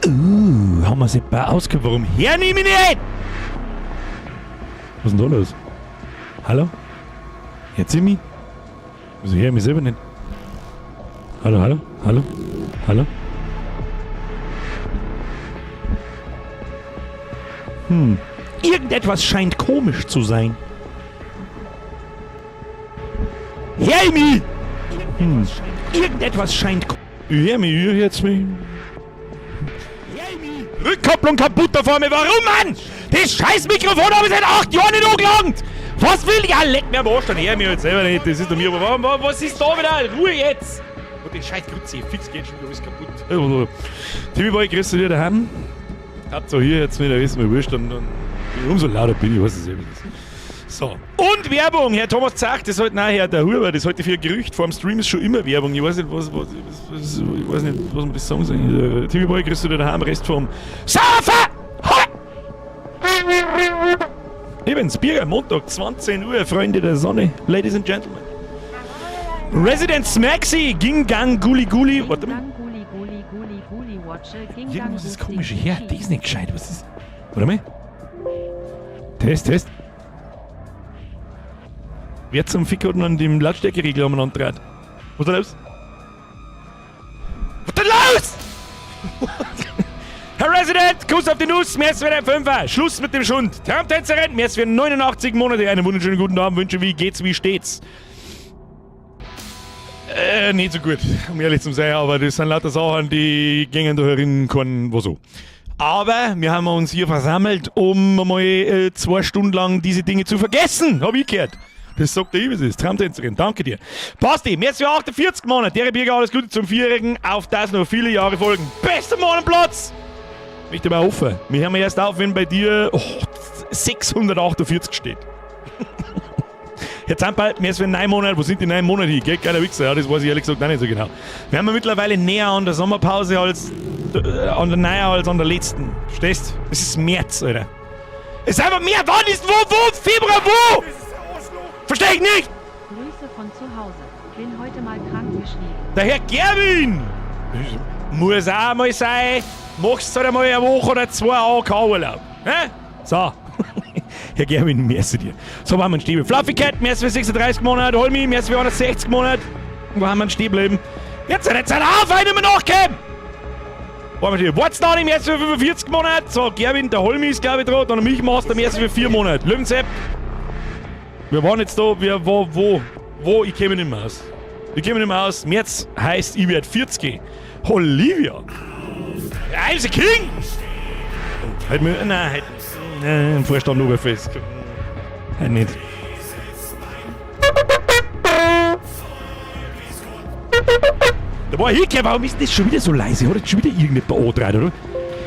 Haben wir sie bei ausgehört? Warum hören ich mich nicht? Was ist denn da los? Hallo? Hört sie mich? Wieso höre ich mich selber nicht? Hallo, hallo, hallo, hallo? Hm. Irgendetwas scheint komisch zu sein. Hör mich! Hm. Irgendetwas scheint. Ich hör mich, ihr hört's mich. Rückkopplung kaputt da vor mir. Warum, Mann? Das scheiß Mikrofon habe ich seit 8 Jahren nicht angelangt. Was will ich? Ja, leck mir am Arsch, dann hör mich halt selber nicht. Das ist doch mir. Aber warum, was ist da wieder? Ruhe jetzt! Und den scheiß Grütze, fix geht schon wieder alles kaputt. TV Boy, grüß dich daheim. Habt ihr hier jetzt wieder, ist mir wurscht, dann umso lauter bin ich, weiß es eben nicht. So. Und Werbung! Herr Thomas Zach, das heute, nein, Herr der Huber, das heute für ein Gerücht. Vor dem Stream ist schon immer Werbung. Ich weiß nicht, ich weiß nicht, was man das sagen soll. TV Boy, grüß dich daheim, Rest vom Saufer! Ich bin's, Bier, Montag, 20 Uhr, Freunde der Sonne, Ladies and Gentlemen. Resident Smaxi, Ging Gang Guli Guli. Warte mal. Irgendwas ist komisch. Ja, die ist nicht gescheit. Was ist? Warte mal. Test, Test. Wer zum Fick hat denn an dem Lautstärkeregler umeinander dreht? Was ist da los? Was ist da los? Herr Resident, Kuss auf die Nuss, mehr als ein Fünfer. Schluss mit dem Schund. Traumtänzerin, mehr als 89 Monate. Einen wunderschönen guten Abend wünsche. Wie geht's, wie steht's? Nicht so gut, um ehrlich zu sein, aber das sind lauter Sachen, die gingen da herin keinen, wo so. Aber wir haben uns hier versammelt, um mal 2 Stunden lang diese Dinge zu vergessen, hab ich gehört. Das sagt der Ibis, ist Traumtänzerin, danke dir. Basti, mehr als 48 Monate, der Birger, alles Gute zum Vierjährigen, auf das noch viele Jahre folgen. Bester Mann am Platz! Möchte aber hoffen. Wir hören erst auf, wenn bei dir 648 steht. Herr Zamperl, mehr als 9 Monate, wo sind die 9 Monate hin? Gell, geiler Wichser, ja, das weiß ich ehrlich gesagt auch nicht so genau. Wir haben ja mittlerweile näher an der Sommerpause als an der näher als an der letzten. Verstehst? Es ist März, Alter. Es ist einfach März! Wann ist wo? Februar, wo? Versteh ich nicht! Grüße von zu Hause. Bin heute mal krank geschrieben. Der Herr Gerwin! Muss auch mal sein. Machst du halt einmal eine Woche oder 2 AK-Urlaub. Hä? So. Herr Gerwin, merci dir. So, wo haben wir einen Stehen? Fluffy Cat, merci für 36 Monate. Holmi, merci für 160 Monate. Wo haben wir einen stehen bleiben? Jetzt auf, weil ich nicht mehr nachkomme! Wo haben wir stehen? What's da nicht? Merci für 45 Monate. So, Gerwin, der Holmi ist, glaube ich, dran. Dann der Milchmaster, merci für 4 Monate. Löwensepp. Wir waren jetzt da, wir, wo, ich komme nicht mehr aus. Ich komme nicht mehr aus. März heißt, ich werd 40. Olivia! I'm the King! Oh, halt mir, nein, halt nicht. Nein, im Vorstand Oberfest. Halt nicht. Da war ich, warum ist das schon wieder so leise? Hat jetzt schon wieder irgendjemand angedreht, oder?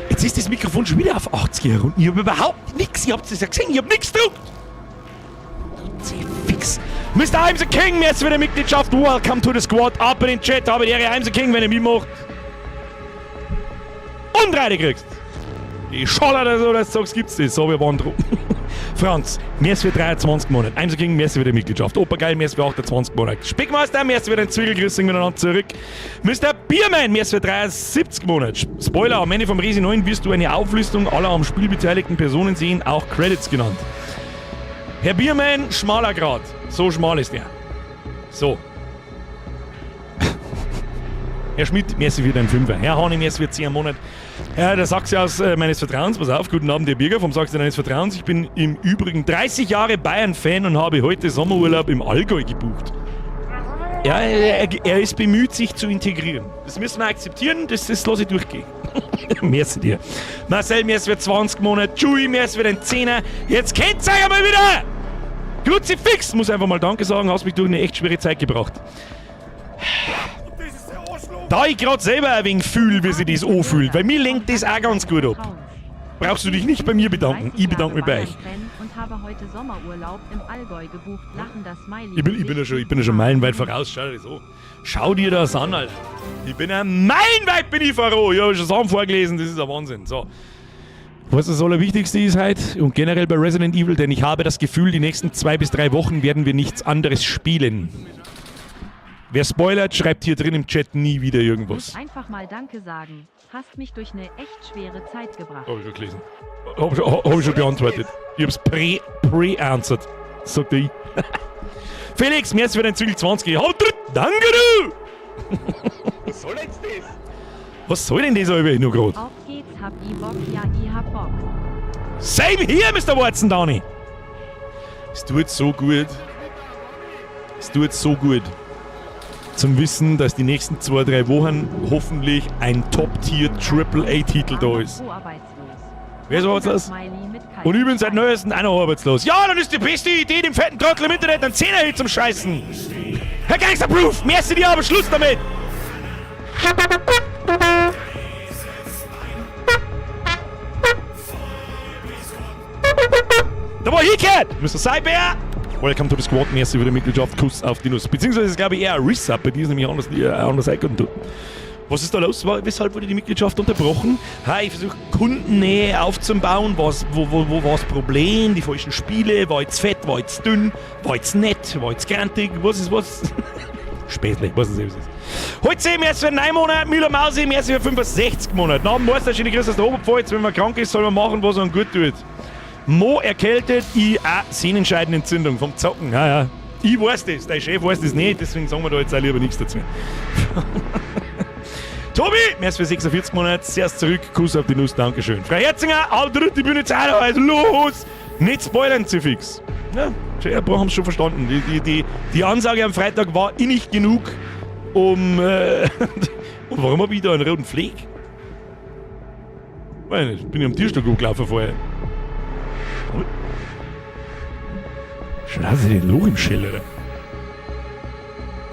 Jetzt ist das Mikrofon schon wieder auf 80 herunter. Ich hab überhaupt nix, ihr habt es ja gesehen, ich hab nix gedruckt. Fix. Mr. I'm the King, jetzt wieder Mitgliedschaft. Welcome to the Squad. Ab in den Chat, habe die Ehre, I'm the King, wenn ihr mitmacht. Und rein kriegst. Die Scholler oder so, das sagst, gibt's das. So, wir waren drum. Franz, mehr für 23 Monate. I'm the King, mehr für die Mitgliedschaft. Opa Geil, mehr für 28 Monate. Speckmeister, mehr für den Zwiegelgrüßing miteinander zurück. Mr. Biermann, mehr für 73 Monate. Spoiler, am Ende vom Resi 9 wirst du eine Auflistung aller am Spiel beteiligten Personen sehen, auch Credits genannt. Herr Biermann, schmaler Grat. So schmal ist er. So. Herr Schmidt, merci für deinen Fünfer. Herr Hahn, merci für 10 Monate. Herr, der Sachse aus meines Vertrauens, pass auf, guten Abend, Herr Birger vom Sachse deines Vertrauens. Ich bin im Übrigen 30 Jahre Bayern-Fan und habe heute Sommerurlaub im Allgäu gebucht. Ja, er ist bemüht, sich zu integrieren. Das müssen wir akzeptieren, das lasse ich durchgehen. Merci dir. Marcel, merci für 20 Monate. Chewie, merci für den 10er. Jetzt kennt's euch einmal wieder! Kruzifix, muss einfach mal Danke sagen, hast mich durch eine echt schwere Zeit gebracht. Da ich grad selber ein wenig fühl, wie sich das anfühlt, weil mir lenkt das auch ganz gut ab. Brauchst du dich nicht bei mir bedanken, ich bedanke mich bei euch. Und habe heute Sommerurlaub im Allgäu gebucht, lachender Smiley. Ich bin ja schon meilenweit voraus, schau dir das an. Schau dir das an, Alter. Ich bin ja meilenweit bin ich voraus. Ich habe schon Sachen vorgelesen, das ist ein Wahnsinn. So. Was das Allerwichtigste ist heute und generell bei Resident Evil, denn ich habe das Gefühl, die nächsten 2 bis 3 Wochen werden wir nichts anderes spielen. Wer spoilert, schreibt hier drin im Chat nie wieder irgendwas. Muss einfach mal Danke sagen. Hast mich durch eine echt schwere Zeit gebracht. Hab ich schon gelesen. Hab ich schon beantwortet. Ich hab's pre-answered, sagt ich. Felix, merci für dein Zügel 20. Haut drin! Danke du! Was soll jetzt das? Was soll denn das aber nur grad? Auf geht's, hab i Bock, ja, i hab Bock. Same here, Mr. Watson Downey. Es tut so gut. Es tut so gut. Zum Wissen, dass die nächsten 2, 3 Wochen hoffentlich ein Top-Tier Triple-A-Titel da ist. Wo arbeitslos. Wer ist arbeitslos? Smiley mit Und ich bin seit kaltem neuestem auch noch arbeitslos. Ja, dann ist die beste Idee, dem fetten Trottel im Internet einen Zehner zum Scheißen. Herr Gangsterproof, merci dir, aber Schluss damit. Da war hingehört, Mr. Cyber. Welcome to the Squad, merci für die Mitgliedschaft, Kuss auf die Nuss. Beziehungsweise ist, glaube ich, eher ein Resub, bei dir ist nämlich anders eingegangen. Was ist da los? Weshalb wurde die Mitgliedschaft unterbrochen? Ha, ich versuche Kundennähe aufzubauen. Wo war das Problem? Die falschen Spiele? War jetzt fett? War jetzt dünn? War jetzt nett? War jetzt grantig? Was ist was? Späßle, was ist es? Heute merci für 9 Monate, Müller Mausi, merci für 65 Monate. Nach dem Meister, schöne Grüße aus der Oberpfalz. Wenn man krank ist, soll man machen, was einem gut tut. Mo erkältet, ich auch Sehnenscheidenentzündung vom Zocken. Ja, ja. Ich weiß das, dein Chef weiß das nicht, deswegen sagen wir da jetzt auch lieber nichts dazu. Tobi, merci für 46 Monate, zuerst zurück, Kuss auf die Nuss, Dankeschön. Frau Herzinger, auf die Bühne Zeit, also los! Nicht spoilern, Zifix. Ja, ein paar haben es schon verstanden. Die Ansage am Freitag war innig genug, um. Und warum habe ich da einen roten Fleck? Weiß nicht, bin ich am Tierstock hochgelaufen vorher. Schon hat sie den Loch im Schäl, oder?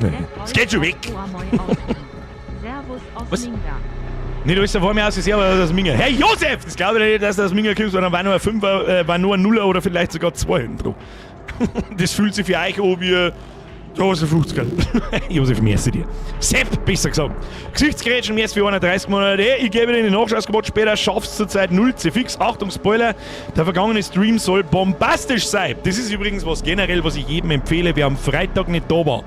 Nee. Es geht schon weg! Servus aus Was? Minga. Nicht alles vor mir aus, ist aber aus Minga. Hey Josef! Das glaube ich nicht, dass du aus Minga kommst, weil dann war nur ein Fünfer, war nur ein Nuller oder vielleicht sogar 2 hinten dran. Das fühlt sich für euch an wie 50er. Josef, merci dir. Sepp, besser gesagt. Gesichtsgerätschen, merci für 31 Monate. Hey, ich gebe dir den Nachschausgebot später, schaffst zurzeit 0 C fix. Achtung, Spoiler, der vergangene Stream soll bombastisch sein. Das ist übrigens was generell, was ich jedem empfehle, wer am Freitag nicht da war.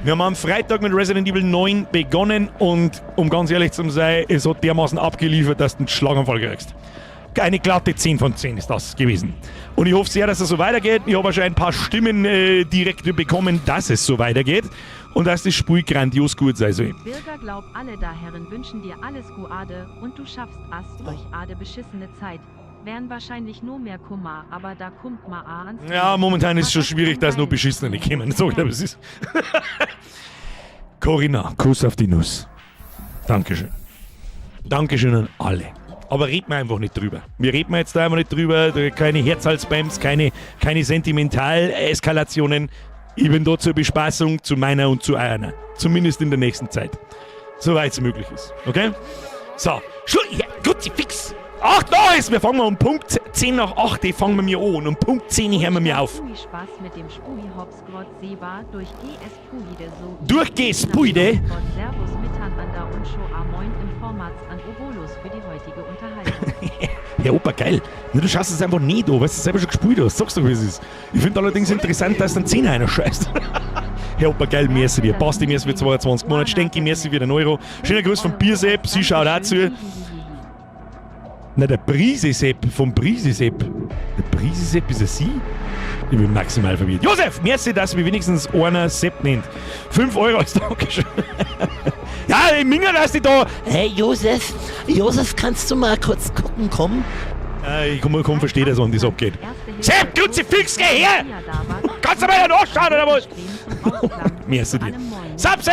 Wir haben am Freitag mit Resident Evil 9 begonnen und, um ganz ehrlich zu sein, es hat dermaßen abgeliefert, dass du einen Schlaganfall kriegst. Eine glatte 10 von 10 ist das gewesen. Und ich hoffe sehr, dass es so weitergeht. Ich habe schon ein paar Stimmen direkt bekommen, dass es so weitergeht und dass das Spiel grandios gut sein soll. Bürger glaub alle da Herren wünschen dir alles Guade und du schaffst as durch ade beschissene Zeit. Wären wahrscheinlich nur mehr Kummer, aber da kommt ma a ans Ja, momentan ist es schon schwierig, dass nur Beschissene nicht kommen. So, ich glaube, es ist. Corinna, Kuss auf die Nuss. Dankeschön. Dankeschön an alle. Aber reden wir einfach nicht drüber. Wir reden jetzt da einfach nicht drüber. Keine Herzhalsbams, keine Sentimentaleskalationen. Ich bin da zur Bespaßung, zu meiner und zu einer. Zumindest in der nächsten Zeit. Soweit es möglich ist. Okay? So. Schluss. Ja, gut, fix. 8 da ist! Wir fangen mal um Punkt 10 nach 8, die fangen wir mir an. Um Punkt 10 hören wir mir auf. Spui Spaß mit dem Spui Hopsgrott Seba durch GS Puide so. Durch GS Puide? Servus miteinander und Show A Moin im Formats an Obolus für die heutige Unterhaltung. Herr Opa, geil. Na, du schaust es einfach nicht an, weil du es selber schon gespielt hast. Sagst du, wie es ist. Ich finde allerdings interessant, dass dann 10 einer scheißt. Herr Opa, geil, merci dir. Basti, merci für 22 Monate. Stenki, merci für den Euro. Schöner Gruß von Biersepp. Sie schaut auch zu. Na, der Brisesepp vom Brisesepp. Der Brisesepp ist ein Sie? Ich bin maximal verwirrt. Josef, merci, dass mich wenigstens einer Sepp nennt. 5 Euro als Dankeschön. Ja, ich Minger, dass die da. Hey Josef, Josef, kannst du mal kurz gucken kommen? Ich komm, verstehe das, wann das abgeht. Sepp, Kruzifix, geh her! Kannst du mal da nachschauen, oder was? Merci dir. Sapse!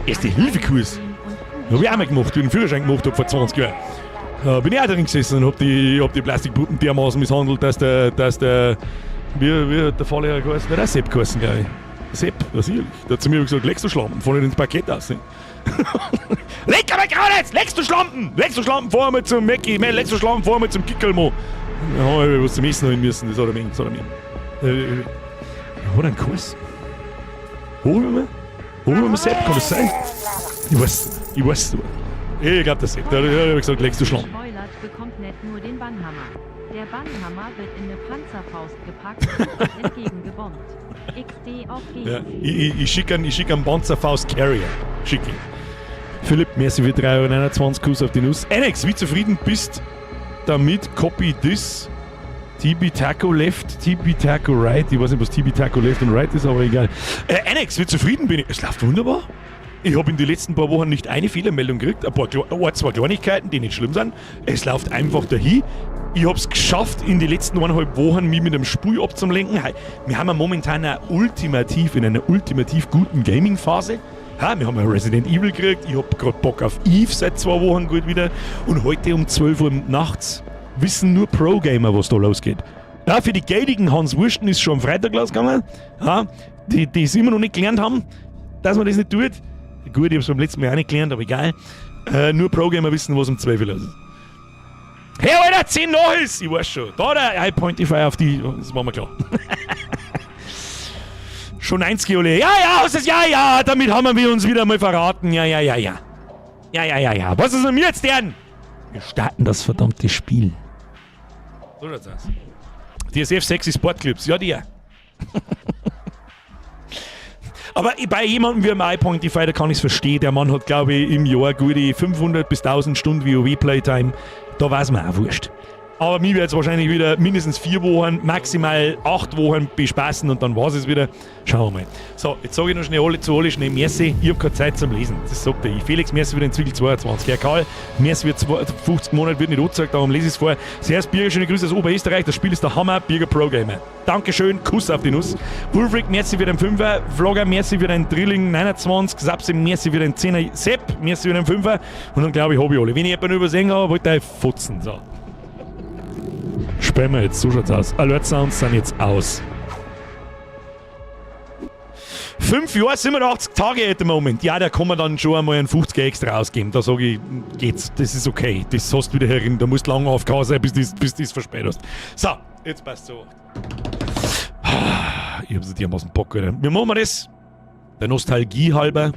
Erste Hilfekurs. Hab ich auch mal gemacht, wie ich den Führerschein gemacht hab vor 20 Jahren. Da bin ich auch drin gesessen und hab die Plastikpuppen dermaßen misshandelt, dass der, wie hat der Fahrlehrer geheißen? Der hat auch Sepp geheißen, glaub ich. Sepp, ja, sicherlich. Der hat zu mir gesagt, leckst du Schlampen, fahr nicht ins Parkett aus. Leck aber gerade jetzt! Leckst du Schlampen! Leckst du Schlampen, fahr mal zum Mackie, man, leckst du Schlampen, fahr mal zum Kickelmo. Da haben wir was zum Essen holen müssen, das hat er mir, das hat er mir. Hat er einen Kurs? Holen wir mal? Holen wir mal Sepp, kann das sein? Ich weiß, ich weiß. Ich glaub, das Sepp. Der hat gesagt, leckst du Schlampen. Spoilert bekommt nicht nur den Bannhammer. Der Bannhammer wird in eine Panzerfaust gepackt und euch entgegengebombt. XD auf G. Ja, ich schicke einen, ich schick einen Panzerfaust Carrier. Schick ich. Philipp, merci für 3,29 Euro, Kuss auf die Nuss. Annex, wie zufrieden bist damit? Copy this. TB Taco Left, TB Taco Right. Ich weiß nicht, was TB Taco Left und Right ist, aber egal. Annex, wie zufrieden bin ich? Es läuft wunderbar. Ich habe in den letzten paar Wochen nicht eine Fehlermeldung gekriegt. Ein paar, ein, zwei Kleinigkeiten, die nicht schlimm sind. Es läuft einfach dahin. Ich habe es geschafft, in den letzten 1,5 Wochen mich mit dem Spiel abzulenken. Wir haben ja momentan eine ultimativ, in einer ultimativ guten Gaming-Phase. Ha, wir haben ja Resident Evil gekriegt. Ich habe gerade Bock auf Eve seit 2 Wochen gut wieder. Und heute um 12 Uhr nachts wissen nur Pro-Gamer, was da losgeht. Ja, für die geldigen Hans Wursten ist schon am Freitag losgegangen. Ja, die, die es immer noch nicht gelernt haben, dass man das nicht tut. Gut, ich hab's beim letzten Mal auch nicht gelernt, aber egal. Nur Pro-Gamer wissen, was um 12 Uhr los ist. Hey, Alter, 10 nach ist! Ich weiß schon. Da der iPointify auf die, das war mir klar. Schon 1 Ole. Ja, was ist, ja, damit haben wir uns wieder mal verraten. Ja. Ja. Was ist denn mir jetzt denn? Wir starten das verdammte Spiel. So schaut's aus. DSF Sexy Sportclips, ja, die. Aber bei jemandem wie dem iPointify, da kann ich es verstehen. Der Mann hat, glaube ich, im Jahr gute 500 bis 1000 Stunden WoW Playtime. Da war's mir auch wurscht. Aber mir wird es wahrscheinlich wieder mindestens 4 Wochen, maximal 8 Wochen bespaßen und dann war es wieder. Schauen wir mal. So, jetzt sage ich noch schnell alle zu alle schnell Merci. Ich habe keine Zeit zum Lesen. Das sagt er. Felix, merci für den Zwickel 22. Herr Karl, merci für 50 Monate, wird nicht angezeigt, darum lese ich es vor. Servus Birger, schöne Grüße aus Oberösterreich. Das Spiel ist der Hammer. Birger Pro Gamer. Dankeschön, Kuss auf die Nuss. Wulfric, merci für den Fünfer. Vlogger, merci für den Drilling 29. Sapsi, merci für den 10er. Sepp, merci für den Fünfer. Und dann glaube ich, habe ich alle. Wenn ich jemanden übersehen habe, wollte ich fotzen. So. Spielen wir jetzt, so schaut's aus. Alert Sounds sind jetzt aus. 5 Jahre, 87 Tage at the moment. Ja, da kann man dann schon einmal einen 50er extra ausgeben. Da sage ich, geht's, das ist okay. Das hast du wieder herin. Da musst du lange AFK sein, bis du das verspätet hast. So, jetzt passt so. Ich hab so dermaßen Bock, Alter. Wie machen wir das? Der Nostalgie halber.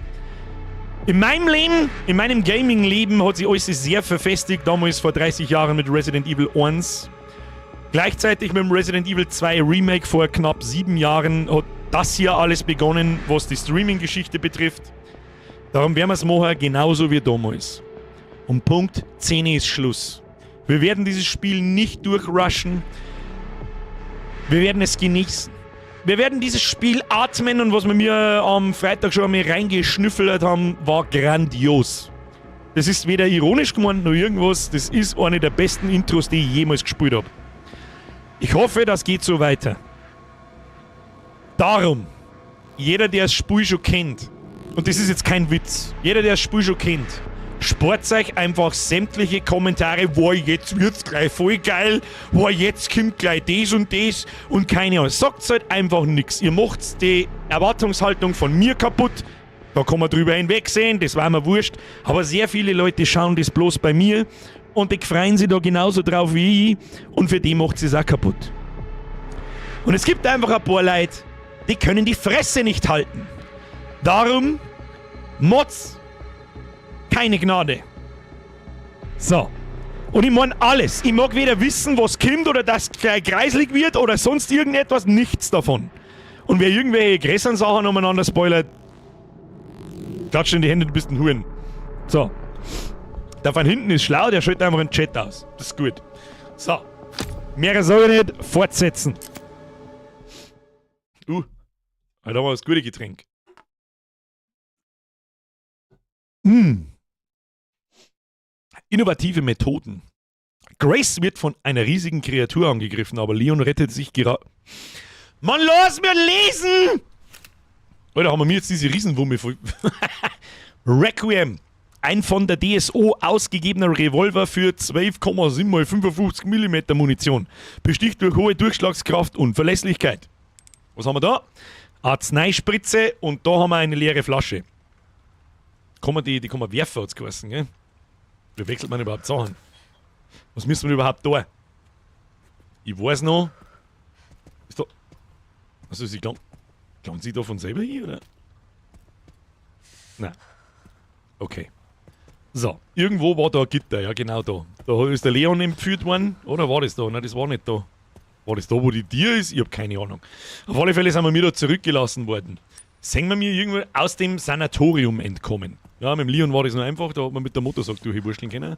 In meinem Leben, in meinem Gaming-Leben hat sich alles sehr verfestigt. Damals vor 30 Jahren mit Resident Evil 1. Gleichzeitig mit dem Resident Evil 2 Remake vor knapp 7 Jahren hat das hier alles begonnen, was die Streaming-Geschichte betrifft. Darum werden wir es machen, genauso wie damals. Um Punkt 10 ist Schluss. Wir werden dieses Spiel nicht durchrushen. Wir werden es genießen. Wir werden dieses Spiel atmen und was wir mir am Freitag schon einmal reingeschnüffelt haben, war grandios. Das ist weder ironisch gemeint noch irgendwas. Das ist eine der besten Intros, die ich jemals gespielt habe. Ich hoffe, das geht so weiter. Darum, jeder, der das Spiel schon kennt, und das ist jetzt kein Witz, jeder, der das Spiel schon kennt, spart euch einfach sämtliche Kommentare, wo jetzt wird's gleich voll geil, wo jetzt kommt gleich das und das und keine Ahnung. Sagt halt einfach nichts. Ihr macht die Erwartungshaltung von mir kaputt. Da kann man drüber hinwegsehen, das war mir wurscht. Aber sehr viele Leute schauen das bloß bei mir und die freuen sich da genauso drauf wie ich und für die macht es auch kaputt. Und es gibt einfach ein paar Leute, die können die Fresse nicht halten. Darum, Mods, keine Gnade. So. Und ich meine alles. Ich mag weder wissen, was kommt oder dass gleich kreislig wird oder sonst irgendetwas, nichts davon. Und wer irgendwelche größeren Sachen umeinander spoilert, klatscht in die Hände, du bist ein Huren. So. Der von hinten ist schlau, der schaltet einfach den Chat aus. Das ist gut. So. Mehr sage ich nicht. Fortsetzen. Da haben wir das gute Getränk. Innovative Methoden. Grace wird von einer riesigen Kreatur angegriffen, aber Leon rettet sich gerade. Mann, lass mir lesen! Alter, haben wir mir jetzt diese Riesenwumme voll. Requiem. Ein von der DSO ausgegebener Revolver für 12,7 x 55 mm Munition. Besticht durch hohe Durchschlagskraft und Verlässlichkeit. Was haben wir da? Arzneispritze und da haben wir eine leere Flasche. Kann man die kann man werfen, hat's geheißen, gell? Wie wechselt man überhaupt Sachen? Was müssen wir überhaupt da? Ich weiß noch. Ist da. Also, sie klauen sie da von selber hier, oder? Nein. Okay. So, irgendwo war da ein Gitter, ja genau da. Da ist der Leon entführt worden, oder war das da? Nein, das war nicht da. War das da, wo die Tür ist? Ich hab keine Ahnung. Auf alle Fälle sind wir mir da zurückgelassen worden. Sehen wir mir irgendwo aus dem Sanatorium entkommen. Ja, mit dem Leon war das noch einfach, da hat man mit der Motorsäge durchwurschteln können.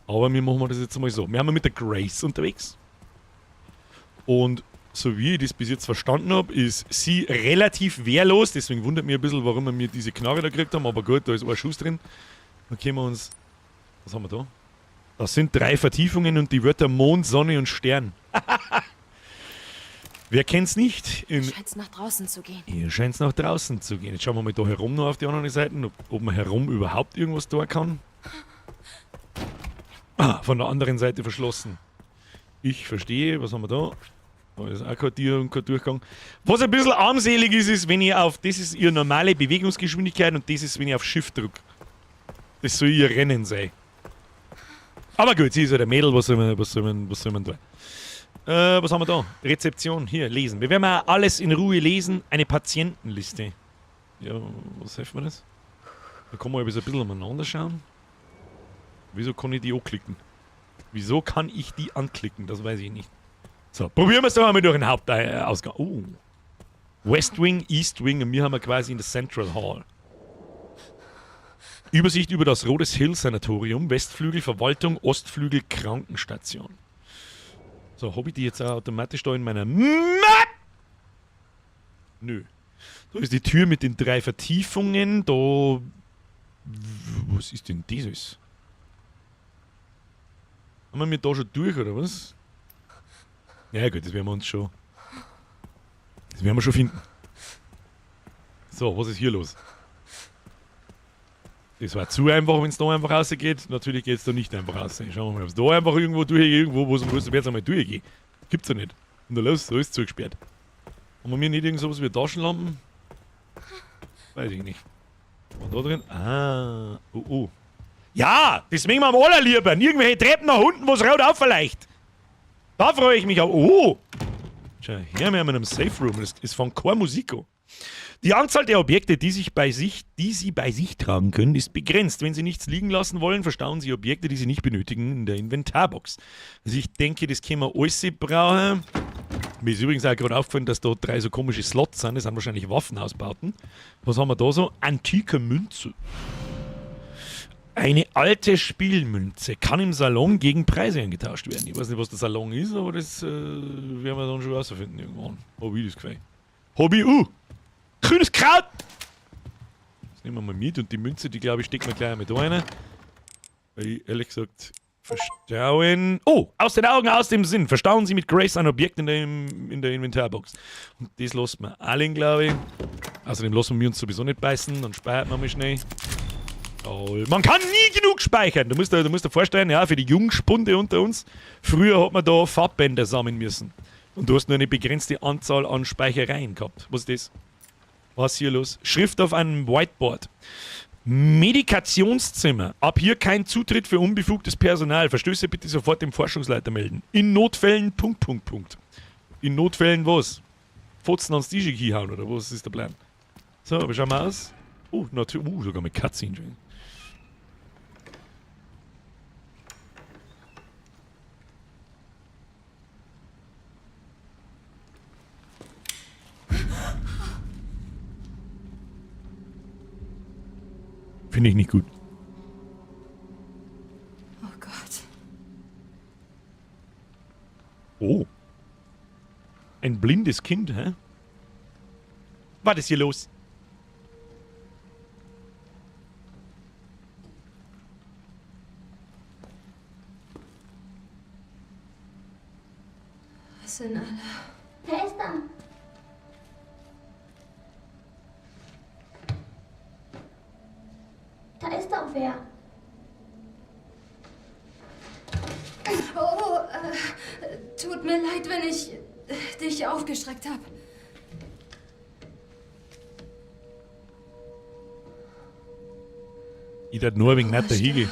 Aber wir machen das jetzt mal so. Wir haben mit der Grace unterwegs. Und so wie ich das bis jetzt verstanden habe, ist sie relativ wehrlos. Deswegen wundert mich ein bisschen, warum wir mir diese Knarre da gekriegt haben. Aber gut, da ist ein Schuss drin. Dann können wir uns... Was haben wir da? Das sind 3 Vertiefungen und die Wörter Mond, Sonne und Stern. Wer kennt's nicht? Scheint's nach draußen zu gehen. Hier scheint's nach draußen zu gehen. Jetzt schauen wir mal da herum noch auf die anderen Seiten, ob man herum überhaupt irgendwas da kann. Ah, von der anderen Seite verschlossen. Ich verstehe, was haben wir da? Da ist auch kein Tier und kein Durchgang. Was ein bisschen armselig ist, ist, wenn ich auf... Das ist ihre normale Bewegungsgeschwindigkeit und das ist, wenn ich auf Shift drück. Das soll ihr Rennen sein. Aber gut, sie ist halt ein Mädel, was soll man tun? Was haben wir da? Rezeption, hier, lesen. Wir werden mal alles in Ruhe lesen. Eine Patientenliste. Ja, was hilft mir das? Da kann man ein bisschen umeinander schauen. Wieso kann ich die anklicken? Wieso kann ich die anklicken? Das weiß ich nicht. So, probieren wir es doch einmal durch den Hauptausgang. Oh. West Wing, East Wing und wir haben wir quasi in der Central Hall. Übersicht über das Rhodes Hill Sanatorium, Westflügel Verwaltung, Ostflügel Krankenstation. So, hab ich die jetzt auch automatisch da in meiner Map? Nö. Da ist die Tür mit den 3 Vertiefungen. Da... Was ist denn dieses? Haben wir da schon durch, oder was? Ja gut, das werden wir uns schon... Das werden wir schon finden. So, was ist hier los? Das war zu einfach, wenn's da einfach rausgeht. Natürlich geht's da nicht einfach raus. Schauen wir mal, ob's da einfach irgendwo durchgeht, irgendwo, wo es jetzt einmal durchgeht. Gibt's ja nicht. Und da los, da ist zugesperrt. Haben wir mir nicht irgend sowas wie Taschenlampen? Weiß ich nicht. Und da drin? Ah, oh, oh. Ja, das mögen wir am allerliebsten. Irgendwelche Treppen nach unten, wo's rot aufverleicht. Da freue ich mich auch. Oh! Schau her, wir haben einen Safe Room. Das ist von Chor Musico. Die Anzahl der Objekte, die sie bei sich tragen können, ist begrenzt. Wenn sie nichts liegen lassen wollen, verstauen sie Objekte, die sie nicht benötigen, in der Inventarbox. Also ich denke, das können wir alles brauchen. Mir ist übrigens auch gerade aufgefallen, dass da 3 so komische Slots sind. Das sind wahrscheinlich Waffenausbauten. Was haben wir da so? Antike Münze. Eine alte Spielmünze kann im Salon gegen Preise eingetauscht werden. Ich weiß nicht, was der Salon ist, aber das werden wir dann schon rausfinden irgendwann. Hab ich das gefällt. Hab ich, Grünes Kraut! Das nehmen wir mal mit und die Münze, die glaube ich, stecken wir gleich mit rein. Weil ich ehrlich gesagt verstauen. Oh, aus den Augen, aus dem Sinn. Verstauen Sie mit Grace ein Objekt in der Inventarbox. Und das lassen wir allen, glaube ich. Außerdem lassen wir uns sowieso nicht beißen, dann speichert man mal schnell. Oh, man kann nie genug speichern. Du musst dir vorstellen, ja, für die Jungspunde unter uns, früher hat man da Farbbänder sammeln müssen. Und du hast nur eine begrenzte Anzahl an Speichereien gehabt. Was ist das? Was ist hier los? Schrift auf einem Whiteboard. Medikationszimmer. Ab hier kein Zutritt für unbefugtes Personal. Verstöße bitte sofort dem Forschungsleiter melden. In Notfällen, Punkt, Punkt, Punkt. In Notfällen was? Fotzen ans Tisch hauen oder was ist der Plan? So, wie schauen wir aus? Oh, natürlich. Sogar mit Cutscene schon. Finde ich nicht gut. Oh Gott. Oh. Ein blindes Kind, hä? Was ist hier los? Was sind alle? Wer ist da? Da ist doch wer. Oh, tut mir leid, wenn ich dich aufgeschreckt hab. Ich darf nur wegen nicht dahin gehen.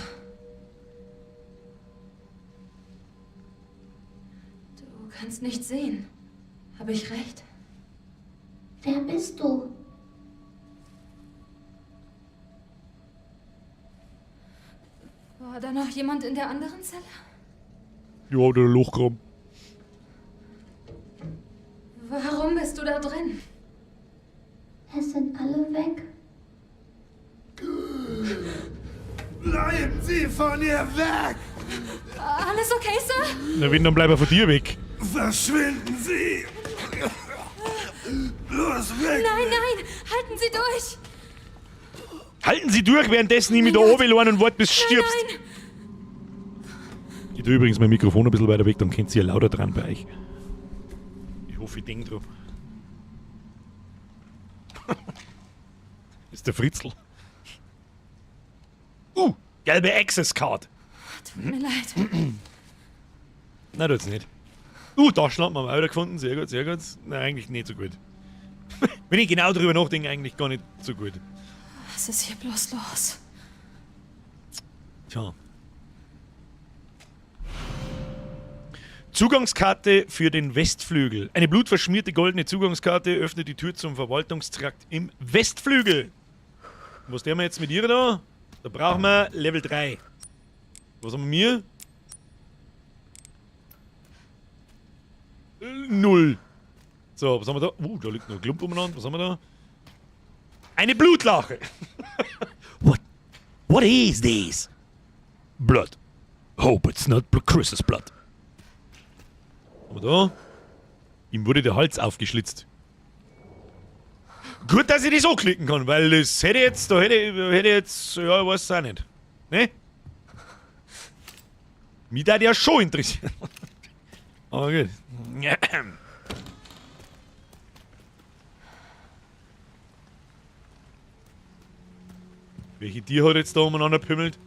Du kannst nicht sehen. Hab ich recht? Wer bist du? War da noch jemand in der anderen Zelle? Ja, der Lochkram. Warum bist du da drin? Es sind alle weg. Bleiben Sie von ihr weg! Alles okay, Sir? Na, wenn, dann bleib er von dir weg. Verschwinden Sie! Los, weg! Nein, nein! Halten Sie durch! Halten Sie durch, währenddessen ich mich da oben und warte, bis du stirbst. Nein! Ich tue übrigens mein Mikrofon ein bisschen weiter weg, dann könnt ihr ja lauter dran bei euch. Ich hoffe, ich denke drauf. Ist der Fritzl. Gelbe Access Card. Tut mir leid. Nein, tut's nicht. Taschenlampe haben wir auch wieder gefunden. Sehr gut, sehr gut. Nein, eigentlich nicht so gut. Wenn ich genau drüber nachdenke, eigentlich gar nicht so gut. Was ist hier bloß los? Tja. Zugangskarte für den Westflügel. Eine blutverschmierte goldene Zugangskarte öffnet die Tür zum Verwaltungstrakt im Westflügel. Was tun wir jetzt mit ihr da? Da brauchen wir Level 3. Was haben wir? 0. So, was haben wir da? Da liegt noch ein Klump umeinander. Was haben wir da? Eine Blutlache. What? What is this? Blood. Hope it's not Chris's blood. Aber da? Ihm wurde der Hals aufgeschlitzt. Gut, dass ich das anklicken kann, weil das hätte jetzt, da hätte ich jetzt, ja, ich weiß es auch nicht. Ne? Mich würde ja schon interessieren. Aber gut. Welche Tier hat jetzt da umeinander pimmelt?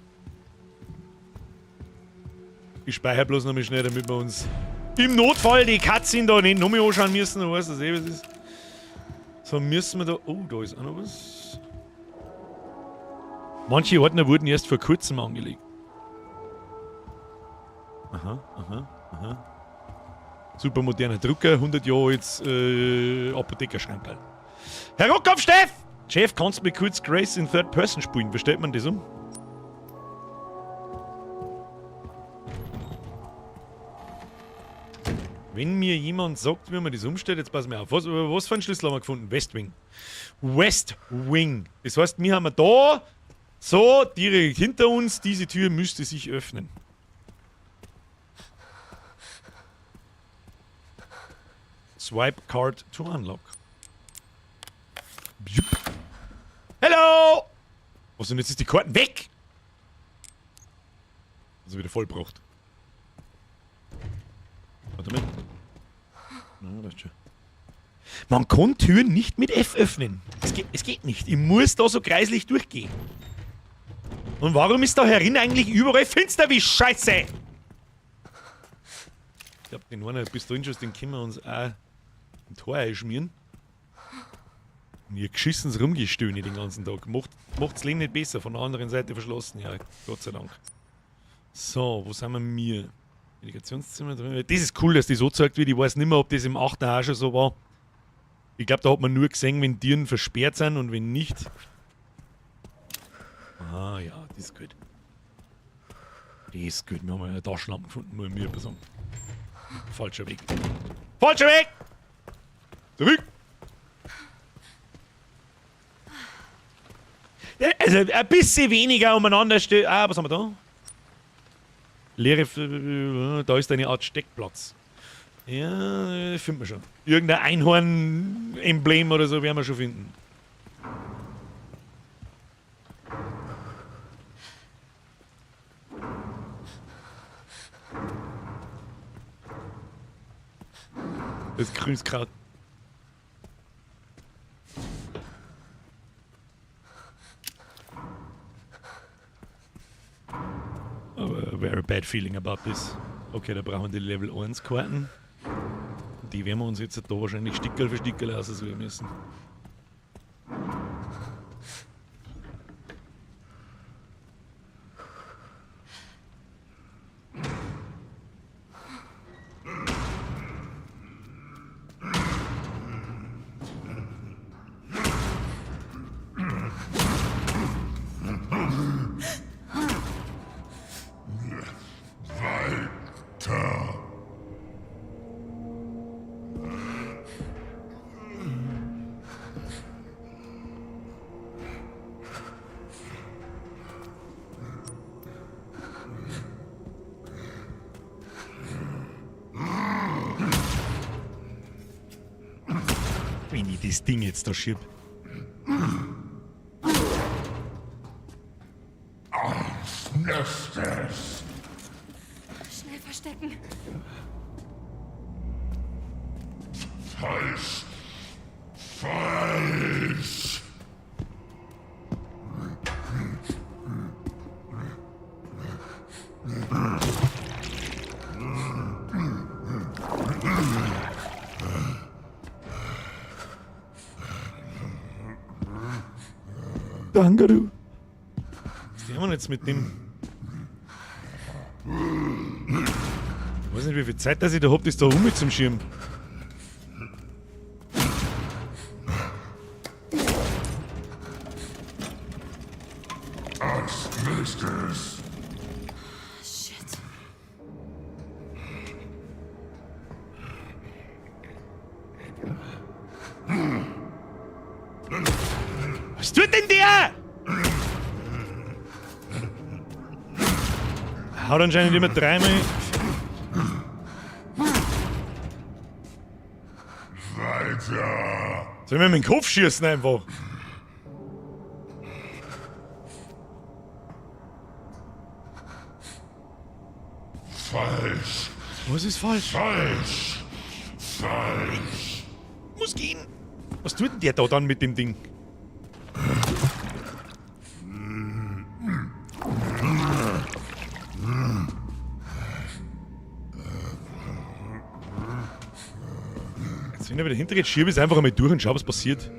Ich speichere bloß noch mal schnell, damit wir uns im Notfall die Katzen da nicht nochmal anschauen müssen. Du weißt das eh, was ist. So, müssen wir da... Oh, da ist auch noch was. Manche Ordner wurden erst vor kurzem angelegt. Aha, aha, aha. Super moderner Drucker, 100 Jahre jetzt Apothekerschrankerl. Herr Rockkopf, Steff! Chef, kannst du mir kurz Grace in Third Person spielen? Wie stellt man das um? Wenn mir jemand sagt, wie man das umstellt, jetzt pass mir auf. Was für einen Schlüssel haben wir gefunden? West Wing. West Wing. Das heißt, wir haben da, so, direkt hinter uns, diese Tür müsste sich öffnen. Swipe Card to unlock. Jupp. Hello! Was denn, jetzt ist die Karte weg! Also wieder vollbracht. Warte mal. Na, das ist schon. Man kann Türen nicht mit F öffnen. Es geht nicht. Ich muss da so kreislich durchgehen. Und warum ist da herin eigentlich überall finster wie Scheiße? Ich glaub, den einen Pistolenschuss, den können wir uns auch im Tor einschmieren. Und ihr geschissenes Rumgestöhne den ganzen Tag. Macht's Leben nicht besser, von der anderen Seite verschlossen. Ja, Gott sei Dank. So, wo sind wir mir? Medikationszimmer drin. Das ist cool, dass die so gezeigt wird. Ich weiß nicht mehr, ob das im 8. auch schon so war. Ich glaub, da hat man nur gesehen, wenn Türen versperrt sind und wenn nicht. Ah ja, das ist gut. Das ist gut. Wir haben eine Taschenlampe gefunden, nur mir besorgen. Falscher Weg. Falscher Weg! Zurück! Ja, also ein bisschen weniger umeinander steht. Ah, was haben wir da? Leere, da ist eine Art Steckplatz. Ja, finden wir schon. Irgendein Einhorn-Emblem oder so werden wir schon finden. Das grünes Kraut. Aber very bad feeling about this. Okay, da brauchen wir die Level 1 Karten. Die werden wir uns jetzt da wahrscheinlich Stickerl für Stickerl aussuchen müssen. Wenn ich das Ding jetzt da schieb. Nächstes. Schnell verstecken. Falsch. Falsch. Danke, du. Was haben wir jetzt mit dem? Ich weiß nicht, wie viel Zeit dass ich da hab, das da rum mit zum Schirm. Als nächstes. Shit. Was tut denn der? Haut anscheinend immer dreimal. Weiter. Soll ich mir mit dem Kopf schießen einfach? Falsch. Was ist falsch? Falsch. Falsch. Muss gehen. Was tut denn der da dann mit dem Ding? Jetzt, wenn er wieder hintergeht, schiebe ich es einfach einmal durch und schau, was passiert.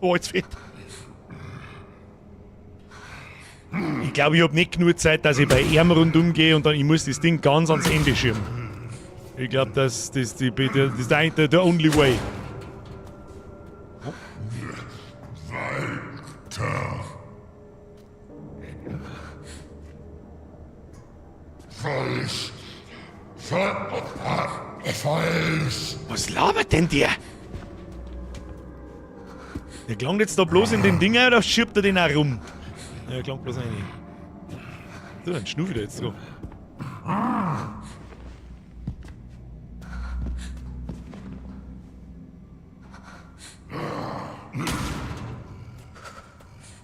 Oh, jetzt fehlt. Ich glaube, ich habe nicht genug Zeit, dass ich bei ihm rundum gehe und dann ich muss das Ding ganz ans Ende schieben. Ich glaube, das, das, die, das ist eigentlich der only way. Weiter. Falsch. Falsch. Was labert denn der? Der klangt jetzt da bloß in dem Ding ein oder schiebt er den auch rum? Ja, er klangt bloß rein. So, dann schnuff ich da jetzt drauf.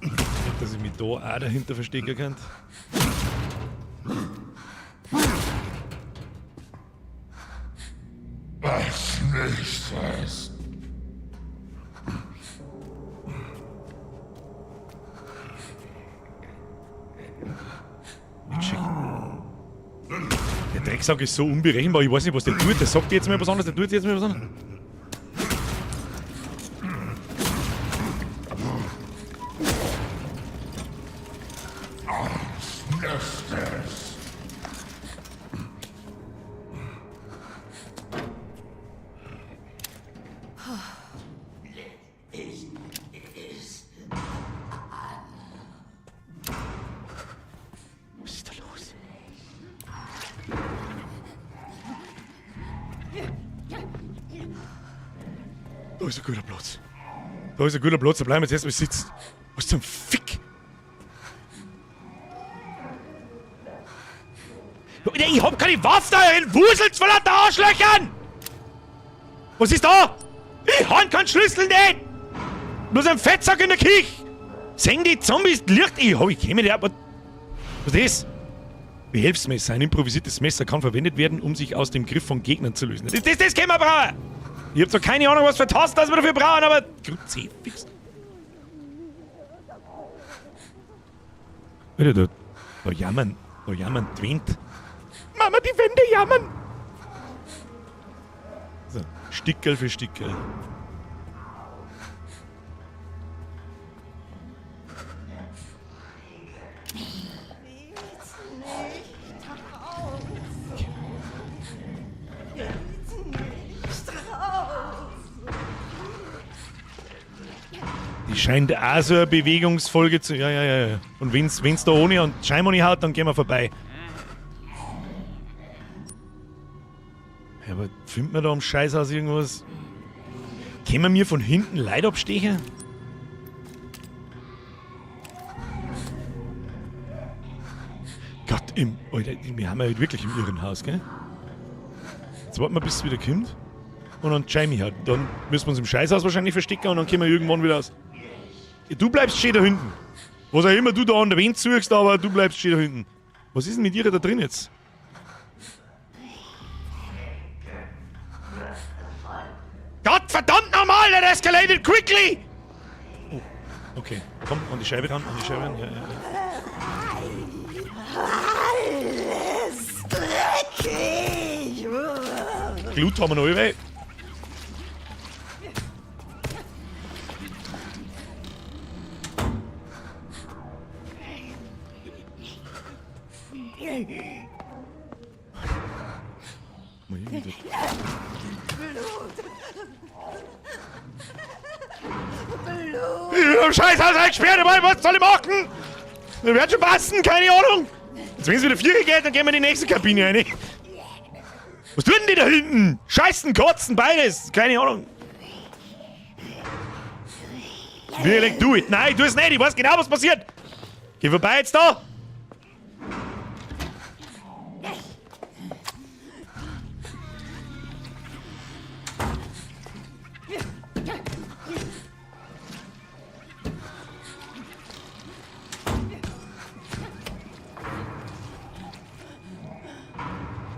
Nicht, dass ich mich da auch dahinter verstecken kann. Als nächstes. Ich check. Der Drecksack ist so unberechenbar, ich weiß nicht, was der tut. Der sagt jetzt mal was anderes, der tut jetzt mal was anderes. Als nächstes. Was ist da los? Da ist ein guter Platz. Da ist ein guter Platz, da bleiben wir jetzt erstmal sitzen. Was zum Fick? Ich hab keine Waffe da, ihr wuselt's vor lauter Arschlöchern! Was ist da? Ich hab keinen Schlüssel nicht! Nur so ein Fettsack in der Küche! Sehen die Zombies Licht? Ich hab, ich kenn mich nicht, aber. Was ist das? Behelfsmesser. Ein improvisiertes Messer kann verwendet werden, um sich aus dem Griff von Gegnern zu lösen. Das können wir brauchen! Ich hab zwar keine Ahnung, was für Tasten das wir dafür brauchen, aber. Kruzifix. Alter, da jammern. Da jammern die Wände. Mama, die Wände jammern! So, Stickerl für Stickerl. Scheint auch so eine Bewegungsfolge zu. Ja. Und wenn's da ohne und scheinbar nicht haut, dann gehen wir vorbei. Ja, aber findet man da am Scheißhaus irgendwas? Können wir mir von hinten Leute abstechen? Gott, Alter, wir haben ja halt wirklich im Irrenhaus, gell? Jetzt warten wir, bis es wieder kommt. Und dann Jamie hat. Dann müssen wir uns im Scheißhaus wahrscheinlich verstecken und dann kommen wir irgendwann wieder aus. Du bleibst schön da hinten. Was auch immer du da an der Wand suchst, aber du bleibst schön da hinten. Was ist denn mit ihr da drin jetzt? Gott verdammt nochmal, that escalated quickly! Oh, okay. Komm, an die Scheibe ran, an die Scheibe ran. Ja. Alles dreckig! Glut haben wir noch überall. Ich hab Scheißhaus eingesperrt, aber was soll ich machen? Das wird schon passen, keine Ahnung. Jetzt, wenn es wieder 4 geht, dann gehen wir in die nächste Kabine rein. Was tun denn die da hinten? Scheißen, kotzen, beides. Keine Ahnung. Wirklich, do it. Nein, tu es nicht. Ich weiß genau, was passiert. Geh vorbei jetzt da.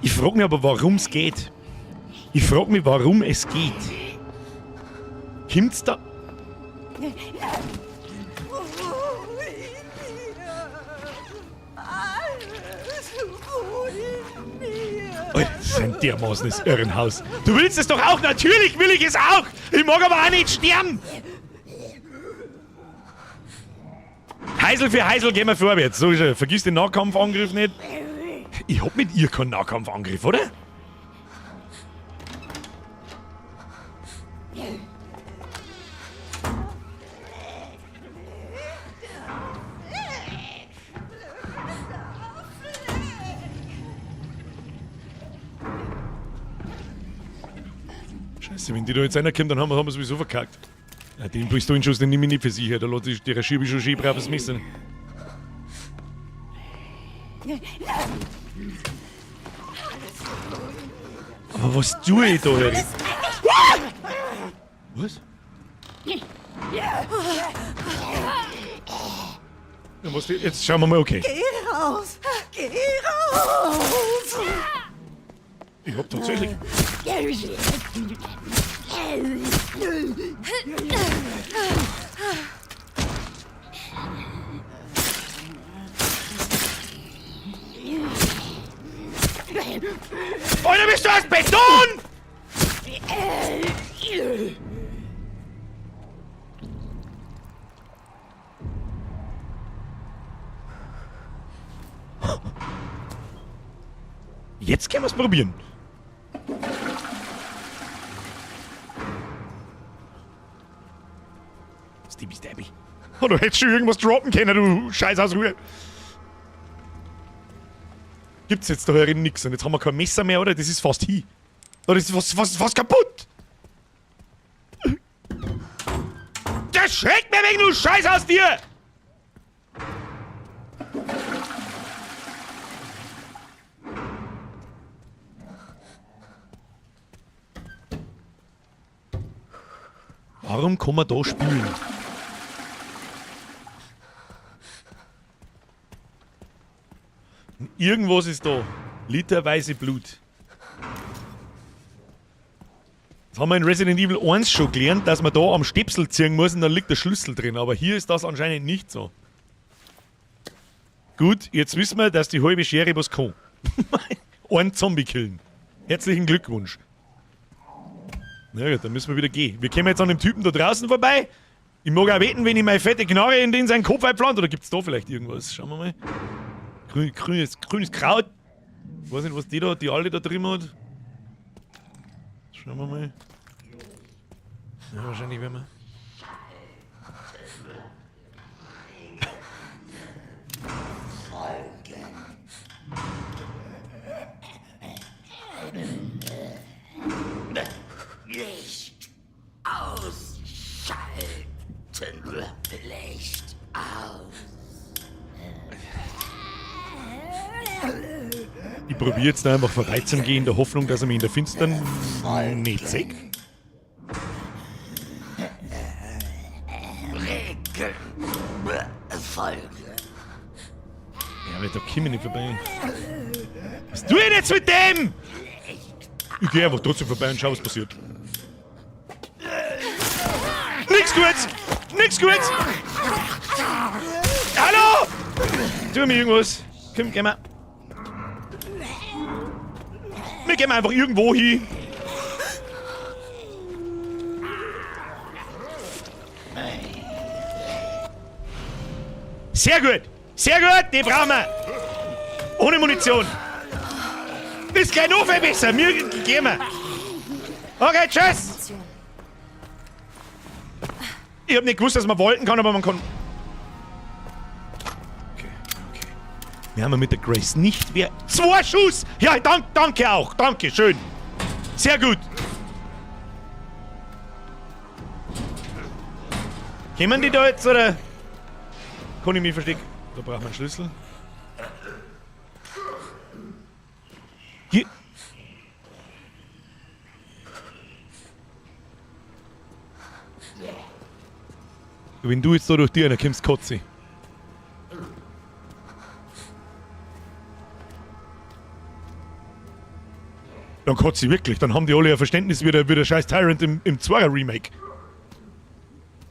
Ich frag mich aber, warum es geht. Ich frag mich, warum es geht. Kommt's da? Alter, das ist ein dermaßenes Irrenhaus. Du willst es doch auch? Natürlich will ich es auch! Ich mag aber auch nicht sterben! Heisel für Heisel gehen wir vorwärts. So ist er. Vergiss den Nahkampfangriff nicht. Ich hab mit ihr keinen Nahkampfangriff, oder? Scheiße, wenn die da jetzt einer kommt, dann haben wir sowieso verkackt. Ja, den Pistolenschuss, den nehme ich nicht für sicher. Da lasse ich, der schiebe ich schon schön brav das Messer. Aber was tue ich da, Harry? Was? Ja, was, jetzt schauen wir mal, okay. Geh raus! Geh raus! Ich hab tatsächlich. Alter, bist du aus Beton? Jetzt können wir's probieren. Stabby, stabby. Oh, du hättest schon irgendwas droppen können, du Scheiß aus Ruhe. Gibt's jetzt da herin nix und jetzt haben wir kein Messer mehr, oder? Das ist fast hin. Oh, das ist fast kaputt. Das schreckt mir weg, du Scheiß aus dir! Warum kann man da spülen? Irgendwas ist da. Literweise Blut. Das haben wir in Resident Evil 1 schon gelernt, dass man da am Stöpsel ziehen muss und dann liegt der Schlüssel drin. Aber hier ist das anscheinend nicht so. Gut, jetzt wissen wir, dass die halbe Schere was kann. Einen Zombie killen. Herzlichen Glückwunsch. Na gut, dann müssen wir wieder gehen. Wir kommen jetzt an dem Typen da draußen vorbei. Ich mag auch wetten, wenn ich meine fette Knarre in den seinen Kopf einpflanze. Oder gibt's da vielleicht irgendwas? Schauen wir mal. Grünes Kraut. Ich weiß nicht, was die da, die alle da drin hat. Schauen wir mal. Ja, wahrscheinlich werden wir. probiere jetzt da einfach vorbeizugehen, in der Hoffnung, dass er mich in der Finstern nicht sieht. Ja, aber da komme ich nicht vorbei. Was tue ich denn jetzt mit dem? Ich gehe einfach trotzdem vorbei und schau, was passiert. Nix gut! Nix gut! Hallo! Tu mir irgendwas. Komm, geh mal. Wir gehen einfach irgendwo hin. Sehr gut! Sehr gut! Die brauchen wir! Ohne Munition! Das ist gleich noch viel besser! Mir gehen wir! Okay, tschüss! Ich hab nicht gewusst, dass man wollen kann, aber man kann. Okay, okay. Wir haben mit der Grace nicht wer. 2 Schuss! Ja, danke auch! Danke, schön! Sehr gut! Kommen die da jetzt, oder? Kann ich mich verstecken? Da braucht man einen Schlüssel. Hier. Wenn du jetzt da durch die einer kommst, kotze ich. Dann kotze ich wirklich. Dann haben die alle ein Verständnis wie der scheiß Tyrant im 2er Remake.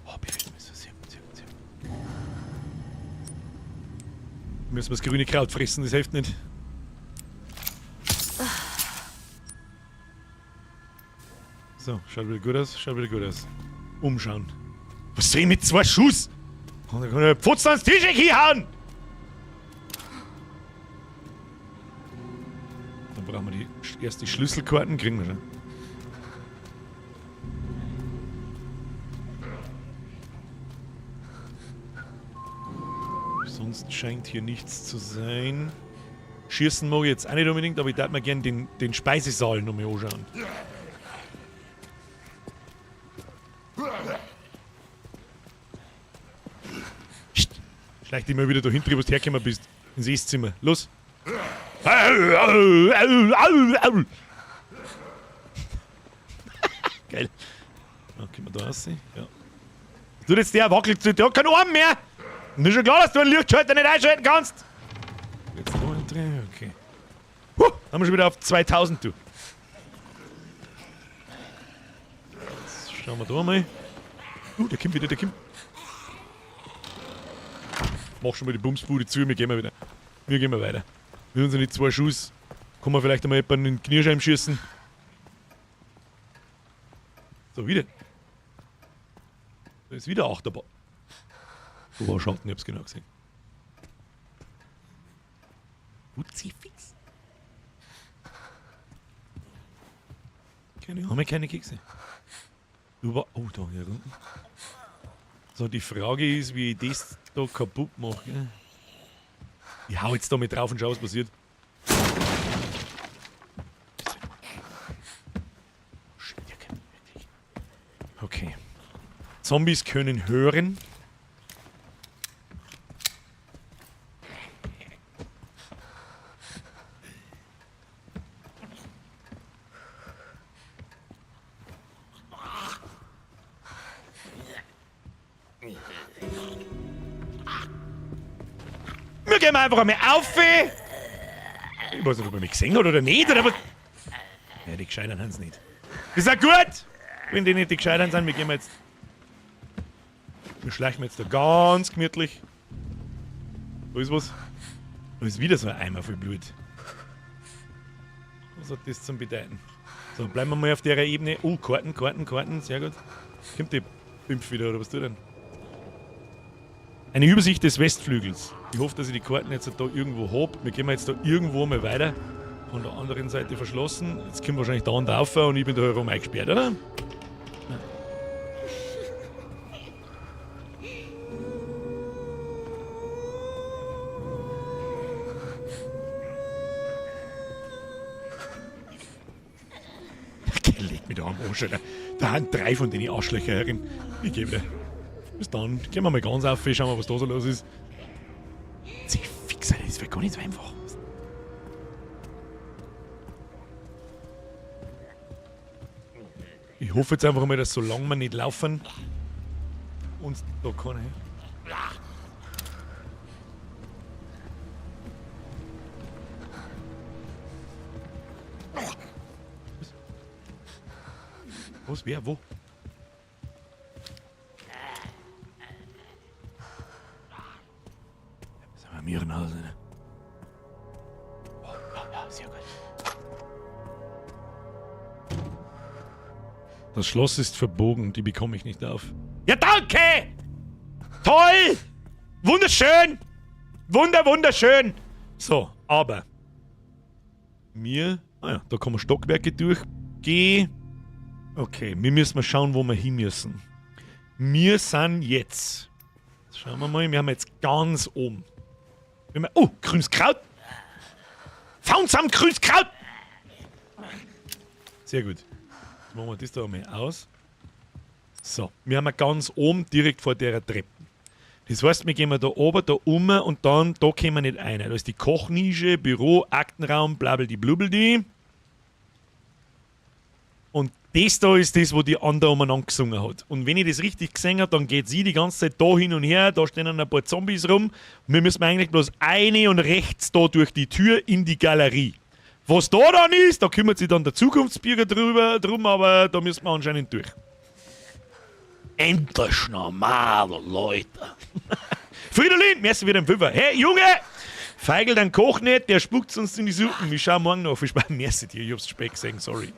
Oh, bewegt mich so sehr, sehr, sehr. Müssen wir das grüne Kraut fressen, das hilft nicht. So, schaut wieder gut aus, schaut wieder gut aus. Umschauen. Was soll ich mit 2 Schuss? Da kann ich Pfotzen ans Tisch hinhauen! Dann brauchen wir erst die Schlüsselkarten, kriegen wir schon. Sonst scheint hier nichts zu sein. Schießen mag ich jetzt auch nicht unbedingt, aber ich darf mir gern den Speisesaal noch mal anschauen. Psst. Schleich dich mal wieder da hinten, wo du hergekommen bist. Ins Esszimmer. Los! Geil. Ja, können wir da raus? Ja. Du jetzt der wackelt, der hat keinen Arm mehr! Und ist schon klar, dass du einen Lichtschalter nicht einschalten kannst! Jetzt da drin, okay. Huh, haben wir schon wieder auf 2000, du. Jetzt schauen wir da mal. Der kommt wieder, der kommt. Mach schon mal die Bumsbude zu, wir gehen mal wieder. Wir gehen mal weiter. Mit unseren 2 Schuss kann man vielleicht einmal jemanden in den Kniescheiben schießen. So, wieder. Da ist wieder Achterbahn. Da war Schatten, ich hab's genau gesehen. Kruzifix? Keine, haben wir keine Kekse? Du war, oh, da hier unten. So, die Frage ist, wie ich das da kaputt mache. Gell? Ich hau jetzt da mit drauf und schau, was passiert. Okay. Zombies können hören. Wir gehen einfach einmal auf. Ich weiß nicht, ob er mich gesehen hat oder nicht, oder was. Ja, die Gescheitern haben's nicht. Ist ja gut! Wenn die nicht die Gescheitern sind, wir gehen jetzt. Wir schleichen jetzt da ganz gemütlich. Da ist was. Da ist wieder so ein Eimer voll Blut. Was hat das zum Bedeuten? So, bleiben wir mal auf der Ebene. Oh, Karten, Karten, Karten. Sehr gut. Kommt die Impf wieder, oder was tut denn? Eine Übersicht des Westflügels. Ich hoffe, dass ich die Karten jetzt da irgendwo hab. Wir gehen jetzt da irgendwo mal weiter. Von der anderen Seite verschlossen. Jetzt kommen wahrscheinlich da und rauf und ich bin da herum eingesperrt, oder? Nein. Leg mich da am Arsch, Alter. Da sind 3 von den Arschlöcher herin. Ich geh wieder. Bis dann. Gehen wir mal ganz auf, schauen wir, was da so los ist. Sie fix, Alter, das wird gar nicht so einfach. Ich hoffe jetzt einfach mal, dass solange wir nicht laufen, uns da keiner hört. Was? Wer? Wo? Das haben wir im Haus, ne? Oh, ja, ja, sehr gut. Das Schloss ist verbogen, die bekomme ich nicht auf. Ja, danke! Toll! Wunderschön! Wunderschön! So, aber mir, ah ja, da kann man Stockwerke durchgehen. Okay, wir müssen mal schauen, wo wir hin müssen. Wir sind jetzt. Schauen wir mal, wir haben jetzt ganz oben. Wir haben, oh, grünes Kraut! Faunsamt grünes Kraut! Sehr gut. Jetzt machen wir das da mal aus. So, wir haben ganz oben direkt vor der Treppe. Das heißt, wir gehen da oben, da um und dann, da kommen wir nicht rein. Da ist die Kochnische, Büro, Aktenraum, blabldi blubbeldi. Und das da ist das, wo die andere umeinander gesungen hat. Und wenn ich das richtig gesehen habe, dann geht sie die ganze Zeit da hin und her, da stehen dann ein paar Zombies rum. Und wir müssen eigentlich bloß eine und rechts da durch die Tür in die Galerie. Was da dann ist, da kümmert sich dann der Zukunftsbürger drum, aber da müssen wir anscheinend durch. Endlich normale Leute. Fridolin, merci wieder im Fünfer. Hey, Junge! Feigl dein Koch nicht, der spuckt sonst in die Suppen. Ich schau morgen noch. Viel Spaß. Merci dir, ich hab's spät gesehen, sorry.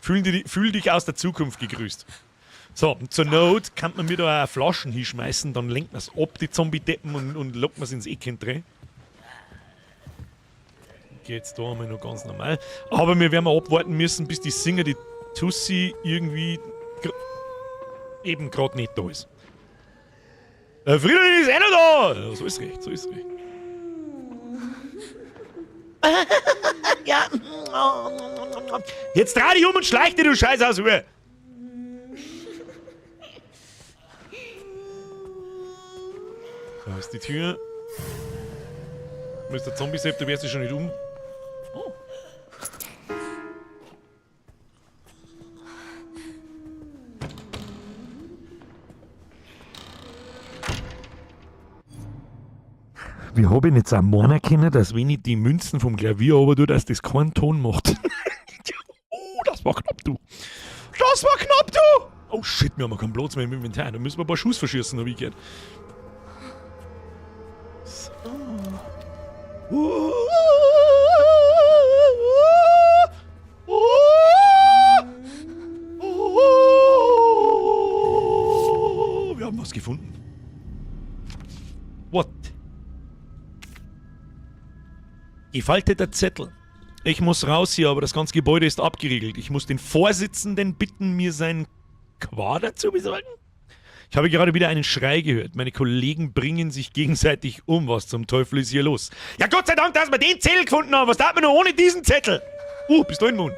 Fühl dich aus der Zukunft gegrüßt. So, und zur Not kann man mir da auch Flaschen hinschmeißen, dann lenkt man's ab, die Zombie-Deppen, und lockt man's ins Eck drin. Geht's da einmal noch ganz normal. Aber wir werden mal abwarten müssen, bis die Singer, die Tussi, irgendwie eben gerade nicht da ist. Der Fridolin ist eh noch da! Ja, so ist recht, so ist recht. Ja. Jetzt dreh dich um und schleich dich, du Scheiß aus. Da ist die Tür. Mr. Zombie-Sepp, du wärst dich schon nicht um. Oh. Wie hab ich jetzt auch meinen können, dass wenn ich die Münzen vom Klavier runter tue, dass das keinen Ton macht? Oh, das war knapp, du. Das war knapp, du! Oh shit, wir haben keinen Platz mehr im Inventar. Da müssen wir ein paar Schuss verschießen, hab ich gehört. So. Wir haben was gefunden. What? Gefalteter Zettel. Ich muss raus hier, aber das ganze Gebäude ist abgeriegelt. Ich muss den Vorsitzenden bitten, mir seinen Quader zu besorgen. Ich habe gerade wieder einen Schrei gehört. Meine Kollegen bringen sich gegenseitig um. Was zum Teufel ist hier los? Ja, Gott sei Dank, dass wir den Zettel gefunden haben. Was tat man nur ohne diesen Zettel? Bist du in Mund?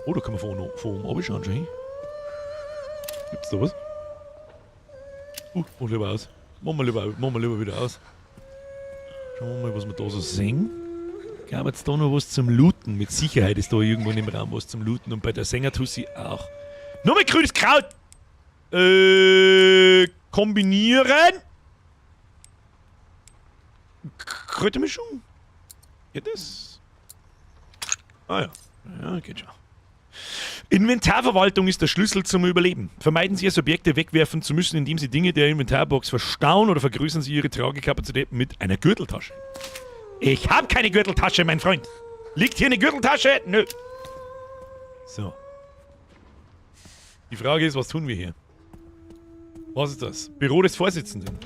Oh, da kann man von oben runterschauen schon hin. Gibt's da was? Mach lieber aus. Machen wir lieber wieder aus. Schauen wir mal, was wir da so sehen. Gab jetzt da noch was zum Looten? Mit Sicherheit ist da irgendwo in dem Raum was zum Looten und bei der Sängertussi auch. Nochmal grünes Kraut! Kombinieren! Kräutermischung? Geht das? Ah ja. Ja, geht schon. Inventarverwaltung ist der Schlüssel zum Überleben. Vermeiden Sie es, Objekte wegwerfen zu müssen, indem Sie Dinge der Inventarbox verstauen oder vergrößern Sie Ihre Tragekapazität mit einer Gürteltasche. Ich hab keine Gürteltasche, mein Freund. Liegt hier eine Gürteltasche? Nö. So. Die Frage ist, was tun wir hier? Was ist das? Büro des Vorsitzenden.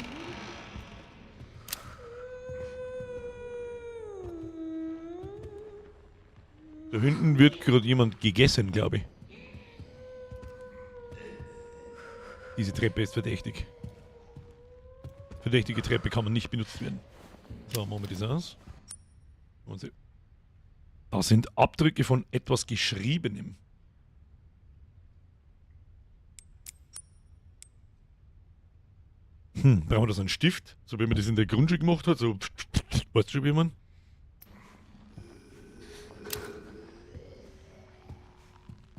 Da hinten wird gerade jemand gegessen, glaube ich. Diese Treppe ist verdächtig. Verdächtige Treppe kann man nicht benutzt werden. So, machen wir das aus. Da sind Abdrücke von etwas Geschriebenem. Brauchen wir da so einen Stift? So wie man das in der Grundschule gemacht hat. So. Weißt du schon, wie man?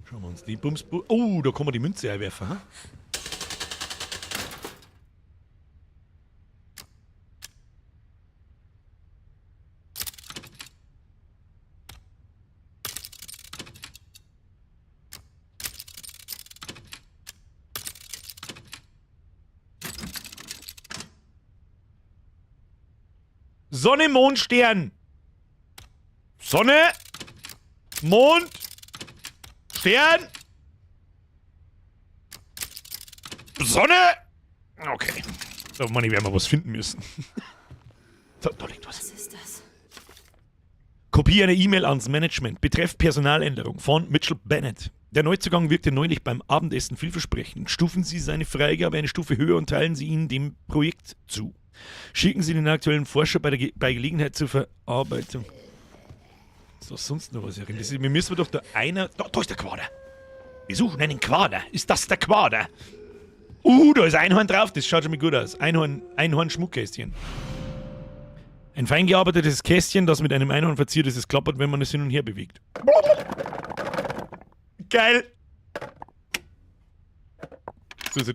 Schauen wir uns die Bums. Oh, da kann man die Münze einwerfen. Hm? Sonne, Mond, Stern. Sonne, Mond, Stern, Sonne. Okay. So, Mann, ich werde mal was finden müssen. So, da liegt was. Was ist das? Kopie einer E-Mail ans Management. Betreff Personaländerung von Mitchell Bennett. Der Neuzugang wirkte neulich beim Abendessen vielversprechend. Stufen Sie seine Freigabe eine Stufe höher und teilen Sie ihn dem Projekt zu. Schicken Sie den aktuellen Forscher bei, der Ge bei Gelegenheit zur Verarbeitung. Ist doch sonst noch was herin? Das ist, wir müssen doch da einer. Da, da ist der Quader. Wir suchen einen Quader. Ist das der Quader? Da ist Einhorn drauf. Das schaut schon mal gut aus. Einhorn, Einhorn-Schmuckkästchen. Ein fein gearbeitetes Kästchen, das mit einem Einhorn verziert ist. Es klappert, wenn man es hin und her bewegt. Geil! So ist es.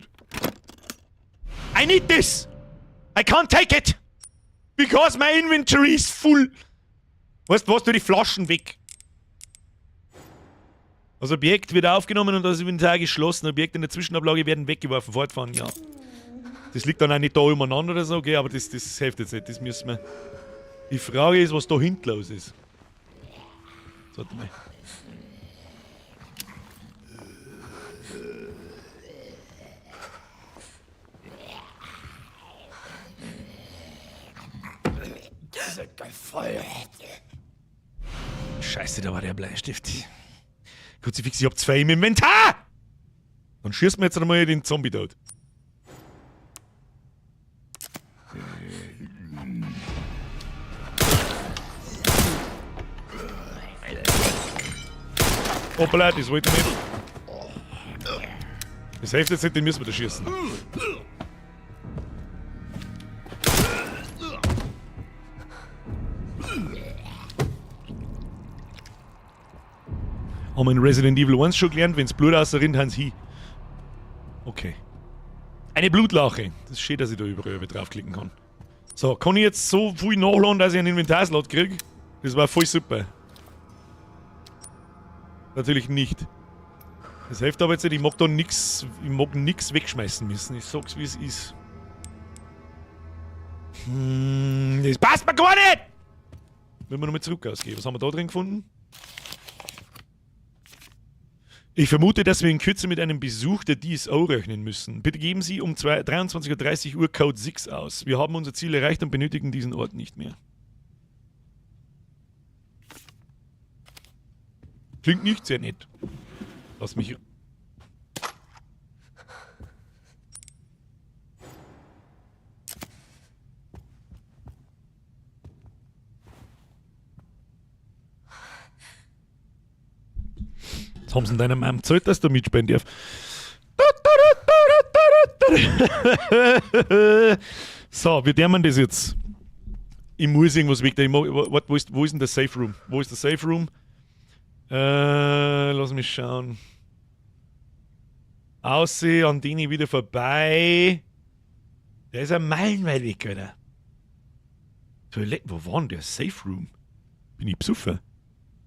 I need this! I can't take it! Because my inventory is full! Weißt du was, tu die Flaschen weg. Das Objekt wird aufgenommen und das Inventar geschlossen. Objekte in der Zwischenablage werden weggeworfen. Fortfahren, ja. Das liegt dann auch nicht da umeinander oder so, okay, aber das, das hilft jetzt nicht. Das müssen wir. Die Frage ist, was da hinten los ist. Warte mal. Scheiße, da war der Bleistift. Kruzifix, ich hab zwei im Inventar! Dann schießen wir jetzt einmal den Zombie tot. Hoppala, das wollte ich nicht. Das hilft jetzt nicht, den müssen wir da schießen. Haben wir in Resident Evil 1 schon gelernt, wenn's Blut rausrinnt, haben's hin. Okay. Eine Blutlache. Das ist schön, dass ich da überall draufklicken kann. So, kann ich jetzt so viel nachladen, dass ich einen Inventarslot krieg? Das war voll super. Natürlich nicht. Das hilft aber jetzt nicht, ich mag da nix, ich mag nix wegschmeißen müssen. Ich sag's, wie es ist. Das passt mir gar nicht! Wenn wir nochmal zurück ausgehen. Was haben wir da drin gefunden? Ich vermute, dass wir in Kürze mit einem Besuch der DSO rechnen müssen. Bitte geben Sie um 23:30 Uhr Code 6 aus. Wir haben unser Ziel erreicht und benötigen diesen Ort nicht mehr. Klingt nicht sehr nett. Lass mich... Jetzt haben sie in deiner Mom gezahlt, dass du mitspielen darfst. So, wie der man das jetzt? Ich muss irgendwas weg. Ich mag, warte, wo ist denn der Safe Room? Wo ist der Safe Room? Lass mich schauen. Ausseh, an den ich wieder vorbei. Der ist ein meilenweit weg, Alter. Toilette, wo war denn der Safe Room? Bin ich besoffen?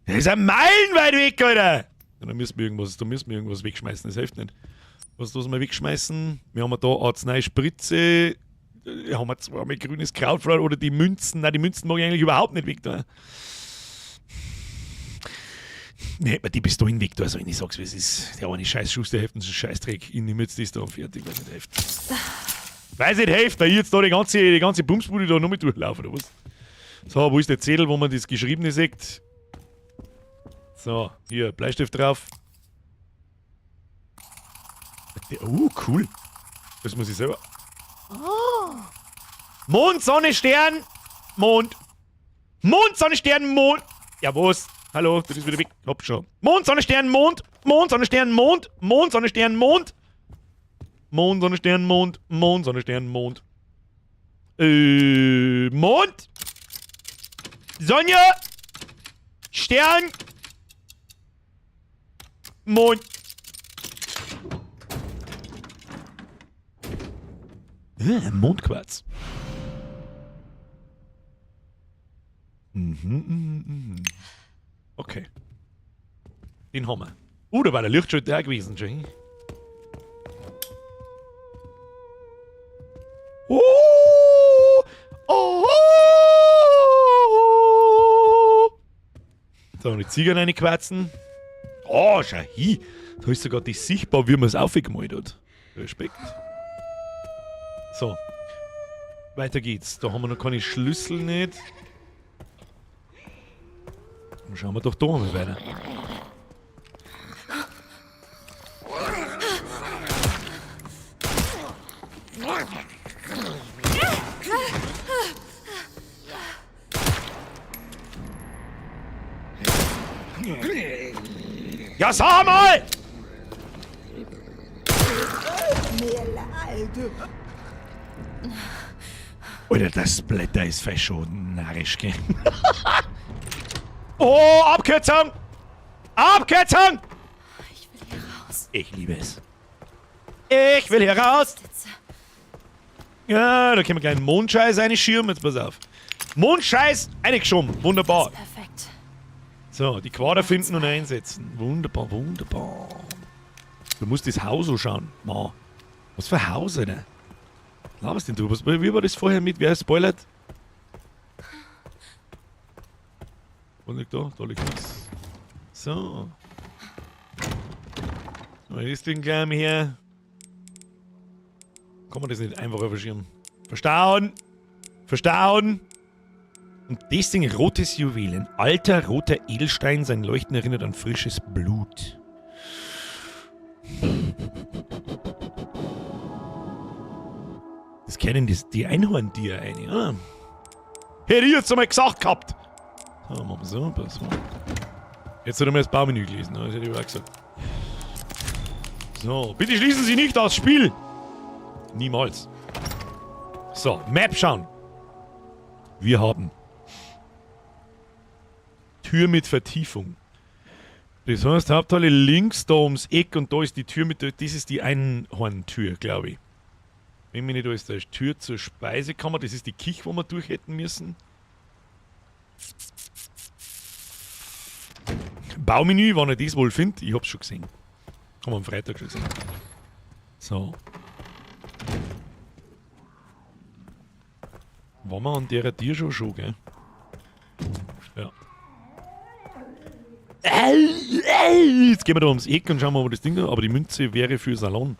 Der ist ein meilenweit weg, Alter! Ja, da müssen wir irgendwas, da müssen wir irgendwas wegschmeißen, das hilft nicht. Was lassen wir wegschmeißen? Wir haben da Arzneispritze, haben wir zweimal grünes Krautfleisch oder die Münzen. Nein, die Münzen mag ich eigentlich überhaupt nicht weg da. Nee, hätte man die bis dahin weg da, also wenn ich sag's, wie es ist. Der eine Scheiß-Schuss, der hilft uns einen Scheißdreck. Ich nehme jetzt das da und fertig, weil es nicht hilft. Weil es nicht hilft, da ich jetzt da die ganze Bumsbude da noch mit durchlaufe, oder was? So, wo ist der Zettel, wo man das Geschriebene sieht? So, hier, Bleistift drauf. Oh, cool. Das muss ich selber. Oh. Mond, Sonne, Stern, Mond. Mond, Sonne, Stern, Mond. Ja, was? Hallo, das ist wieder weg. Hopp schon. Mond, Sonne, Stern, Mond. Mond, Sonne, Stern, Mond. Mond, Sonne, Stern, Mond. Mond, Sonne, Stern, Mond. Mond, Sonne, Stern, Mond. Mond. Sonja! Stern! Mond! Mondquarz. Okay. Den haben wir. Da war der Lichtschalter auch gewesen, schon. Oh! Oh! So, und die Ziege reinquarzen. Oh, schau hin. Da ist sogar das sichtbar, wie man es aufgemalt hat. Respekt. So. Weiter geht's. Da haben wir noch keine Schlüssel nicht. Dann schauen wir doch da mal weiter. Ja, sag mal! Alter, das Blätter ist fast schon narrisch, gell? Oh, Abkürzung! Abkürzung! Ich will hier raus. Ich liebe es. Ich will hier raus! Ja, da können wir gleich einen Mondscheiß reinschirmen. Jetzt pass auf. Mondscheiß reingeschoben. Wunderbar. Perfekt. So, die Quader finden und einsetzen. Wunderbar, wunderbar. Du musst das Haus anschauen. Ma, was für ein Haus, Alter? Laberst denn du? Wie war das vorher mit? Wer spoilert? Was liegt da? Da liegt nichts. So. Was ist denn gleich mal her? Kann man das nicht einfacher verschieben? Verstauen! Verstauen! Und das Ding, rotes Juwel. Ein alter roter Edelstein, sein Leuchten erinnert an frisches Blut. Das kennen die Einhorntiere eine, ja? Hätte ich jetzt einmal gesagt gehabt! So, machen wir so, pass mal. Jetzt hat er mir das Baumenü gelesen, ne? Das hätte ich auch gesagt. So, bitte schließen Sie nicht das Spiel! Niemals. So, Map schauen. Wir haben Tür mit Vertiefung. Das heißt, Hauptteile links da ums Eck und da ist die Tür mit der, das ist die Einhorntür, glaube ich. Wenn mich nicht alles da ist, Tür zur Speisekammer, das ist die Küche, wo wir durch hätten müssen. Baumenü, wann ich das wohl finde, ich hab's schon gesehen. Haben wir am Freitag schon gesehen. So. Waren wir an der Tür schon, gell? Ja. Jetzt gehen wir da ums Eck und schauen mal, wo das Ding da. Aber die Münze wäre für Salon.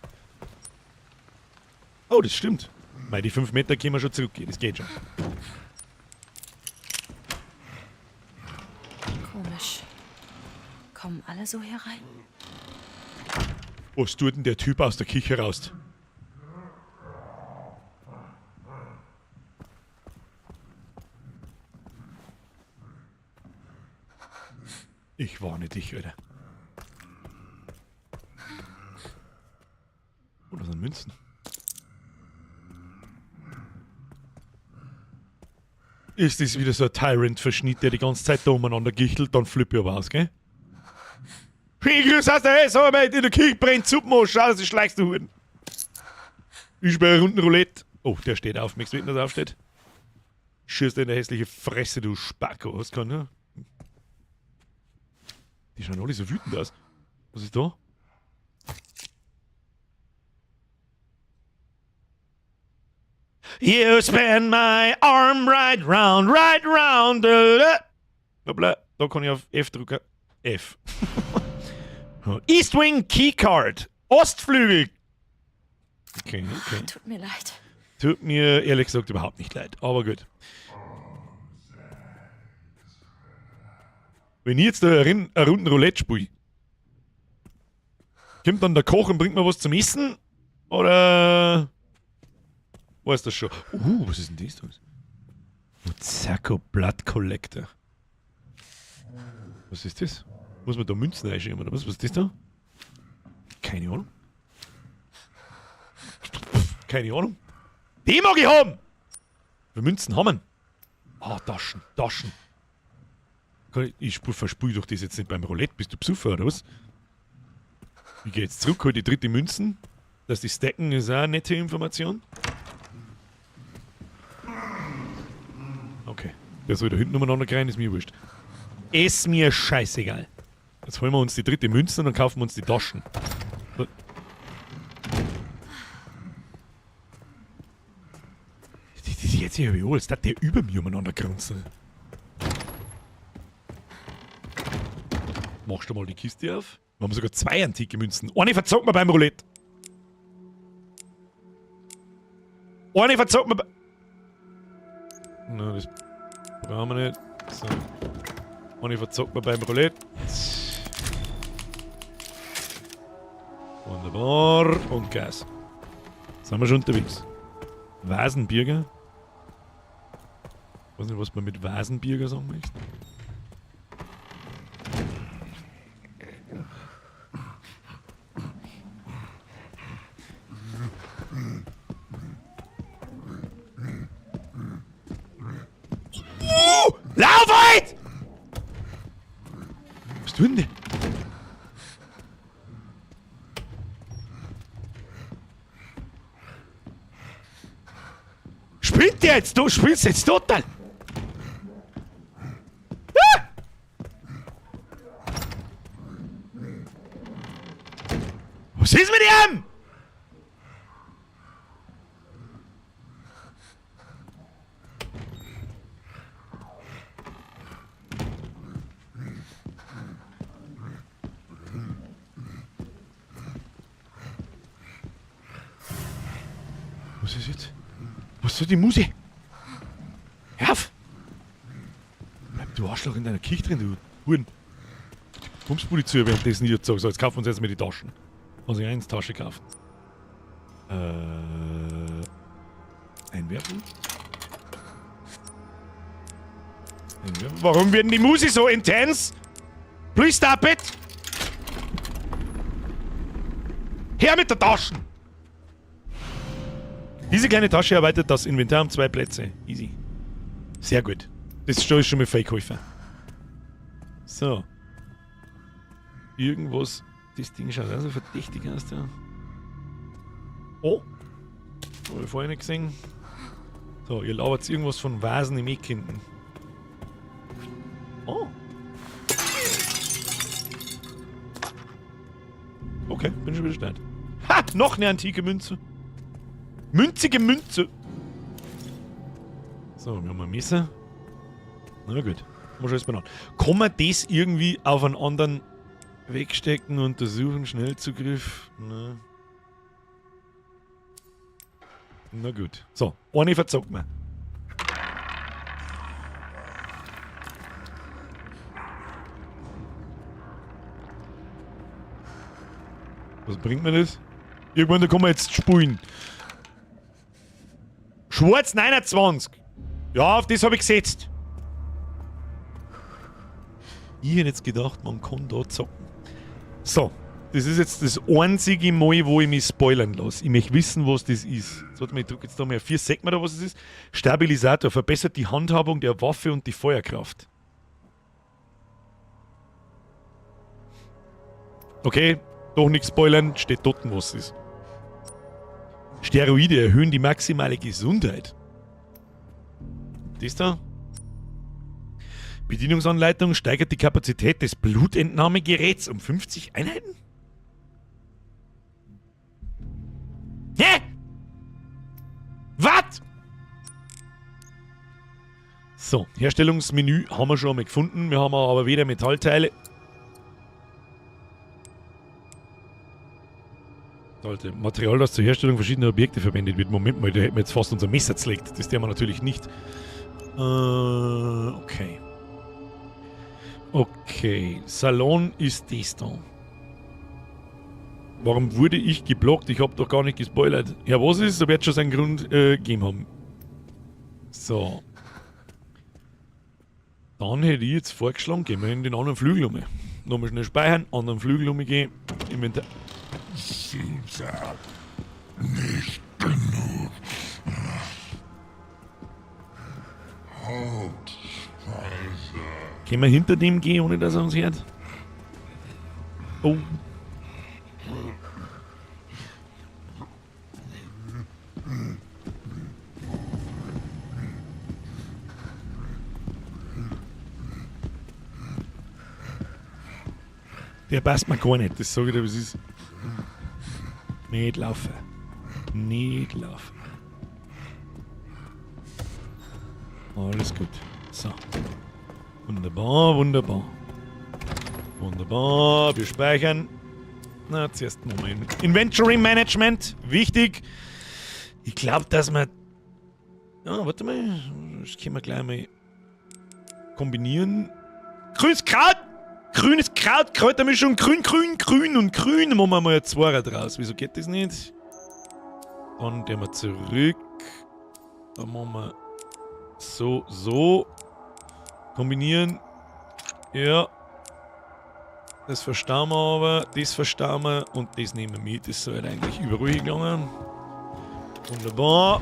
Oh, das stimmt. Mei, die 5 Meter können wir schon zurückgehen. Das geht schon. Komisch. Kommen alle so hier rein? Was tut denn der Typ aus der Küche raus? Ich warne dich, Alter. Oh, das sind Münzen. Ist das wieder so ein Tyrant-Verschnitt, der die ganze Zeit da umeinander gichtelt, dann flippe ich aber aus, gell? Schönen Grüß aus der Hey, sag mal, in der Küche brennt Suppen an, schau, dass du schleichst, du Huren. Ich spiele Runden Roulette. Oh, der steht auf. Möchtest du wetten, dass er aufsteht? Schießt in der hässliche Fresse, du Spacko. Was kann, ne? Die schauen alle so wütend aus. Was ist da? You spin my arm right round, right round. Hoppla, da kann ich auf F drücken. F. East Wing Keycard. Ostflügel. Okay, okay. Tut mir leid. Tut mir ehrlich gesagt überhaupt nicht leid, aber gut. Wenn ich jetzt da eine Runde Roulette spiele, kommt dann der Koch und bringt mir was zum Essen? Oder weiß das schon? Was ist denn das da? Muzako Blood Collector. Was ist das? Muss man da Münzen einschieben oder was? Was ist das da? Keine Ahnung. Keine Ahnung. Die mag ich haben! Wir Münzen haben. Ah, Taschen, Taschen. Ich verspul doch das jetzt nicht beim Roulette. Bist du Besucher oder was? Ich geh jetzt zurück, hol die dritte Münzen. Dass die stacken, ist auch eine nette Information. Okay. Der soll da hinten umeinander rein, ist mir wurscht. Ist mir scheißegal. Jetzt holen wir uns die dritte Münze und dann kaufen wir uns die Taschen. So. Die jetzt hier überholt, als der über mir umeinander grunzen. Machst du mal die Kiste auf? Wir haben sogar 2 antike Münzen. Eine verzockt man beim Roulette. Eine verzockt man bei... Na, das brauchen wir nicht. So. Eine verzockt man beim Roulette. Wunderbar. Und Gas. Sind wir schon unterwegs. Vasenbürger. Ich weiß nicht, was man mit Vasenbürger sagen möchte. Lauf halt! Was tun die? Spinnt der jetzt? Du spielst jetzt total! Ah! Was ist mit ihm? Was ist jetzt? Was soll die Musik? Hör auf! Bleib du Arschloch in deiner Kirche drin, du Huren. Die Bumsbude zu währenddessen hier so. So, jetzt kaufen wir uns jetzt mal die Taschen. Muss ich 1 Tasche kaufen. Einwerfen? Einwerfen? Warum werden die Musi so intens? Please stop it! Her mit der Taschen! Diese kleine Tasche erweitert das Inventar um 2 Plätze. Easy. Sehr gut. Das ist schon mal Fake-Käufer. So. Irgendwas. Das Ding schaut auch so verdächtig aus da. Oh. Hab ich vorher nicht gesehen. So, ihr labert irgendwas von Vasen im Eck hinten. Oh. Okay, bin schon wieder stark. Ha! Noch eine antike Münze. Münzige Münze. So, wir haben ein Messer. Na gut, muss ich erstmal an. Kann man das irgendwie auf einen anderen wegstecken, untersuchen, Schnellzugriff? Na. Na gut. So, eine verzockt man. Was bringt mir das? Irgendwann, da kann man jetzt spulen. Schwarz 29. Ja, auf das hab ich gesetzt. Ich hätte jetzt gedacht, man kann da zocken. So, das ist jetzt das einzige Mal, wo ich mich spoilern lasse. Ich möchte wissen, was das ist. Jetzt, warte mal, ich drück jetzt da mal 4, sieht man da, was es ist? Stabilisator verbessert die Handhabung der Waffe und die Feuerkraft. Okay, doch nichts spoilern, steht dort, was es ist. Steroide erhöhen die maximale Gesundheit. Das da? Bedienungsanleitung steigert die Kapazität des Blutentnahmegeräts um 50 Einheiten? Hä? Was? So, Herstellungsmenü haben wir schon einmal gefunden. Wir haben aber weder Metallteile. Sollte Material, das zur Herstellung verschiedener Objekte verwendet wird. Moment mal, da hätten wir jetzt fast unser Messer zerlegt. Das tun wir natürlich nicht. Okay. Okay, Salon ist das da. Warum wurde ich geblockt? Ich hab doch gar nicht gespoilert. Ja, was ist? Da wird schon seinen Grund gegeben haben. So. Dann hätte ich jetzt vorgeschlagen, gehen wir in den anderen Flügel um. Nochmal schnell speichern, anderen Flügel umgehen. Inventar. Nicht genug. Hauptspeise. Können wir hinter dem gehen, ohne dass er uns hört? Oh. Der passt mir gar nicht, das sag ich dir, was ist. Nicht laufen. Nicht laufen. Alles gut. So. Wunderbar, wunderbar. Wunderbar, wir speichern. Na, zuerst Moment. Inventory Management, wichtig. Ich glaube, dass wir... Ja, warte mal. Das können wir gleich mal kombinieren. Grünes Kraut! Grünes Kraut, Kräutermischung, grün, grün, grün und grün. Machen wir mal ein Zweier draus. Wieso geht das nicht? Dann gehen wir zurück. Dann machen wir so, so. Kombinieren. Ja. Das verstauen wir aber. Das verstauen wir. Und das nehmen wir mit. Das soll eigentlich überall gegangen. Wunderbar.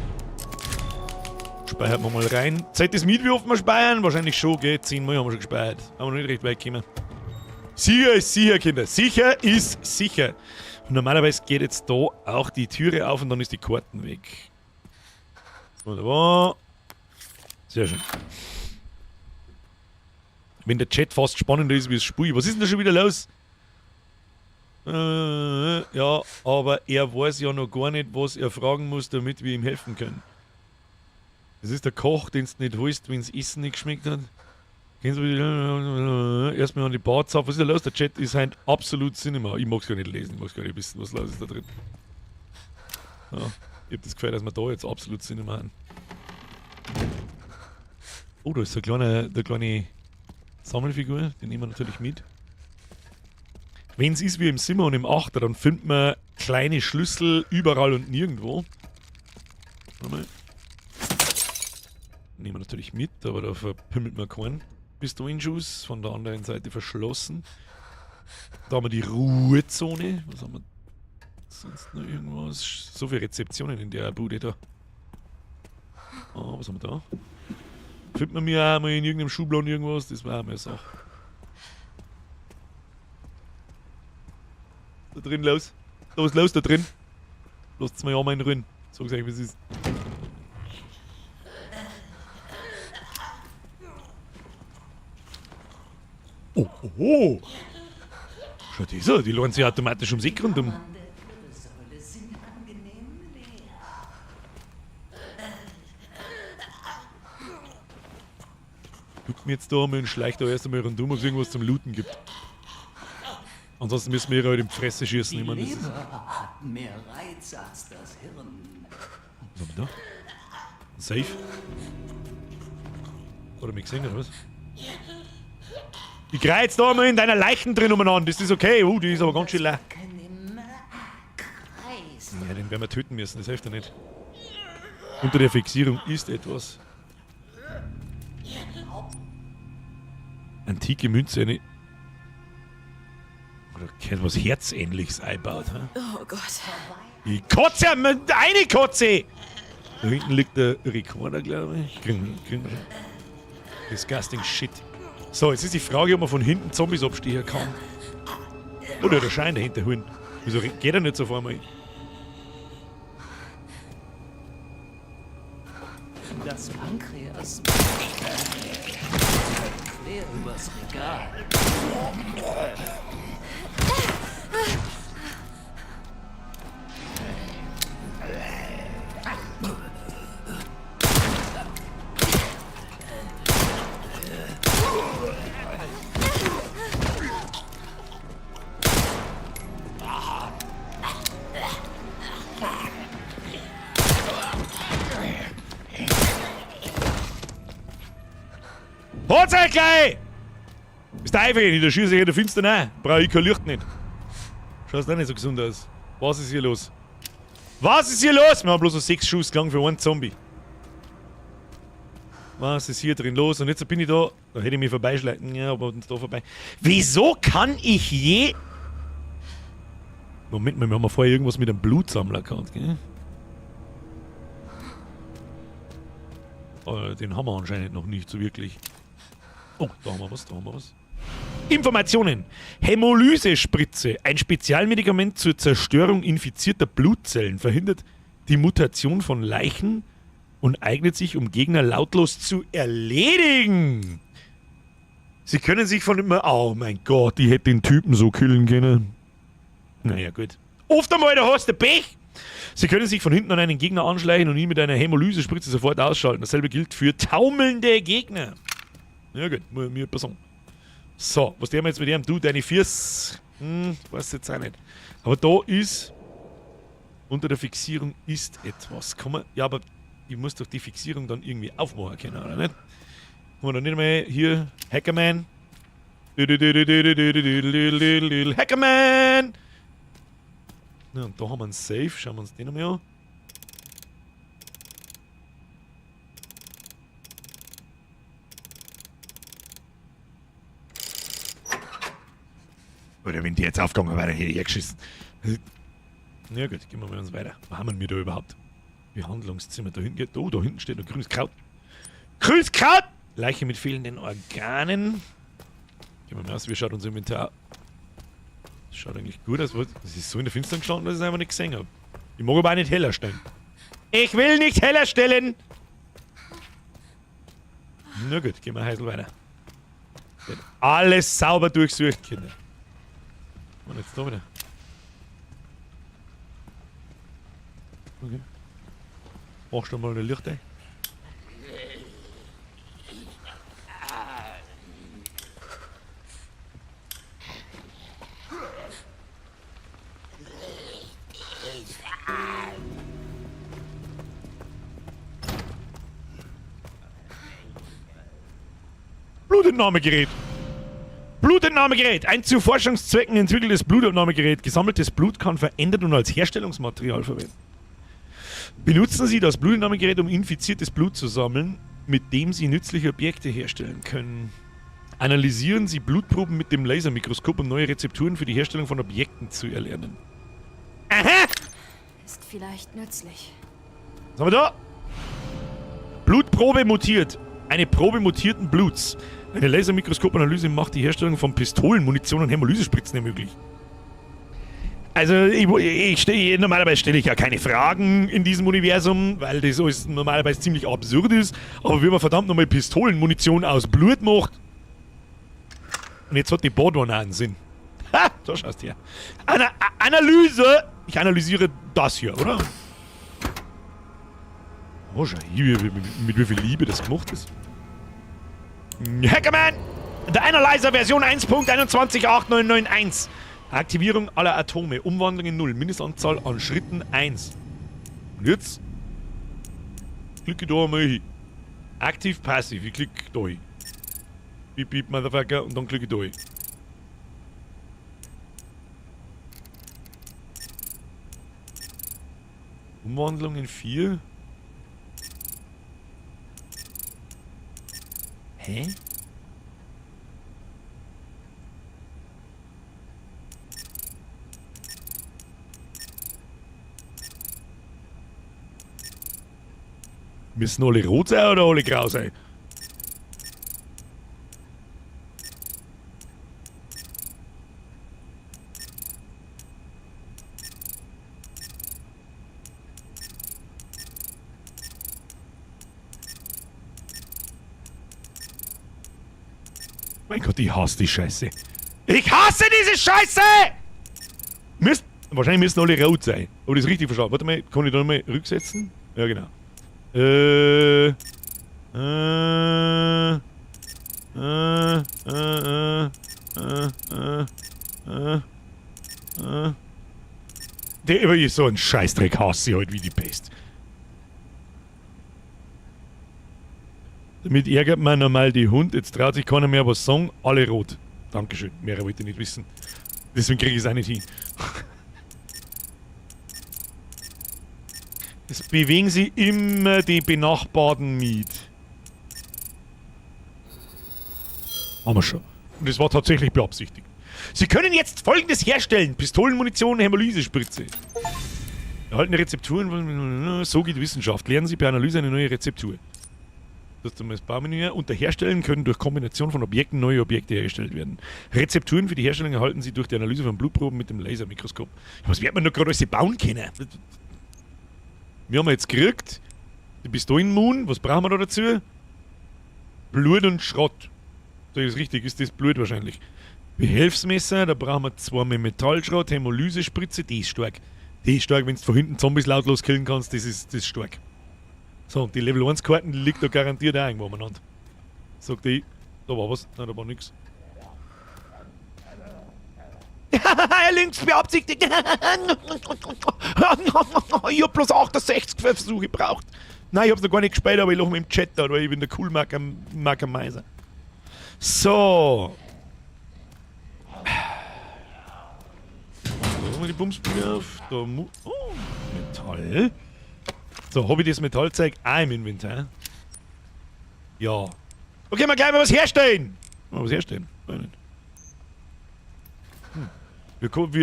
Speichern wir mal rein. Zeit das mit, wie oft wir speichern? Wahrscheinlich schon, gell? 10 Mal haben wir schon gespeichert. Haben wir noch nicht recht weit gekommen. Sicher ist sicher, Kinder. Sicher ist sicher. Und normalerweise geht jetzt da auch die Türe auf und dann ist die Karten weg. Wunderbar. Sehr schön. Wenn der Chat fast spannender ist wie das Spiel. Was ist denn da schon wieder los? Ja, aber er weiß ja noch gar nicht, was er fragen muss, damit wir ihm helfen können. Das ist der Koch, den du nicht holst, wenn's Essen nicht geschmeckt hat. Kennst du erstmal an die Bar zapfen. Was ist da los? Der Chat ist halt absolut Cinema. Ich mag's gar nicht lesen, ich mag's gar nicht wissen, was los ist da drin. Ja, ich hab das Gefühl, dass wir da jetzt absolut Cinema haben. Oh, da ist der kleine Sammelfigur, die nehmen wir natürlich mit. Wenn's ist wie im Zimmer und im Achter, dann findet man kleine Schlüssel überall und nirgendwo. Warte mal. Nehmen wir natürlich mit, aber da verpimmelt man keinen Pistolenschuss. Von der anderen Seite verschlossen. Da haben wir die Ruhezone. Was haben wir sonst noch irgendwas? So viele Rezeptionen in der Bude da. Oh, was haben wir da? Findet man mir auch mal in irgendeinem Schubladen irgendwas? Das war auch mal eine Sache. Da drin los. Da was los da drin. Lasst's mir ja mal in Ruhe. Sag's euch, wie es ist. Oh, oh, oh. Schau das an, die lohnt sich automatisch ums Eck rundum. Guck mir jetzt da einmal und schleicht da erst einmal rundum, ob es irgendwas zum Looten gibt. Ansonsten müssen wir halt in die Fresse schießen. Die Ich meine, das ist Leber hat mehr Reiz als das Hirn. Was haben wir da? Ein Safe? Hat er mich gesehen, oder was? Ich kreuz da einmal in deiner Leichen drin umeinander, das ist okay. Die ist aber ganz schön leer. Ja, den werden wir töten müssen, das hilft ja nicht. Unter der Fixierung ist etwas. Antike Münze, eine. Oder kennt was Herzähnliches einbaut, hä? Oh Gott. Die Kotze, eine Kotze! Da hinten liegt der Rekorder, glaube ich. Kriegen wir schon. Disgusting Shit. So, jetzt ist die Frage, ob man von hinten Zombies abstehen kann. Oder der Schein dahinter holen. Wieso geht er nicht so vor mir? Das Pankreas quer übers Regal. Hol's euch gleich! Ist der Teufel, da schieße ich in der Finsternis rein. Brauche ich kein Licht nicht. Schaut auch nicht so gesund aus. Was ist hier los? Was ist hier los? Wir haben bloß noch 6 Schuss gelangt für einen Zombie. Was ist hier drin los? Und jetzt bin ich da. Da hätte ich mich vorbeischleiten. Ja, aber uns da vorbei. Wieso kann ich je. Moment mal, wir haben ja vorher irgendwas mit einem Blutsammler gehabt, gell? Den haben wir anscheinend noch nicht so wirklich. Oh, da haben wir was, da haben wir was. Informationen. Hämolysespritze. Ein Spezialmedikament zur Zerstörung infizierter Blutzellen verhindert die Mutation von Leichen und eignet sich, um Gegner lautlos zu erledigen. Sie können sich von immer. Oh mein Gott, ich hätte den Typen so killen können. Naja, gut. Oft einmal, da hast du Pech. Sie können sich von hinten an einen Gegner anschleichen und ihn mit einer Hämolysespritze sofort ausschalten. Dasselbe gilt für taumelnde Gegner. Ja gut, muss mir etwas sagen. So, was tun wir jetzt mit dem? Du, deine Füße. Weiß jetzt auch nicht. Aber da ist. Unter der Fixierung ist etwas. Kann man, ja, aber ich muss doch die Fixierung dann irgendwie aufmachen können, oder nicht? Kann man da nicht mehr hier. Hackerman. Hackerman! Ja, und da haben wir einen Safe. Schauen wir uns den nochmal an. Oder wenn die jetzt aufgegangen wäre, hätte ich hergeschissen. Ja gut, gehen wir mal uns weiter. Was haben wir da überhaupt? Behandlungszimmer. Da hinten geht. Oh, da hinten steht noch grünes Kraut. Grünes Kraut! Leiche mit fehlenden Organen. Gehen wir mal aus, wie schaut unser Inventar? Das schaut eigentlich gut aus. Das ist so in der Finsternis gestanden, dass ich es einfach nicht gesehen habe. Ich mag aber auch nicht heller stellen. Ich will nicht heller stellen! Na gut, gehen wir ein Häusl weiter. Wird alles sauber durchsucht, Kinder. Und jetzt da wieder. Okay. Machst du mal eine Licht ein? Blutentnahmegerät. Blutentnahmegerät. Ein zu Forschungszwecken entwickeltes Blutentnahmegerät. Gesammeltes Blut kann verändert und als Herstellungsmaterial verwendet. Benutzen Sie das Blutentnahmegerät, um infiziertes Blut zu sammeln, mit dem Sie nützliche Objekte herstellen können. Analysieren Sie Blutproben mit dem Lasermikroskop, um neue Rezepturen für die Herstellung von Objekten zu erlernen. Aha! Ist vielleicht nützlich. Was haben wir da? Blutprobe mutiert. Eine Probe mutierten Bluts. Eine Lasermikroskopanalyse macht die Herstellung von Pistolen, Munition und Hämolysespritzen möglich. Also, normalerweise stelle ich ja keine Fragen in diesem Universum, weil das alles normalerweise ziemlich absurd ist. Aber wie man verdammt nochmal Pistolenmunition aus Blut macht. Und jetzt hat die Badwanne einen Sinn. Ha, da schaust du her. Analyse! Ich analysiere das hier, oder? Oh, schau hier, mit wie viel Liebe das gemacht ist. Hackerman! The Analyzer Version 1.218991. Aktivierung aller Atome. Umwandlung in 0. Mindestanzahl an Schritten 1. Und jetzt? Klicke da mal hin. Aktiv, passiv. Ich klicke da hin. Beep, beep, Motherfucker. Und dann klicke ich da hin. Umwandlung in 4. Hä? Müssen alle rot sein oder alle grau sein? Mein Gott, ich hasse die Scheiße. Ich hasse diese Scheiße! Wahrscheinlich müssen alle rot sein. Hab ich das richtig verstanden? Warte mal, kann ich da nochmal rücksetzen? Ja, genau. Der über so einen Scheißdreck hasse ich halt wie die Pest. Damit ärgert man normal die Hund. Jetzt traut sich keiner mehr was sagen. Alle rot. Dankeschön. Mehr wollte ich nicht wissen. Deswegen kriege ich es auch nicht hin. Es bewegen sich immer die benachbarten mit. Haben wir schon. Und es war tatsächlich beabsichtigt. Sie können jetzt Folgendes herstellen. Pistolenmunition, Hämolysespritze. Erhaltene Rezepturen. So geht Wissenschaft. Lernen Sie per Analyse eine neue Rezeptur. Das ist das Baumenü her. Unter Herstellen können durch Kombination von Objekten neue Objekte hergestellt werden. Rezepturen für die Herstellung erhalten Sie durch die Analyse von Blutproben mit dem Lasermikroskop. Was wird man noch gerade alles bauen können? Wir haben jetzt gekriegt die Pistolenmoon. Was brauchen wir da dazu? Blut und Schrott. So ist richtig, ist das Blut wahrscheinlich. Behelfsmesser, da brauchen wir zweimal Metallschrott, Hämolysespritze, die ist stark. Die ist stark, wenn du von hinten Zombies lautlos killen kannst, das ist stark. So, und die Level 1 Karten liegt da garantiert auch irgendwo umeinander. Sagt die, da war was, nein, da war nix. Links beabsichtigt. Ich hab bloß 68 Versuche gebraucht. Nein, ich hab's noch gar nicht gespielt, aber ich lache mich im Chat da, weil ich bin der cool Marker. So. Da haben wir die Bumsbühne auf. Da oh, Metall. So, hab ich das Metallzeug auch im Inventar? Ja. Okay, wir gleich mal was herstellen. Mal was herstellen. Weiß nicht.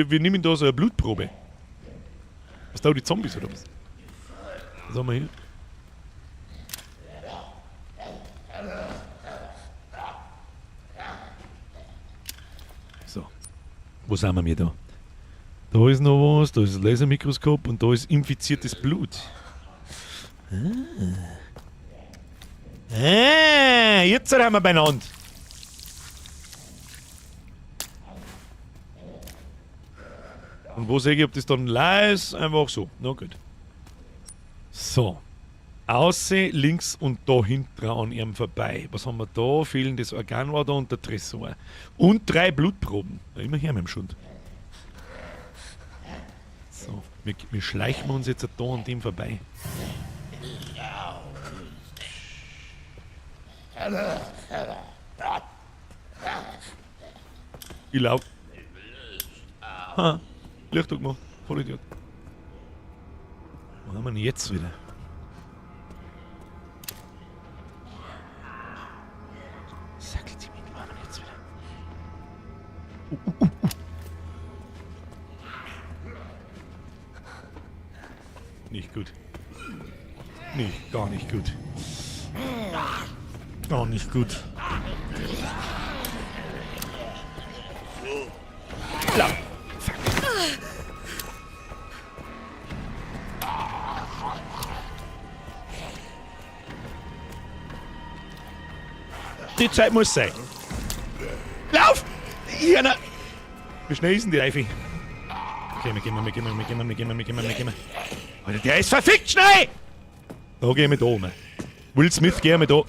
Wir nehmen da so eine Blutprobe. Was da die Zombies oder was? Was haben wir hier? So. Wo sind wir da? Da ist noch was, da ist das Lasermikroskop und da ist infiziertes Blut. Ah. Jetzt sind wir beieinander. Und wo sehe ich, ob das dann leer ist? Einfach so. Na gut. So. Außer links und da hinten an ihm vorbei. Was haben wir da? Fehlendes Organ war da und der Tresor. Und 3 Blutproben. Na, immer her mit dem Schund. So, wir schleichen uns jetzt da an dem vorbei. Ich lauf. Ha, Licht gemacht. Vollidiot. Wo haben wir denn jetzt wieder? Sackelzement, wo haben wir denn jetzt wieder? Nicht gut. Nicht, gar nicht gut. Gar nicht gut. La. Fuck. Die Zeit muss sein. Lauf! Jana! Wie schnell ist denn die Eifi? Okay, wir gehen, wir gehen, wir gehen, wir gehen, wir gehen, wir gehen. Alter, der ist verfickt schnell! Da gehen wir da um. Will Smith, geh mal da.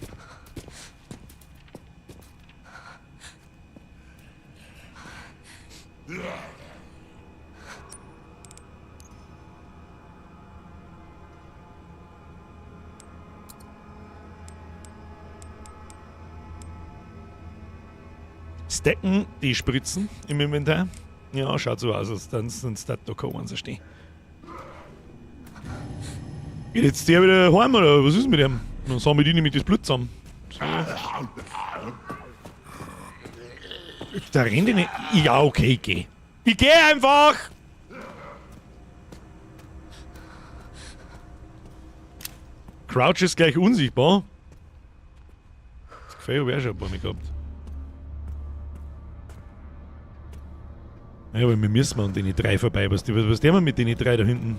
Stacken die Spritzen im Inventar. Ja, schaut so aus, als dann sonst da kann man so stehen. Geht jetzt der wieder heim oder was ist mit dem? Dann sammeln die nämlich das Blut zusammen. So. Da rennt ich nicht. Ja, okay, ich geh. Ich geh einfach! Crouch ist gleich unsichtbar. Das Gefühl hab ich auch schon ein paar Mal gehabt. Ja, aber wir müssen an den 3 vorbei. Was der wir mit den 3 da hinten?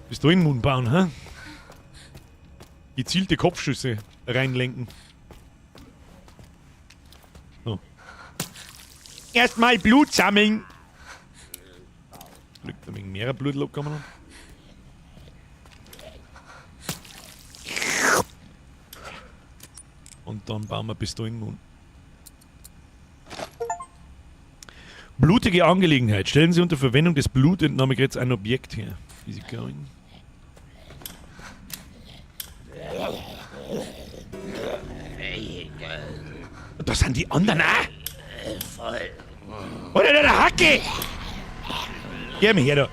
Bist du in den Mund bauen, hä? Gezielte Kopfschüsse reinlenken. So. Erstmal Blut sammeln! Liegt da wegen mehrer Blut locker noch. Und dann bauen wir Pistolenmund. Blutige Angelegenheit. Stellen Sie unter Verwendung des Blutentnahmegeräts ein Objekt her. Easy going. Das sind die anderen auch! Oder der Hacke! Geh mir her da!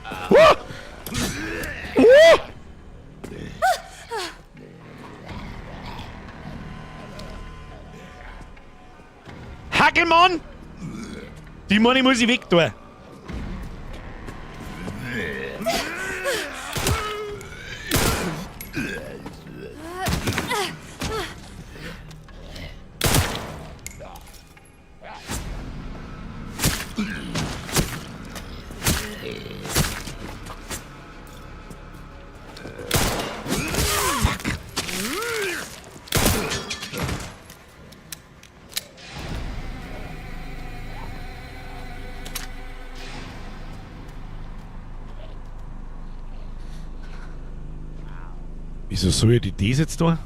Hackelmann! Die Money muss ich weg tun. Wieso soll ich die das jetzt da?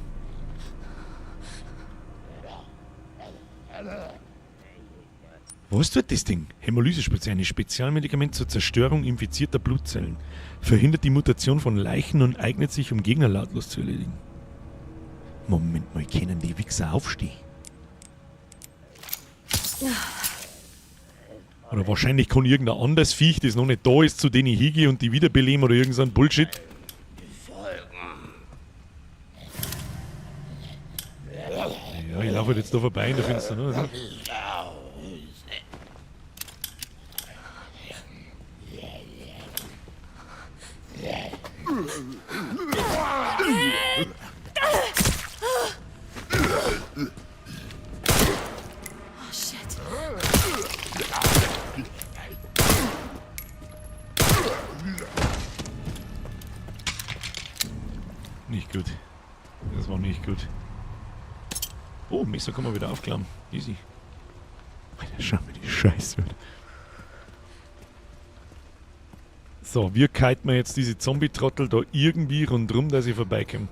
Was tut das Ding? Hämolysespritze, ein Spezialmedikament zur Zerstörung infizierter Blutzellen. Verhindert die Mutation von Leichen und eignet sich, um Gegner lautlos zu erledigen. Moment mal, können die Wichser aufstehen? Oder wahrscheinlich kann irgendein anderes Viech, das noch nicht da ist, zu denen ich hingehe und die wiederbeleben oder irgend so ein Bullshit. Ja, ich laufe halt jetzt da vorbei in der Finsternis. Ne? Oh, shit. Nicht gut. Das war nicht gut. Oh, Messer kann man wieder aufklappen. Easy. Alter, schau mir die Scheiße an. So, wir kiten wir jetzt diese Zombie-Trottel da irgendwie rundrum, dass ich vorbeikomme.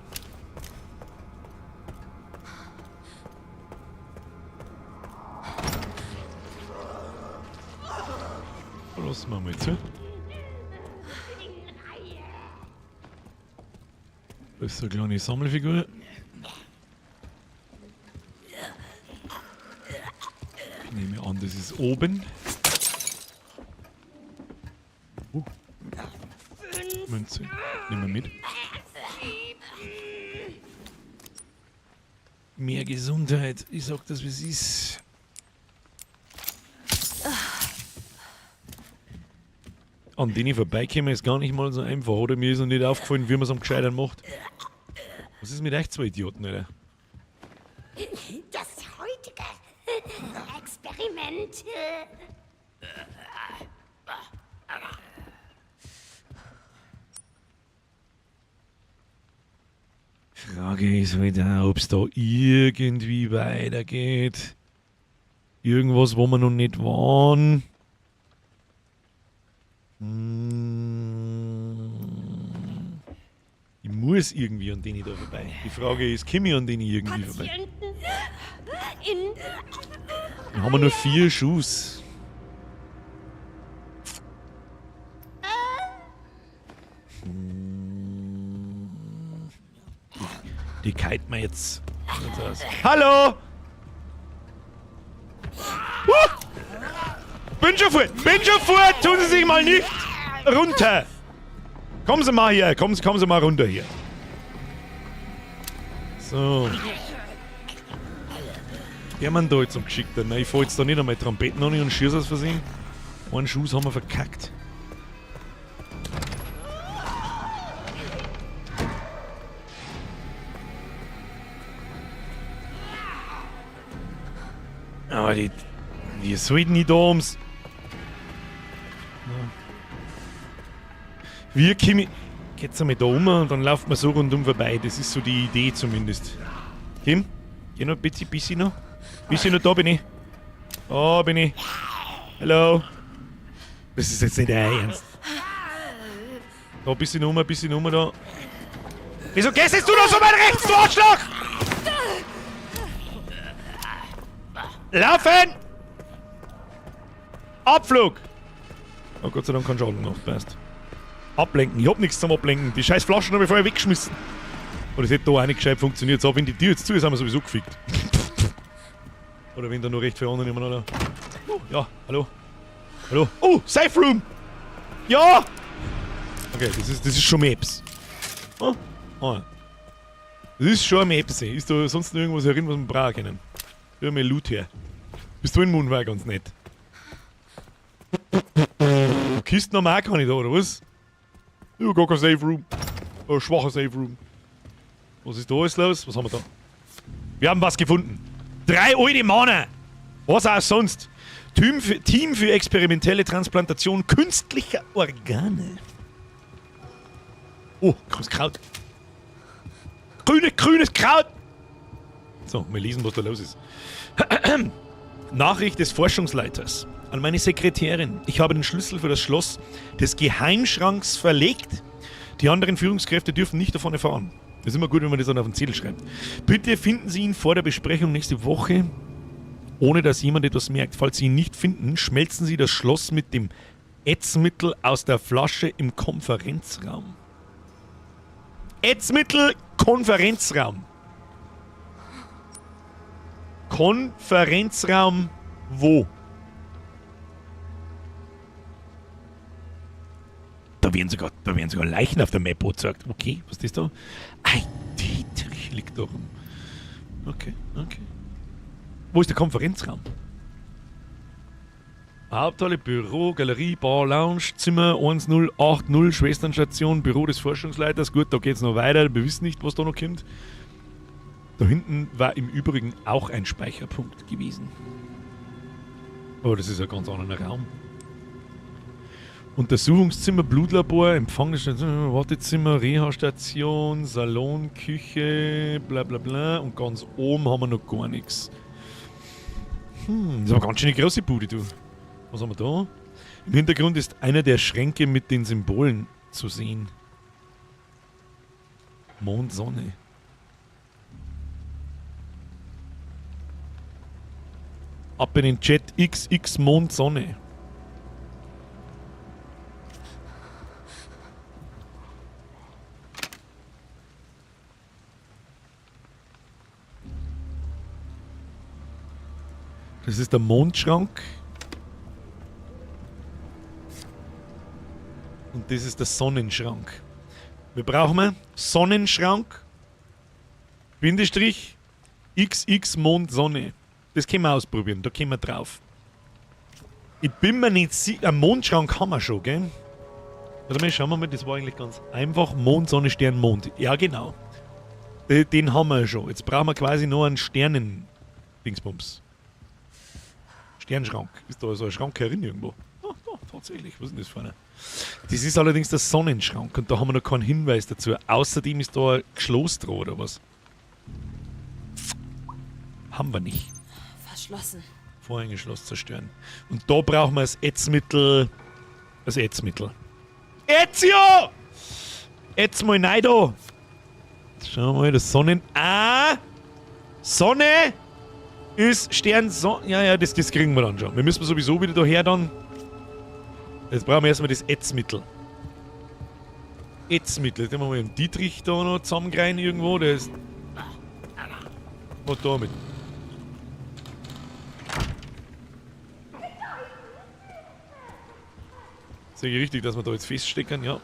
Lassen wir mal zu. Das ist so eine kleine Sammelfigur. Ich nehme an, das ist oben. Münze. Nehmen wir mit. Mehr Gesundheit. Ich sag das, wie es ist. An denen ich vorbeikomme, ist gar nicht mal so einfach, oder? Mir ist noch nicht aufgefallen, wie man es am gescheitern macht. Was ist mit euch zwei Idioten, Alter? Das heutige Experiment. Frage ist halt auch, ob's da irgendwie weitergeht. Irgendwas, wo wir noch nicht waren. Ich muss irgendwie an denen da vorbei. Die Frage ist, komme ich an denen irgendwie vorbei? Dann haben wir nur 4 Schuss. Die kiten wir jetzt. Hallo! Bin schon fort! Bin schon fort! Tun Sie sich mal nicht runter! Kommen Sie mal hier! Kommen Sie mal runter hier! So. Der Mann da jetzt am geschickten. Nein, ich fahr jetzt da nicht einmal Trompeten an und schieß aus Versehen. Einen Schuss haben wir verkackt. Aber die sollten nicht da ums. Ja. Wir kommen. Geht's einmal da um und dann lauft man so rundum vorbei. Das ist so die Idee zumindest. Kim, geh noch ein bisschen, bisschen noch. Bisschen noch, da bin ich. Da bin ich. Hallo. Das ist jetzt nicht dein Ernst. Da ein bisschen um, ein bisschen um da. Wieso gehst jetzt du noch so weit rechts, du Arschloch? Laufen! Abflug! Oh, Gott sei Dank keinen Schaden gemacht, passt. Ablenken, ich hab nichts zum Ablenken. Die scheiß Flaschen hab ich vorher weggeschmissen. Oder es hätte da auch nicht gescheit funktioniert. So, wenn die Tür jetzt zu ist, haben wir sowieso gefickt. Oder wenn da noch recht viele andere nehmen, oder? Oh, ja, hallo. Hallo. Oh, Safe Room! Ja! Okay, das ist schon Maps. Oh, oh. Das ist schon Maps. Ist da sonst noch irgendwas herin, was wir brauchen können? Hör mir Loot her. Bist du in Moon war ganz nett. Kisten haben wir auch keine da, oder was? Ja, gar kein Safe Room. Ein schwacher Safe Room. Was ist da alles los? Was haben wir da? Wir haben was gefunden. 3 alte Männer. Was auch sonst. Team für experimentelle Transplantation künstlicher Organe. Oh, grünes Kraut. Grünes Kraut. So, wir lesen, was da los ist. Nachricht des Forschungsleiters an meine Sekretärin. Ich habe den Schlüssel für das Schloss des Geheimschranks verlegt. Die anderen Führungskräfte dürfen nicht davon erfahren. Das ist immer gut, wenn man das dann auf den Zettel schreibt. Bitte finden Sie ihn vor der Besprechung nächste Woche, ohne dass jemand etwas merkt. Falls Sie ihn nicht finden, schmelzen Sie das Schloss mit dem Ätzmittel aus der Flasche im Konferenzraum. Ätzmittel, Konferenzraum. Konferenzraum wo? Da werden sogar Leichen auf der Map angezeigt. Okay, was ist das da? Ein Dietrich liegt da rum. Okay, okay. Wo ist der Konferenzraum? Haupthalle, Büro, Galerie, Bar, Lounge, Zimmer 1080, Schwesternstation, Büro des Forschungsleiters. Gut, da geht's noch weiter. Wir wissen nicht, was da noch kommt. Da hinten war im Übrigen auch ein Speicherpunkt gewesen. Aber das ist ein ganz anderer Raum. Untersuchungszimmer, Blutlabor, Empfangsstation, Wartezimmer, Reha-Station, Salon, Küche, bla bla bla. Und ganz oben haben wir noch gar nichts. Das ist aber ganz schön eine große Bude, du. Was haben wir da? Im Hintergrund ist einer der Schränke mit den Symbolen zu sehen. Mond, Sonne. Ab in den Chat XX Mond, Sonne. Das ist der Mondschrank. Und das ist der Sonnenschrank. Wir brauchen Sonnenschrank, Bindestrich, XX Mond Sonne. Das können wir ausprobieren, da kommen wir drauf. Ich bin mir nicht sicher. Einen Mondschrank haben wir schon, gell? Warte mal, schauen wir mal, das war eigentlich ganz einfach. Mond, Sonne, Stern, Mond. Ja, genau. Den haben wir schon. Jetzt brauchen wir quasi nur einen Sternen-Dingsbums. Sternschrank. Ist da so ein Schrank herin irgendwo? Ah, da, tatsächlich. Was ist denn das für einer? Das ist allerdings der Sonnenschrank und da haben wir noch keinen Hinweis dazu. Außerdem ist da ein Schloss dran, oder was? Haben wir nicht. Verschlossen. Vorhängeschloss zerstören. Und da brauchen wir das Ätzmittel. Das Ätzmittel. Ezio! Ätz mal rein da! Schauen wir mal, das Sonnen... Ah! Sonne! Ist Stern... Ja, ja, das kriegen wir dann schon. Wir müssen sowieso wieder daher dann. Jetzt brauchen wir erstmal das Ätzmittel. Ätzmittel. Jetzt haben wir mal den Dietrich da noch zusammenkriegen irgendwo. Der ist... Was damit? Sehe ich richtig, dass wir da jetzt feststecken? Ja.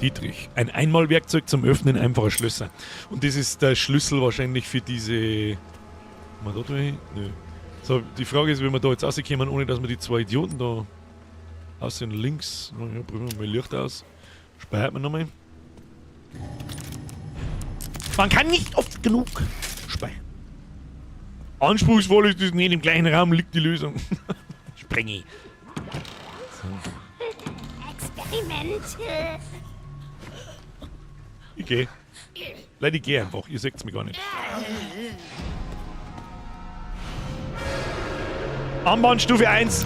Dietrich. Ein Einmalwerkzeug zum Öffnen einfacher Schlösser. Und das ist der Schlüssel wahrscheinlich für diese... Haben wir da durch? Nö. So, die Frage ist, wie wir da jetzt rauskommen, ohne dass wir die zwei Idioten da aussehen. Links. Ja, probieren wir mal Licht aus. Speichert man nochmal. Man kann nicht oft genug speichern. Anspruchsvoll ist das nicht. Im gleichen Raum liegt die Lösung. Sprenge. So. Experimente. Ich geh. Leute, ich geh einfach. Ihr seht's mich gar nicht. Armbandstufe 1.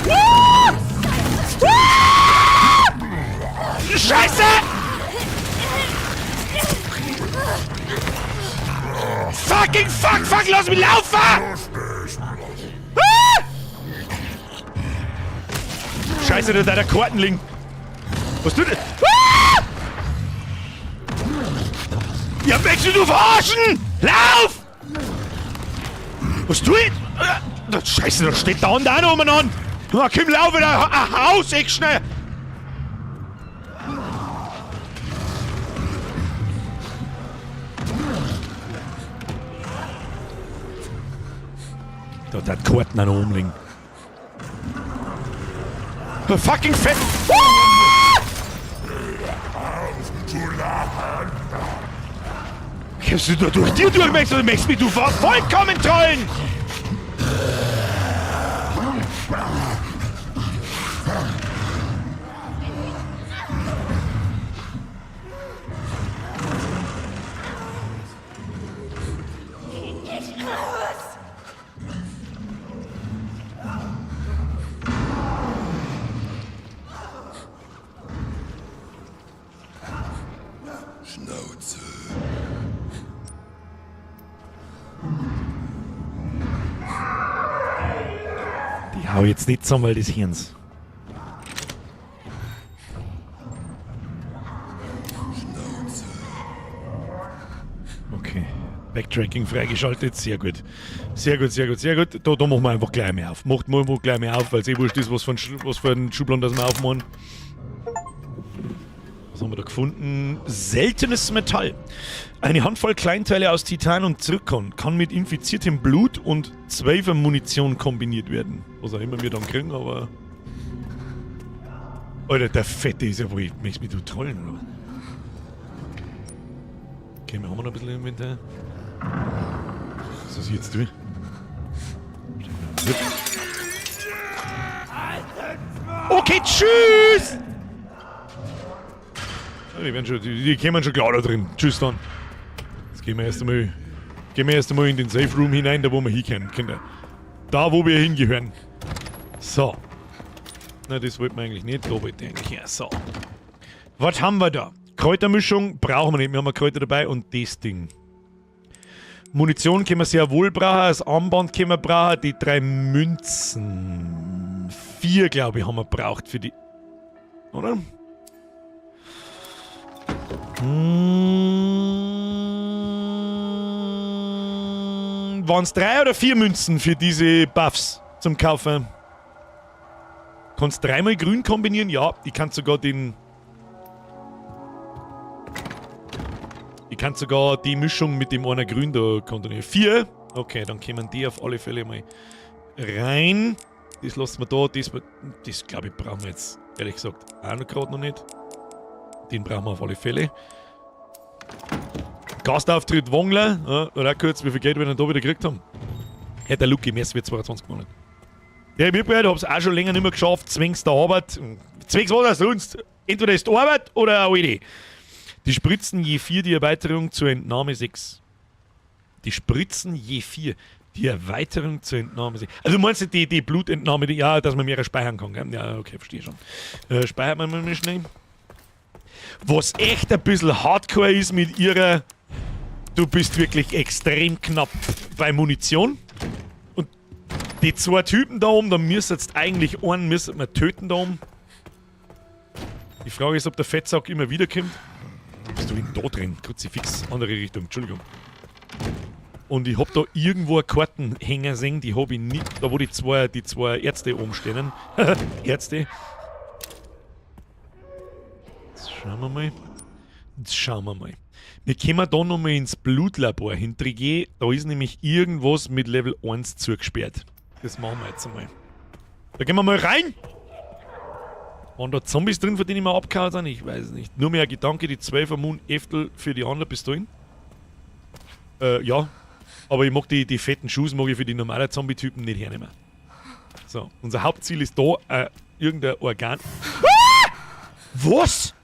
Ah! Ah! Scheiße! Fucking fuck, fuck, lass mich laufen! Ah! Scheiße, da ist der Kartenling. Was tut der? Ah! Ja, möchtest du verarschen? Lauf! Was tut? Scheiße, da steht da und da noch umeinander. Na, komm, lauf wieder ein Haus, echt schnell. Da hat Karten auch noch umliegen. Fucking fett. Ah! Kommst du da durch dir durch, möchtest du möchtest mich du vollkommen trollen? Ich hau jetzt nicht zusammen, weil das Hirns. Okay. Backtracking freigeschaltet, sehr gut. Sehr gut, sehr gut, sehr gut. Da machen wir einfach gleich mehr auf. Macht mal gleich mehr auf, weil es eh wurscht ist, was für ein Schubladen das wir aufmachen. Was haben wir da gefunden? Seltenes Metall. Eine Handvoll Kleinteile aus Titan und Zirkon kann mit infiziertem Blut und 12er Munition kombiniert werden. Was auch immer wir dann kriegen, aber... Alter, der Fette ist ja wohl... Möchtest du mich trollen, oder was? Okay, wir haben noch ein bisschen Inventar. Was ist jetzt tun? Okay, tschüss! Die, werden schon, die kommen schon klar da drin. Tschüss dann. Jetzt gehen wir erst einmal in den Safe Room hinein, da wo wir hinkommen, Kinder. Da wo wir hingehören. So. Na, das wollten wir eigentlich nicht. Da wollte ich eigentlich her. So. Was haben wir da? Kräutermischung brauchen wir nicht. Wir haben Kräuter dabei und das Ding. Munition können wir sehr wohl brauchen. Das Armband können wir brauchen. Die 3 Münzen. 4, glaube ich, haben wir braucht für die. Oder? Waren es 3 oder 4 Münzen für diese Buffs zum Kaufen? Kannst 3-mal grün kombinieren? Ja, ich kann sogar den... Ich kann sogar die Mischung mit dem einer grün da kombinieren. 4? Okay, dann kommen die auf alle Fälle mal rein. Das lassen wir da. Das glaube ich, brauchen wir jetzt ehrlich gesagt auch noch gerade noch nicht. Den brauchen wir auf alle Fälle. Gastauftritt Wongler. Ja, oder auch kurz, wie viel Geld wir denn da wieder gekriegt haben. Hey, der Lucky, Mess wird 22 Monate. Ja, ich hab's auch schon länger nicht mehr geschafft, zwingst der Arbeit. Zwingst was auch sonst. Entweder ist die Arbeit oder eine Idee. Die Spritzen je 4, die Erweiterung zur Entnahme 6. Die Spritzen je 4, die Erweiterung zur Entnahme 6. Also du meinst die Blutentnahme, die, ja, dass man mehrere speichern kann, gell? Ja, okay, verstehe schon. Speichert man mal schnell. Was echt ein bisschen hardcore ist mit ihrer... Du bist wirklich extrem knapp bei Munition. Und die 2 Typen da oben, da müsste jetzt eigentlich einen müsste man töten da oben. Die Frage ist, ob der Fettsack immer wieder kommt. Bist du denn da drin? Kruzifix, andere Richtung, Entschuldigung. Und ich hab da irgendwo eine Kartenhänger sehen, die hab ich nicht. Da wo die zwei Ärzte oben stehen. Ärzte. Jetzt schauen wir mal. Jetzt schauen wir mal. Wir kommen da nochmal ins Blutlabor hintergehen. Da ist nämlich irgendwas mit Level 1 zugesperrt. Das machen wir jetzt einmal. Da gehen wir mal rein! Waren da Zombies drin, von denen ich mal abgehauen sind? Ich weiß es nicht. Nur mehr ein Gedanke, die 12er Moon Eftel für die anderen Pistolen. Ja. Aber ich mag die fetten Schuhe mag ich für die normalen Zombie-Typen nicht hernehmen. So, unser Hauptziel ist da irgendein Organ. Ah! Was?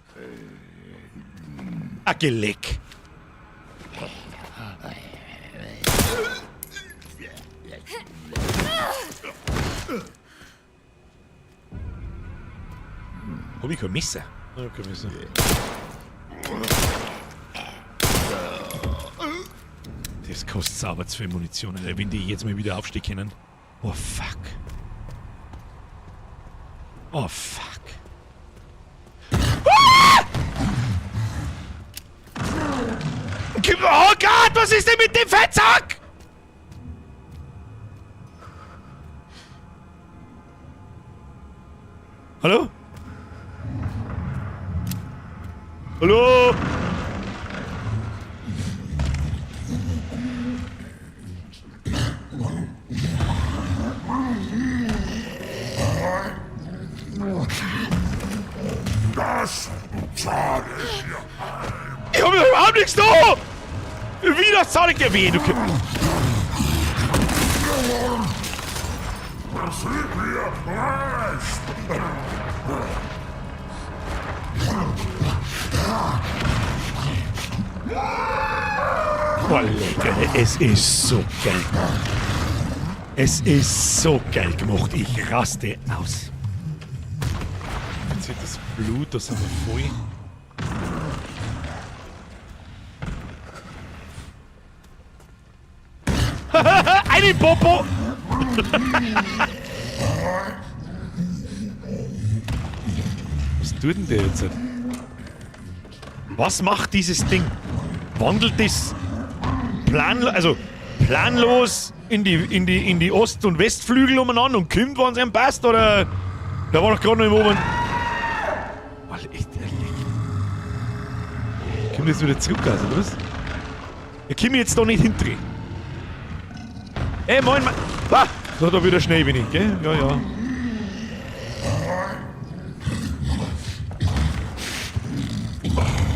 Ein Geleck. Hab ich kein Messer? Ich hab kein Messer. Das kostet sauber zu viel Munition, Alter. Wenn die jetzt mal wieder aufstehen können. Oh fuck. Oh fuck. Ah! Oh Gott, was ist denn mit dem Fettsack? Hallo? Hallo? Das zahle ich dir ein. Ich hab überhaupt nichts da! Wie, das zahle ich dir weh, du Kind. Das wird mir recht. Boah, lecker, es ist so geil. Es ist so geil gemacht. Ich raste aus. Jetzt sieht das Blut, das haben wir voll. Eine Popo! Was tut denn der jetzt? Was macht dieses Ding? Wandelt das planlos in die Ost- und Westflügel umeinander und kommt, wenn es ihm passt? Oder da war doch gerade noch im Oberen. Alter, echt, kommt jetzt wieder zurück, also, oder was? Ich komme jetzt da nicht hinter. Ey, moin, moin. Ah, so, da wieder schnell bin ich, gell? Ja, ja.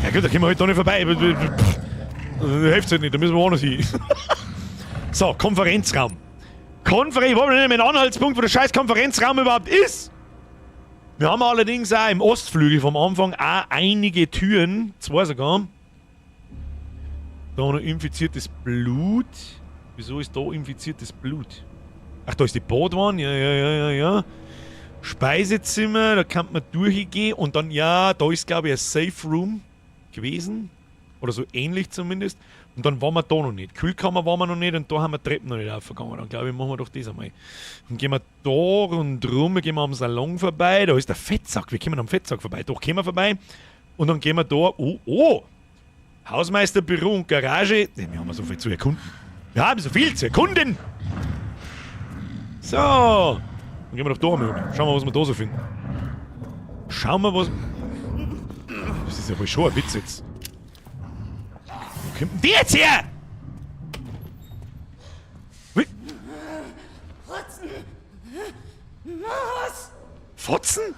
Ja gut, da kommen wir halt da nicht vorbei. Da hilft's halt nicht, da müssen wir woanders hin. So, Konferenzraum. Konferenz, ich weiß nicht mehr einen Anhaltspunkt, wo der scheiß Konferenzraum überhaupt ist. Wir haben allerdings auch im Ostflügel vom Anfang auch einige Türen, zwei sogar. Da noch infiziertes Blut. Wieso ist da infiziertes Blut? Ach, da ist die Badwanne, ja, ja, ja, ja, ja. Speisezimmer, da kann man durchgehen und dann, ja, da ist glaube ich ein Safe Room gewesen. Oder so ähnlich zumindest. Und dann waren wir da noch nicht. Kühlkammer waren wir noch nicht und da haben wir Treppen noch nicht aufgegangen. Dann glaube ich, machen wir doch das einmal. Dann gehen wir da rundrum, gehen wir am Salon vorbei. Da ist der Fettsack. Wir kommen am Fettsack vorbei. Doch, gehen wir vorbei. Und dann gehen wir da. Oh, oh! Hausmeisterbüro und Garage. Wir haben so viel zu erkunden. Wir haben so viel zu erkunden! So! Dann gehen wir doch da einmal um. Schauen wir, was wir da so finden. Schauen wir, was. Das ist ja wohl schon ein Witz jetzt. Wo kommt denn die jetzt her? Wie? Fotzen muss! Fotzen?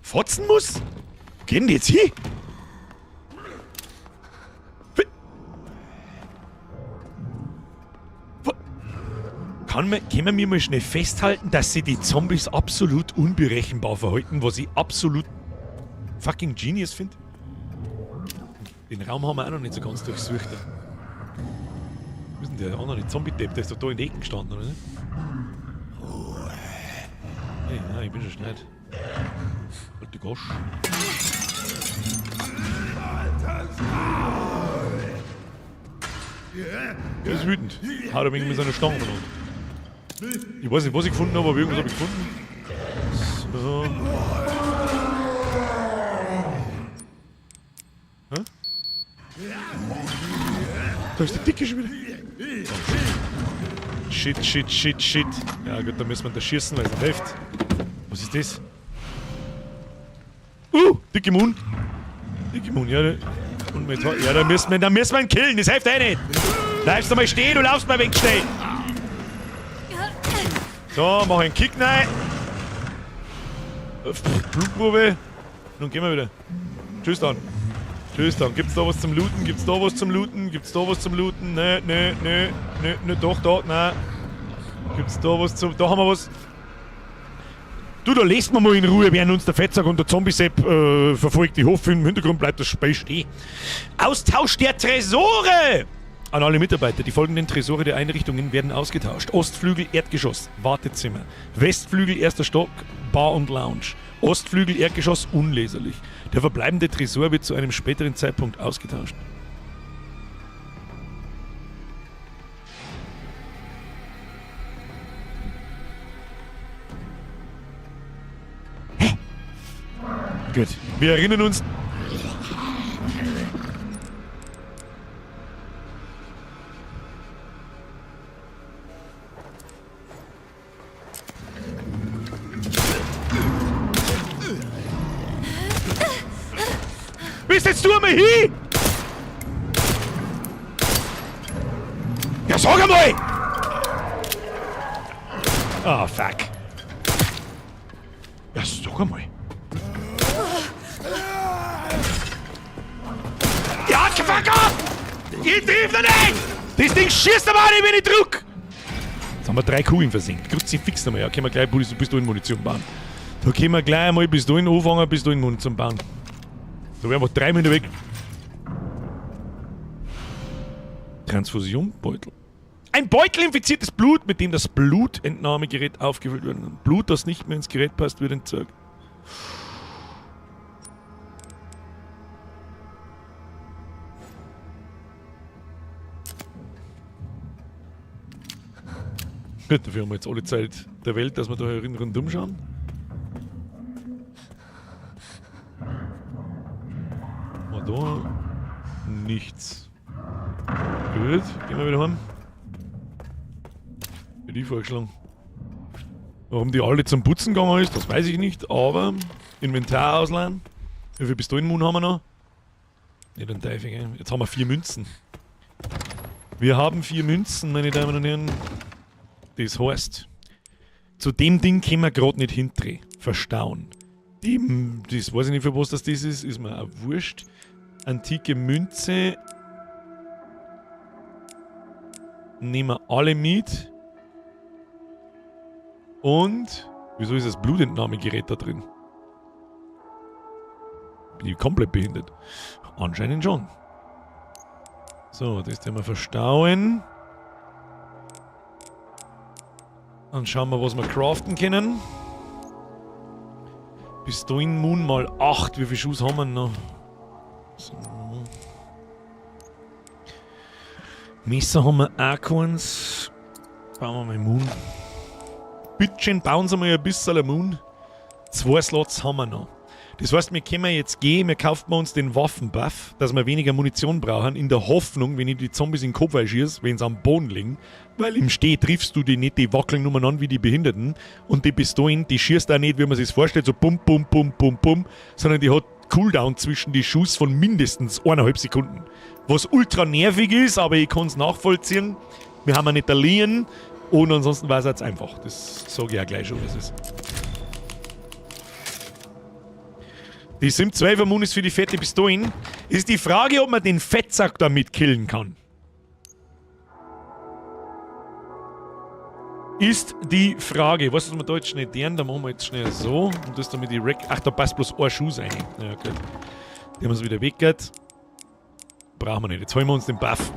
Fotzen muss? Wo gehen die jetzt hin? Können wir mal schnell festhalten, dass sie die Zombies absolut unberechenbar verhalten, was ich absolut fucking genius finde? Den Raum haben wir auch noch nicht so ganz durchsucht. Wo ist denn der andere Zombie-Depp? Der ist doch da in den Ecken gestanden, oder? Hey, nein, ich bin schon schnell. Alte Gosch. Der ist wütend. Haut er mit seiner Stange umeinander. Ich weiß nicht, was ich gefunden habe, aber irgendwas habe ich gefunden. So. Hä? Da ist der Dicke schon wieder. Oh, shit, shit, shit, shit. Ja gut, da müssen wir da schießen, weil es nicht hilft. Was ist das? Dicke Moon. Dicke Moon, ja. Und mit, ja, da müssen wir ihn killen, das hilft eh nicht. Bleibst du mal stehen, du laufst mal weg stehen. So, mach einen Kick rein. Blutprobe. Nun gehen wir wieder. Tschüss dann. Tschüss dann. Gibt's da was zum Looten? Gibt's da was zum Looten? Gibt's da was zum Looten? Ne, ne, ne, ne, ne, doch, da, nein. Gibt's da was zum... Da haben wir was. Du, da lest man mal in Ruhe, während uns der Fettsack und der Zombie-Sepp verfolgt. Ich hoffe, im Hintergrund bleibt das Spiel stehen. Austausch der Tresore! An alle Mitarbeiter, die folgenden Tresore der Einrichtungen werden ausgetauscht. Ostflügel, Erdgeschoss, Wartezimmer. Westflügel, erster Stock, Bar und Lounge. Ostflügel, Erdgeschoss, unleserlich. Der verbleibende Tresor wird zu einem späteren Zeitpunkt ausgetauscht. Hä? Gut, wir erinnern uns... Bist jetzt du einmal hin? Ja, sag einmal! Ah, fuck. Ja, sag einmal. Ja, fuck off! Ich triff noch nicht! Das Ding schießt aber auch nicht, wenn ich drück! Jetzt haben wir 3 Kugeln versenkt. Kruzifix nochmal. Ja, können wir gleich Pistolenmunition bauen. Da können wir gleich einmal Pistolen anfangen, Pistolenmunition bauen. Da wären wir 3 Minuten weg. Transfusionbeutel. Ein Beutel infiziertes Blut, mit dem das Blutentnahmegerät aufgefüllt wird. Blut, das nicht mehr ins Gerät passt, wird entsorgt. Gut, dafür haben wir jetzt alle Zeit der Welt, dass wir da herin rundum schauen. Mal da nichts. Gut, gehen wir wieder heim. Hätte ich vorgeschlagen. Warum die alle zum Putzen gegangen ist, das weiß ich nicht, aber Inventar ausleihen. Wie viel Pistolenmun haben wir noch? Nicht ein Teufel, gell? Jetzt haben wir 4 Münzen. Wir haben 4 Münzen, meine Damen und Herren. Das heißt, zu dem Ding können wir grad nicht hindrehen. Verstauen. Dem, das weiß ich nicht, für was das ist, ist mir auch wurscht. Antike Münze. Nehmen wir alle mit. Und, wieso ist das Blutentnahmegerät da drin? Bin ich komplett behindert? Anscheinend schon. So, das werden wir verstauen. Dann schauen wir, was wir craften können. Pistolenmun mal 8. Wie viel Schuss haben wir noch? So. Messer haben wir auch keins. Bauen wir mal Moon. Bittchen, bauen Sie mal ein bisschen Moon. 2 Slots haben wir noch. Das heißt, wir können jetzt gehen, wir kaufen uns den Waffenbuff, dass wir weniger Munition brauchen, in der Hoffnung, wenn ich die Zombies in den Kopf schieße, wenn sie am Boden liegen, weil im Steh triffst du die nicht, die wackeln umeinander wie die Behinderten und die Pistolen, die schießt auch nicht, wie man sich's vorstellt, so bum, bum, bum, bum, bum, sondern die hat Cooldown zwischen die Schuss von mindestens eineinhalb Sekunden. Was ultra nervig ist, aber ich kann's nachvollziehen. Wir haben ja nicht erliehen und ansonsten war's jetzt einfach. Das sag ich auch gleich schon, was es ist. Die Sim 12 Moon ist für die fette Pistolen. Ist die Frage, ob man den Fettsack damit killen kann. Ist die Frage. Weißt du, was wir da jetzt schnell deren? Da machen wir jetzt schnell so. Und das damit die Rack. Ach, da passt bloß ein Schuss rein. Ja, gut. Die haben wir wieder weggehört. Brauchen wir nicht. Jetzt holen wir uns den Buff.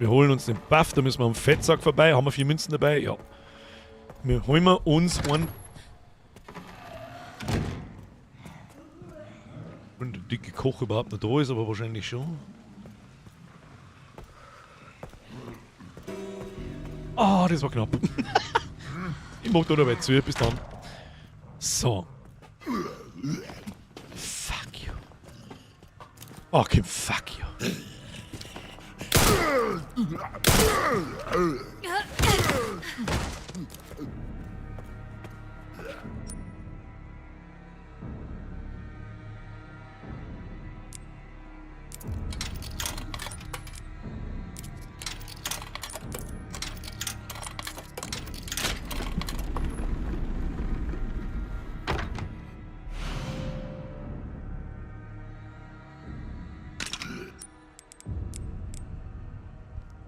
Wir holen uns den Buff. Da müssen wir am Fettsack vorbei. Haben wir 4 Münzen dabei? Ja. Wir holen uns einen. Wenn der dicke Koch überhaupt noch da ist, aber wahrscheinlich schon. Ah, das war knapp. Ich mach da dabei zu, bis dann. So. Fuck you. Okay, fuck you.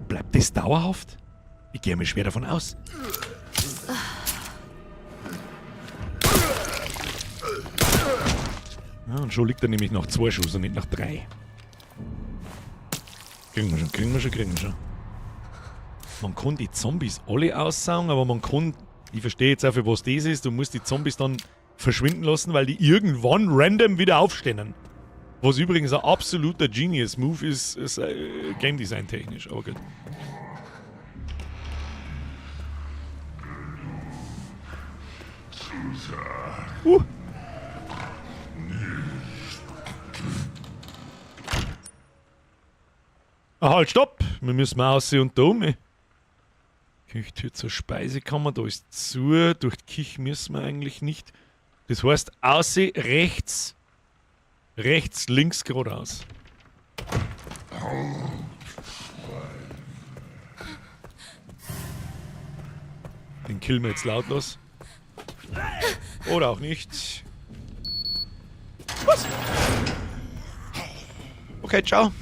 Bleibt das dauerhaft? Ich gehe mir schwer davon aus. Ja, und schon liegt er nämlich nach 2 Schuss und nicht nach 3. Kriegen wir schon, kriegen wir schon, kriegen wir schon. Man kann die Zombies alle aussaugen, aber man kann... Ich verstehe jetzt auch, für was das ist. Du musst die Zombies dann verschwinden lassen, weil die irgendwann random wieder aufstehen. Was übrigens ein absoluter Genius-Move ist, ist Game Design technisch, aber gut. Ah, halt, stopp! Wir müssen mal aussehen und da um. Küchtür zur Speisekammer, da ist zu. Durch die Küche müssen wir eigentlich nicht. Das heißt, aussehen, rechts. Rechts, links, geradeaus. Den killen wir jetzt lautlos. Oder auch nicht. Was? Okay, ciao.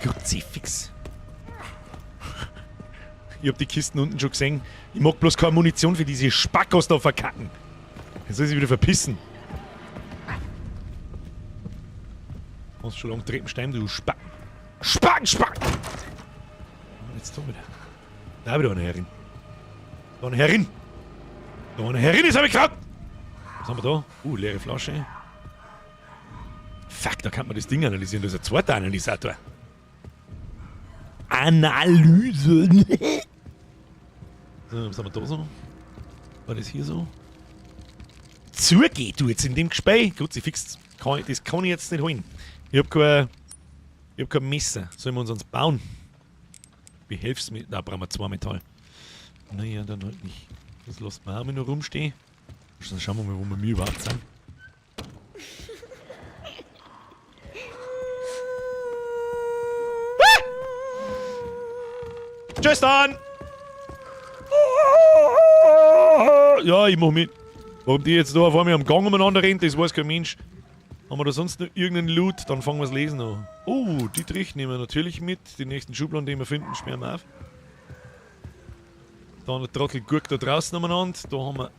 Kruzifix. Ich hab die Kisten unten schon gesehen. Ich mag bloß keine Munition für diese Spackos da verkacken. Jetzt soll ich sich wieder verpissen. Hast schon lange Treppenstein, du Spacken. Spacken, Spacken! Jetzt da wieder. Da wieder eine Herrin. Da eine Herrin! Da eine Herrin, das hab ich gerade! Was haben wir da? Leere Flasche. Fuck, da kann man das Ding analysieren. Da ist ein zweiter Analysator. Analyse. So, was haben wir da so? War das hier so? Zugeht du jetzt in dem Gespräch? Kruzifix, das kann ich jetzt nicht holen. Ich hab kein Messer. Sollen wir uns eins bauen? Wie hilft's mir? Da brauchen wir 2 Metall. Naja, dann halt nicht. Das lässt man auch mal nur rumstehen. Dann schauen wir mal, wo wir überhaupt sind. Ah! Tschüss dann! Ja, ich mach mit. Warum die jetzt da vor mir am Gang umeinander rennt, das weiß kein Mensch. Haben wir da sonst noch irgendeinen Loot? Dann fangen wir's lesen an. Oh, Dietrich nehmen wir natürlich mit. Die nächsten Schubladen, die wir finden, sperren wir auf. Dann der Trottel guckt da draußen umeinander. Da haben wir...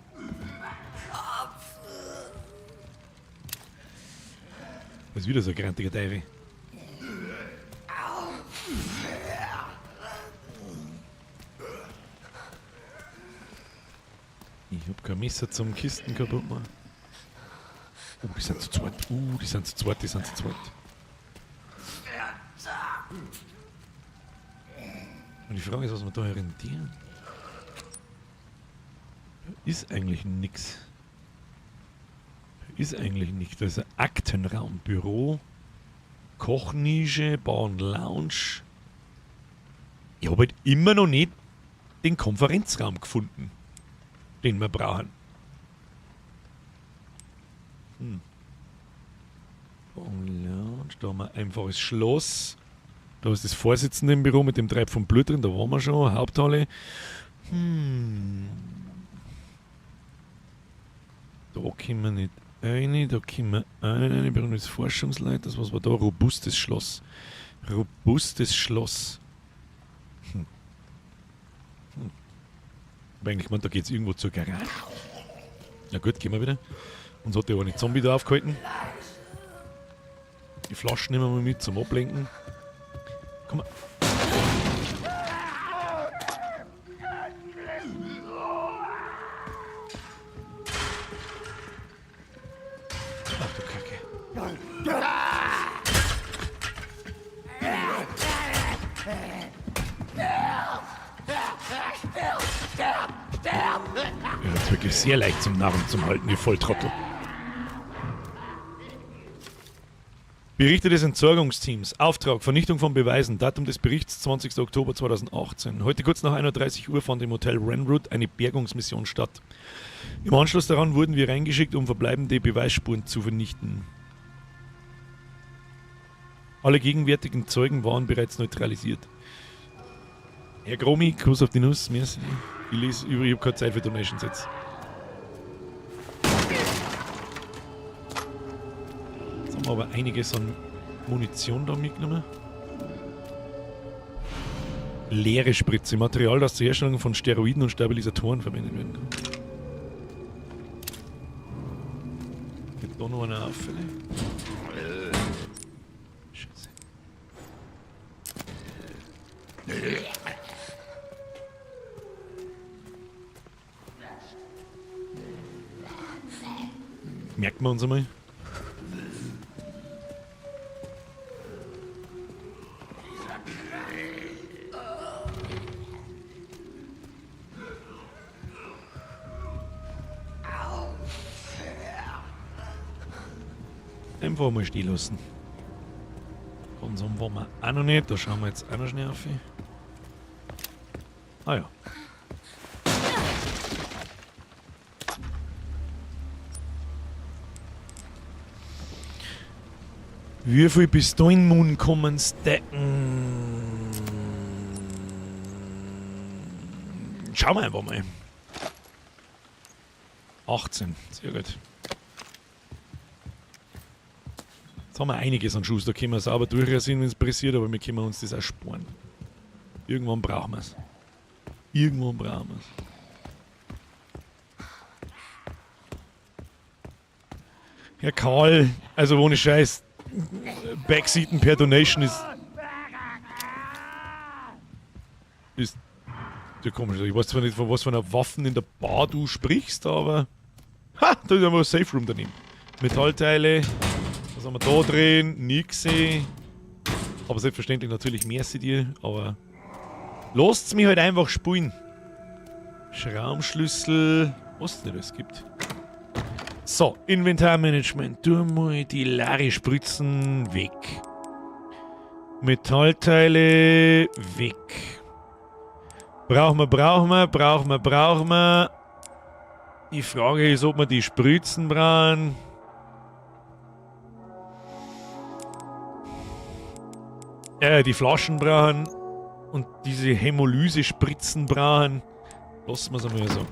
Das ist wieder so ein grantiger Teufel. Ich hab kein Messer zum Kisten kaputt machen. Oh, die sind zu zweit. Die sind zu zweit, die sind zu zweit. Und die Frage ist, was wir da rentieren. Da ist eigentlich nix. Da ist eigentlich nix. Da ist ein Aktenraum, Büro, Kochnische, Bar und Lounge. Ich hab halt immer noch nicht den Konferenzraum gefunden, den wir brauchen. Lounge, da haben wir ein einfaches Schloss. Da ist das Vorsitzende im Büro mit dem Treib vom Blut drin, da waren wir schon, Haupthalle. Da kommen wir nicht rein, da kommen wir auch nicht rein. Büro des Forschungsleiters, was war da? Robustes Schloss. Robustes Schloss. Aber eigentlich gemeint, da geht's irgendwo zur Garage. Na gut, gehen wir wieder. Uns hat der eine Zombie da aufgehalten. Die Flaschen nehmen wir mal mit zum Ablenken. Komm mal. Ach du Kacke. Ja, das ist wirklich sehr leicht zum Narren zum Halten, ihr Volltrottel. Berichte des Entsorgungsteams. Auftrag, Vernichtung von Beweisen. Datum des Berichts 20. Oktober 2018. Heute kurz nach 31 Uhr fand im Hotel Renwood eine Bergungsmission statt. Im Anschluss daran wurden wir reingeschickt, um verbleibende Beweisspuren zu vernichten. Alle gegenwärtigen Zeugen waren bereits neutralisiert. Herr Gromi, Kuss auf die Nuss. Merci. Ich lese über, ich hab keine Zeit für Donations jetzt. Jetzt haben wir aber einiges an Munition da mitgenommen. Leere Spritze. Material, das zur Herstellung von Steroiden und Stabilisatoren verwendet werden kann. Geht da noch einer auf, vielleicht? Scheiße. Merken wir uns einmal. Einfach mal stehen lassen. Konsum wollen wir auch noch nicht. Da schauen wir jetzt auch noch schnell auf. Ah ja. Wie viel Pistolenmun kommen stacken? Schauen wir einfach mal. 18, sehr gut. Jetzt haben wir einiges an Schuss, da können wir sauber durchrasieren, wenn's pressiert, aber wir können uns das auch sparen. Irgendwann brauchen wir's. Irgendwann brauchen wir's. Herr Karl, also ohne Scheiß, Backseaten per Donation ist ja komisch. Ich weiß zwar nicht, von was für einer Waffen in der Bar du sprichst, aber... Ha! Da ist einfach ein Safe Room daneben. Metallteile. Was Was haben wir da drin? Nix. Aber selbstverständlich natürlich merci dir, aber lasst mich halt einfach spielen. Schraubenschlüssel, was es nicht alles gibt. So, Inventarmanagement. Tu mal die Lari-Spritzen weg. Metallteile weg. Brauchen wir, brauchen wir, brauchen wir, brauchen wir. Die Frage ist, ob wir die Spritzen brauchen. Die Flaschen brauchen. Und diese Hämolyse-Spritzen brauchen. Lassen wir es einmal so.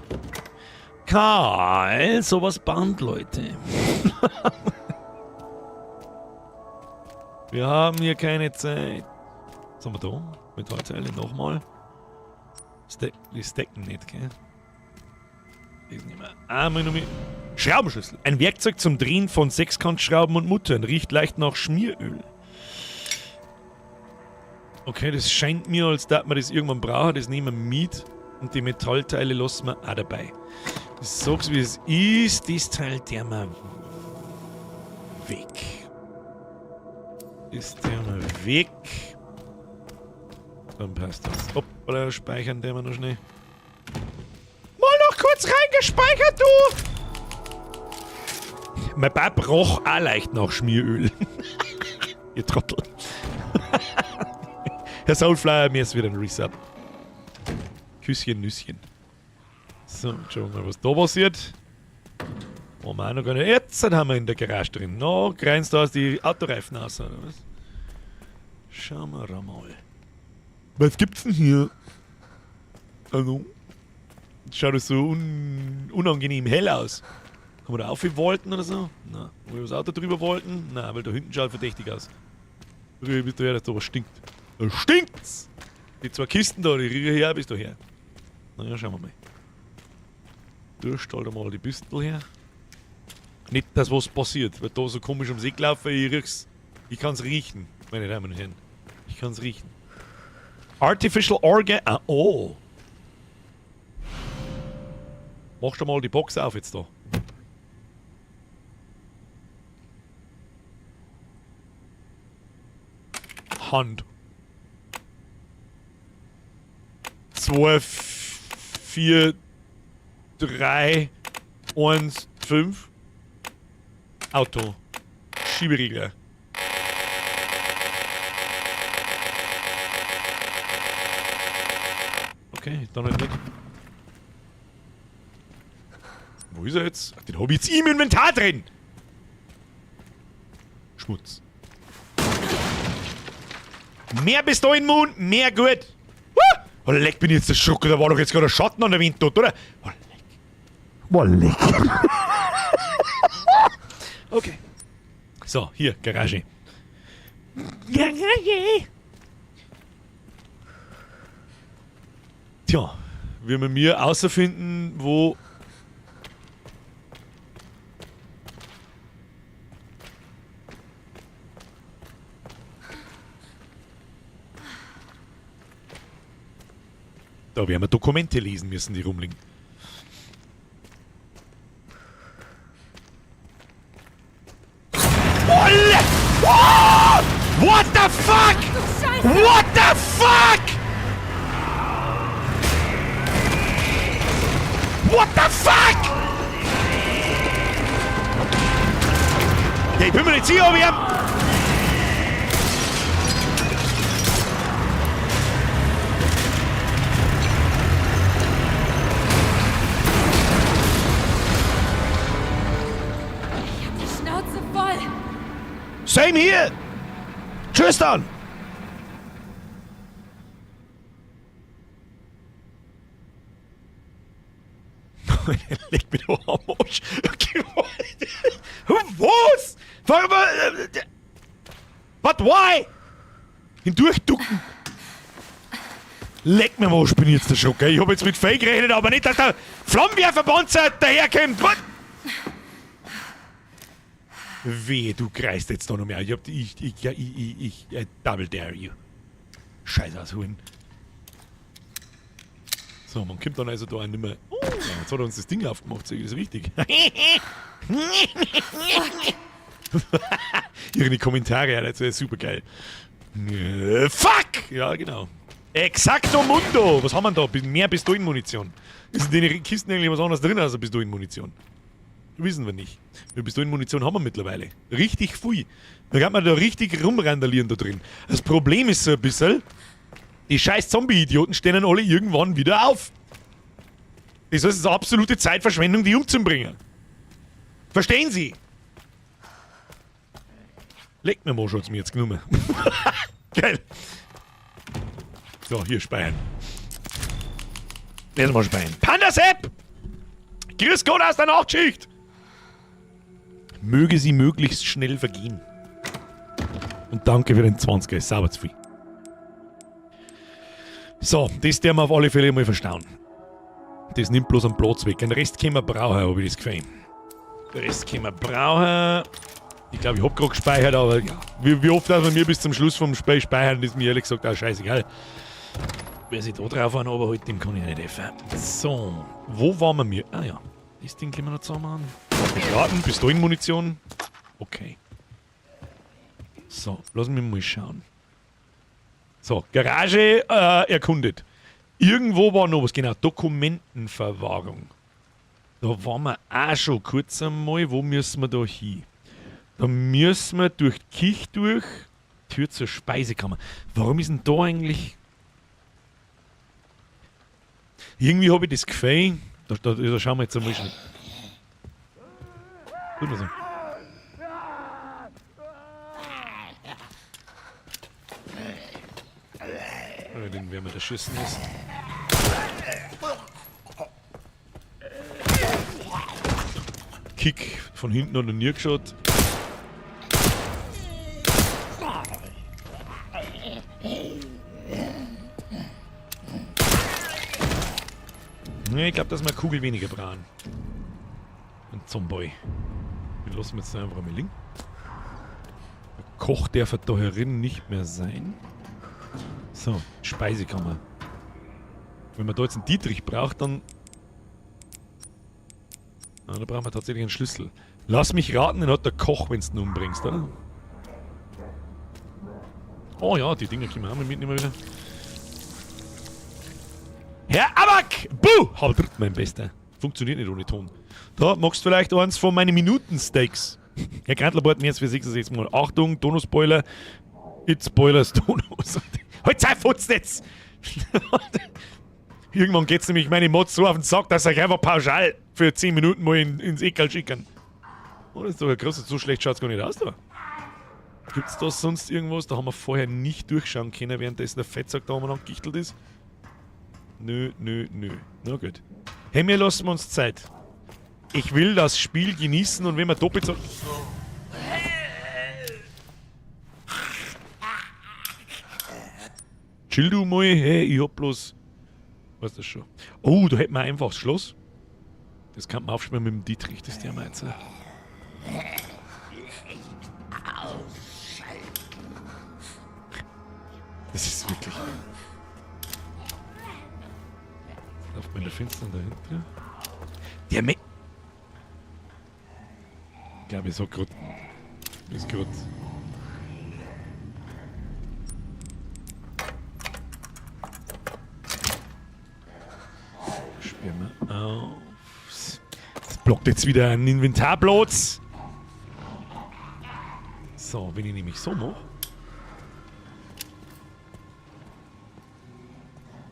Karl, sowas band, Leute. Wir haben hier keine Zeit. Was haben wir da? Metallteile nochmal. Die stacken nicht, gell? Das nehmen wir einmal noch mit. Schraubenschlüssel. Ein Werkzeug zum Drehen von Sechskantschrauben und Muttern. Riecht leicht nach Schmieröl. Okay, das scheint mir, als dass man das irgendwann braucht. Das nehmen wir mit. Und die Metallteile lassen wir auch dabei. Ich sag's wie es ist. Das Teil der wir weg. Das der wir weg. Dann passt das. Hoppala, speichern der wir noch schnell. Mal noch kurz reingespeichert, du! Mein Bab roch auch leicht nach Schmieröl. Ihr Trottel. Herr Soulflyer, mir ist wieder ein Resub. Küsschen, Nüsschen. So, schauen wir mal, was da passiert. Haben wir auch noch gar nicht. Jetzt haben wir in der Garage drin. No, grenzt da aus die Autoreifen aus, oder was? Schauen wir mal. Was gibt's denn hier? Hallo? Schaut das so unangenehm hell aus. Kann man da aufwollten oder so? Na, wo wir das Auto drüber wollten? Na, weil da hinten schaut verdächtig aus. Rühr bist du her, dass da was stinkt. Da stinkt's! Die zwei Kisten da, die rühre her, bist du her. Naja, schauen wir mal. Du stell da mal die Büstel her. Nicht, dass was passiert, weil da so komisch ums Eck laufen, ich riech's. Ich kann's riechen, meine Damen und Herren. Ich kann's riechen. Artificial Organ. Ah, oh. Mach doch mal die Box auf jetzt da. Hand. 2, 4, 3, 1, 5. Auto. Schieberegler. Okay, dann halt nicht. Wo ist er jetzt? Ach, den hab ich jetzt im Inventar drin! Schmutz. Mehr bist du in Moon, mehr gut. Oh, leck, bin ich jetzt erschrocken. Da war doch jetzt gerade ein Schatten an der Wind dort, oder? Oh, leck. Oh, leck. Okay. So, hier, Garage. Garage. Tja, wir müssen mir außerfinden, wo... Da werden wir Dokumente lesen müssen, die rumliegen. Olle! Oh! What the fuck? What the fuck? What the fuck? Ja, ich bin mir nicht sicher, ob ich am... Same here! Tristan! Leg mich doch am Arsch. Okay, was? Warum? But why? Hindurchducken. Leck mir mal, ich bin jetzt der Schocker. Ich hab jetzt mit Fake gerechnet, aber nicht, dass der Flammenwerferpanzer daherkommt. What? Wehe, du kreist jetzt da noch mehr. Ich hab, ich double dare you. Scheiß ausholen. So, man kommt dann also da auch nicht mehr. Oh, jetzt hat er uns das Ding aufgemacht, sehe ich das richtig? Ihre Kommentare, das ist super geil. Fuck! Ja, genau. Exacto Mundo! Was haben wir da? Mehr Pistolenmunition. Ist in den Kisten eigentlich was anderes drin als Pistolenmunition? Wissen wir nicht. Wie Pistolenmunition haben wir mittlerweile. Richtig viel. Da kann man da richtig rumrandalieren da drin. Das Problem ist so ein bisschen, die scheiß Zombie-Idioten stehen dann alle irgendwann wieder auf. Das heißt, es ist absolute Zeitverschwendung, die umzubringen. Verstehen Sie? Leck mir mal, hat's mir jetzt genommen. Geil. So, hier speichern. Erstmal speichern. Panda-Sepp! Grüß Gott aus der Nachtschicht! Möge sie möglichst schnell vergehen. Und danke für den 20er, ist sauber zu viel. So, das werden wir auf alle Fälle mal verstauen. Das nimmt bloß einen Platz weg. Den Rest können wir brauchen, habe ich das Gefühl. Den Rest können wir brauchen. Ich glaube, ich hab gerade gespeichert, aber ja. Wie oft dass wir mir bis zum Schluss vom Spiel speichern, ist mir ehrlich gesagt auch scheißegal. Wer sich da drauf an, aber halt, dem kann ich nicht helfen. So, wo waren wir mir? Ah ja, das Ding können wir noch zusammen machen. Karten, Pistolenmunition. Okay. So, lass mich mal schauen. So, Garage erkundet. Irgendwo war noch was, genau, Dokumentenverwahrung. Da waren wir auch schon kurz einmal. Wo müssen wir da hin? Da müssen wir durch die Küche durch. Tür zur Speisekammer. Warum ist denn da eigentlich... Irgendwie habe ich das Gefühl... Da schauen wir jetzt einmal schnell. Tut mir so. Den werden wir da schießen lassen. Kick von hinten hat noch nie geschaut. Nee, ich glaub, dass wir eine Kugel weniger brauchen. Ein Zombie. Den lassen wir jetzt einfach mal liegen. Der Koch darf da herin nicht mehr sein. So, Speisekammer. Wenn man da jetzt einen Dietrich braucht, dann... Na, da brauchen wir tatsächlich einen Schlüssel. Lass mich raten, den hat der Koch, wenn's ihn umbringst, oder? Oh ja, die Dinger können wir auch mal mitnehmen wieder. Herr Abak! Buh! Hau dritt, mein Bester. Funktioniert nicht ohne Ton. Da, magst du vielleicht eins von meinen Minuten-Steaks? Herr Grantlerbart, mir jetzt für 66 Mal. Achtung, Tono-Spoiler. It's Spoilers, Tonos. Halt sei Futznetz! Irgendwann geht's nämlich meine Mods so auf den Sack, dass ich einfach pauschal für 10 Minuten mal ins Ekel schicken. Oh, das ist doch ein großer, so schlecht schaut's gar nicht aus da. Gibt's da sonst irgendwas? Da haben wir vorher nicht durchschauen können, währenddessen der Fettsack da umeinander gegichtelt ist. Nö, nö, nö. Na gut. Hey, wir lassen uns Zeit. Ich will das Spiel genießen und wenn wir doppelt so... Chill du mal, hey, ich hab bloß... Weißt du schon. Oh, da hätten wir einfach das Schloss. Das kann man aufsperren mit dem Dietrich, das ist der Meizer. Das ist wirklich... Auf meiner Fenster dahinter. Der Me... Ich glaube, ich sag grad... Ist grad... Sperren wir auf. Das blockt jetzt wieder einen Inventarplatz. So, wenn ich nämlich so mach.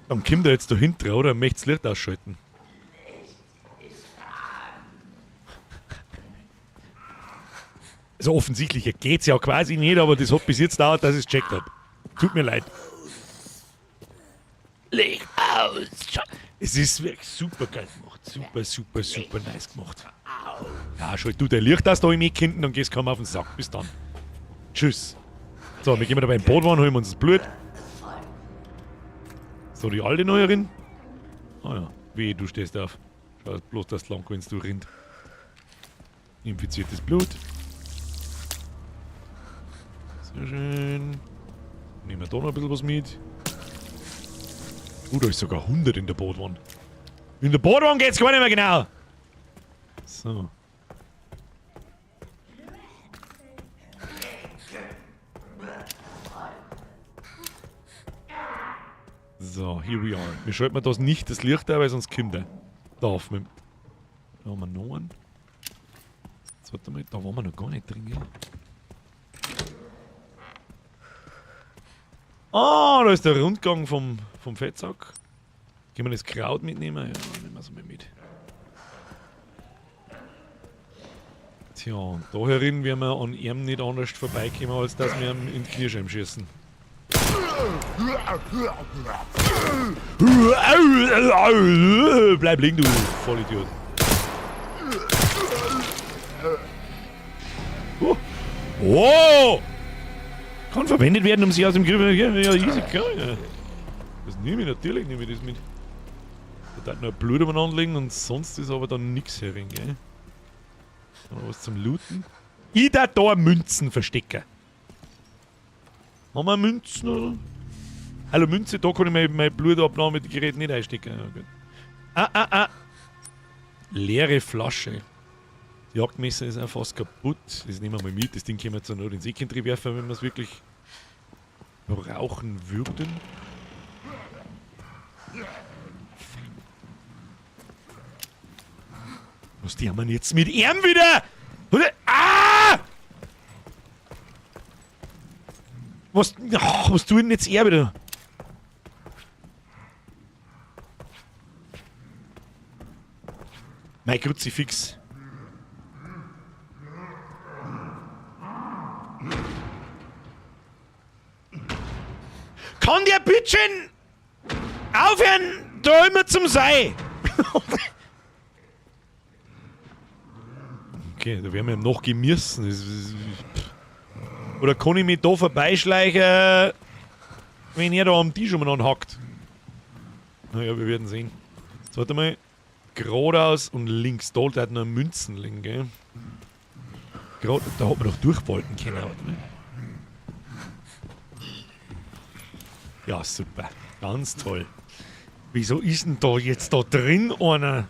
Dann kommt er jetzt dahinter, oder? Er möchte das Licht ausschalten. Also offensichtlich geht's ja quasi nicht, aber das hat bis jetzt gedauert, dass ich's gecheckt hab. Tut mir leid. Licht aus. Es ist wirklich super geil gemacht. Super, super, super nice gemacht. Ja, schalt du dein Licht aus da im Eck hinten, dann gehst du kaum auf den Sack. Bis dann. Tschüss. So, wir gehen wieder beim Boot waren, holen wir uns das Blut. So, die alte Neuerin. Ah ja, wehe, du stehst auf. Schau bloß, dass du lang gewinnst, du Rind. Infiziertes Blut. Sehr schön. Nehmen wir da noch ein bisschen was mit. Da ist sogar 100 in der Bootwand. In der Bootwand geht's gar nicht mehr genau. So. So, here we are. Wir schalten das nicht das Licht ein, weil sonst kommt er. Da auf mit. Da haben wir noch einen. Jetzt warte mal, da waren wir noch gar nicht drin, gell? Ah, da ist der Rundgang vom Fettsack. Können wir das Kraut mitnehmen? Ja, nehmen wir es mal mit. Tja, und da herin werden wir an ihm nicht anders vorbeikommen, als dass wir ihm in die Kniescheibe schießen. Bleib liegen, du Vollidiot. Oh. Oh! Kann verwendet werden, um sich aus dem Griff... Ja, easy, klar, ja. Das nehme ich natürlich, nehme ich das mit. Da darf noch Blut umeinander liegen und sonst ist aber dann nichts herin, gell? Haben wir was zum Looten? Ich da Münzen verstecken. Haben wir Münzen, oder? Hallo Münze, da kann ich mein Blutabnahmegerät nicht einstecken. Ja, gut. Ah, ah, ah. Leere Flasche. Die Jagdmesser ist auch fast kaputt. Das nehmen wir mal mit. Das Ding können wir zur Not ins Ecken werfen, wenn wir es wirklich brauchen würden. Was die haben wir jetzt mit ihm wieder? Ah! Was, oh, was tut denn jetzt er wieder? Mein Kruzifix. Kann der bittschön aufhören, da immer zum Sei? Okay, da werden wir ihm noch müssen. Oder kann ich mich da vorbeischleichen, wenn er da am Tisch umeinander hackt? Naja, wir werden sehen. Jetzt warte mal. Geradeaus und links. Da hat noch Münzen liegen, gell? Gerade, da hat man doch durchwalten können, warte mal. Ja, super. Ganz toll. Wieso ist denn da jetzt da drin einer?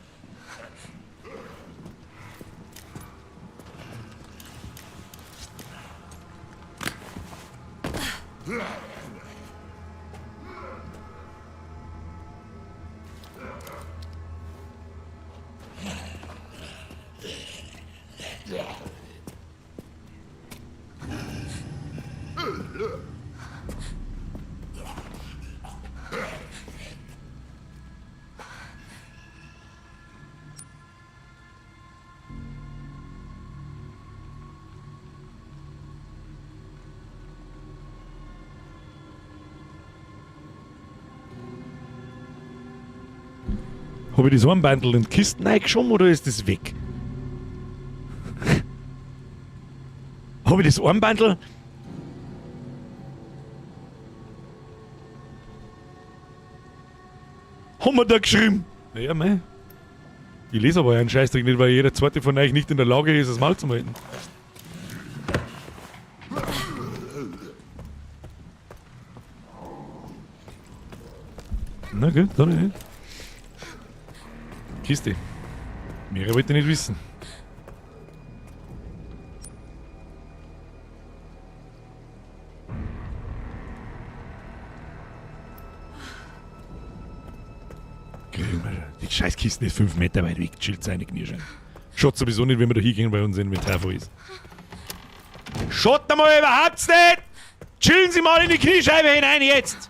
Habe ich das Armbandel in die Kisten reingeschoben oder ist das weg? Habe ich das Armbandel? Haben wir da geschrieben? Naja, mei. Ich lese aber einen Scheißdreck nicht, weil jeder zweite von euch nicht in der Lage ist, das Maul zu halten. Na gut, dann nicht. Kiste. Mehr wollte ich nicht wissen. Die Scheißkiste ist 5 Meter weit weg. Chillt seine Knie. Schaut sowieso nicht, wenn wir da hingehen, weil unser Inventar voll ist. Schaut einmal überhaupt nicht! Chillen Sie mal in die Kniescheibe hinein jetzt!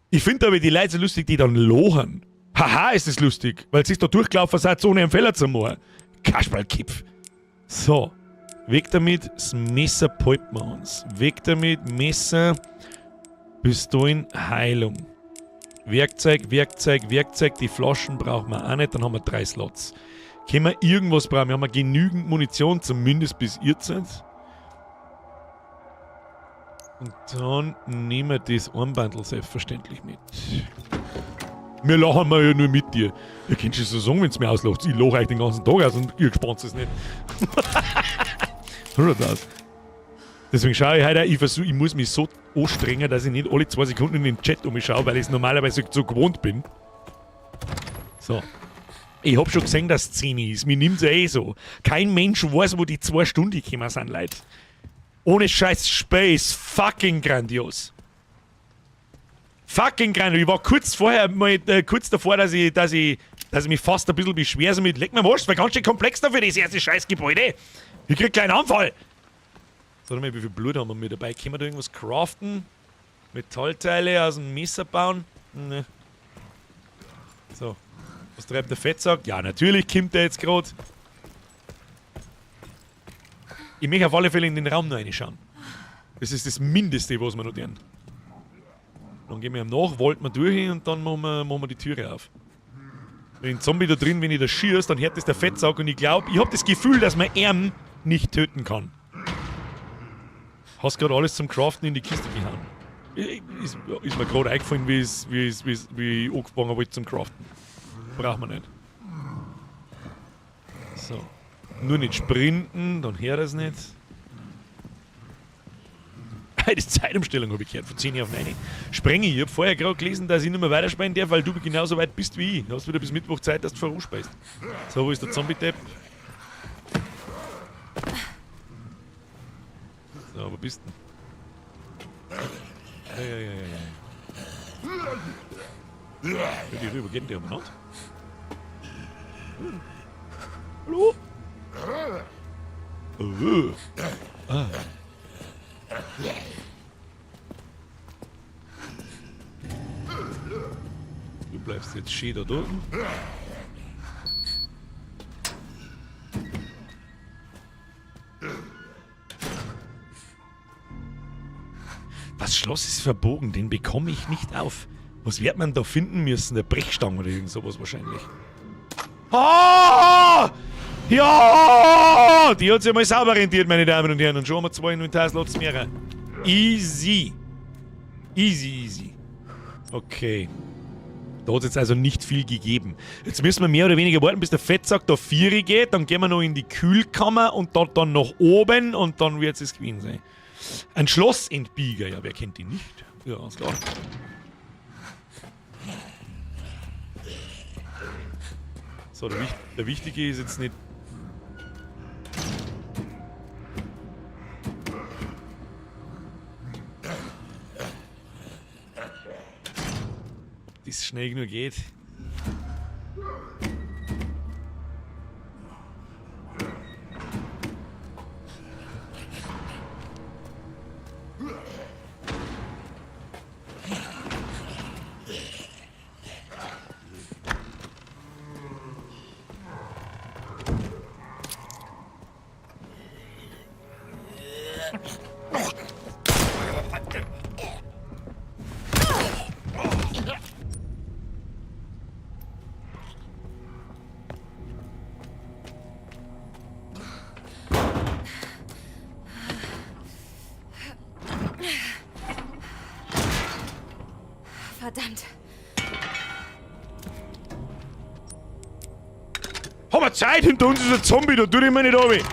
Ich finde aber die Leute so lustig, die dann lochen. Haha, ist das lustig, weil sich da durchgelaufen seid, ohne einen Fehler zu machen. Kasperlkipf. So, weg damit, das Messer palpen wir uns. Weg damit, Messer, Pistolen, Heilung. Werkzeug, Werkzeug, Werkzeug, die Flaschen brauchen wir auch nicht, dann haben wir 3 Slots. Können wir irgendwas brauchen? Wir haben genügend Munition, zumindest bis ihr seid. Und dann nehmen wir das Armbandel selbstverständlich mit. Wir lachen mal ja nur mit dir. Ihr könnt schon so sagen, wenn's mir auslacht. Ich lache euch den ganzen Tag aus und ihr gespannt es nicht. So schaut's aus. Deswegen schaue ich heute auch, ich muss mich so anstrengen, dass ich nicht alle 2 Sekunden in den Chat umschaue, weil ich es normalerweise so gewohnt bin. So. Ich hab schon gesehen, dass es 10 ist. Mir nimmt's ja eh so. Kein Mensch weiß, wo die 2 Stunden gekommen sind, Leute. Ohne Scheiß, Space. Fucking grandios. Fucking Greiner. Ich war kurz vorher mal, kurz davor, dass ich mich fast ein bisschen beschwer, so mit leck mir am Arsch, das war ganz schön komplex da für das erste Scheißgebäude. Ich krieg gleich einen Anfall. Sag mal, wie viel Blut haben wir mit dabei? Können wir da irgendwas craften? Metallteile aus dem Messer bauen? Ne. So. Was treibt der Fettsack? Ja, natürlich kommt der jetzt gerade. Ich möchte auf alle Fälle in den Raum noch reinschauen. Das ist das Mindeste, was wir noch tun. Dann gehen wir ihm nach, wollten wir durch und dann machen wir die Türe auf. Wenn ein Zombie da drin, wenn ich das schieße, dann hört das der Fettsack und ich glaube, ich hab das Gefühl, dass man ihn nicht töten kann. Hast gerade alles zum Craften in die Kiste gehauen. Ist mir gerade eingefallen, wie ich angefangen habe zum Craften. Braucht man nicht. So. Nur nicht sprinten, dann hört es nicht. Die Zeitumstellung habe ich gehört, von 10 auf 9. Sprenge, ich habe vorher gerade gelesen, dass ich nicht mehr weiterspringen darf, weil du genauso weit bist wie ich. Du hast wieder bis Mittwoch Zeit, dass du vorausspeist. So, wo ist der Zombie-Depp? So, wo bist du denn? Ja. Die rüber, geht denn der umeinander? Hallo? Ah. Du bleibst jetzt schön da drüben. Das Schloss ist verbogen, den bekomme ich nicht auf. Was wird man da finden müssen? Der Brechstange oder irgend sowas wahrscheinlich. Ah! Ja! Die hat sich mal sauber rentiert, meine Damen und Herren. Und schon haben wir 2 Inventarslots mehr. Easy. Easy, easy. Okay. Da hat es jetzt also nicht viel gegeben. Jetzt müssen wir mehr oder weniger warten, bis der Fettsack da 4 geht. Dann gehen wir noch in die Kühlkammer und dort dann nach oben und dann wird es gewesen sein. Ein Schlossentbieger, ja, wer kennt ihn nicht? Ja, ganz klar. So, der Wichtige ist jetzt nicht... Ob das schnell genug geht. Verdammt. Haben wir Zeit? Hinter uns ist ein Zombie, da tue ich mir nicht runter.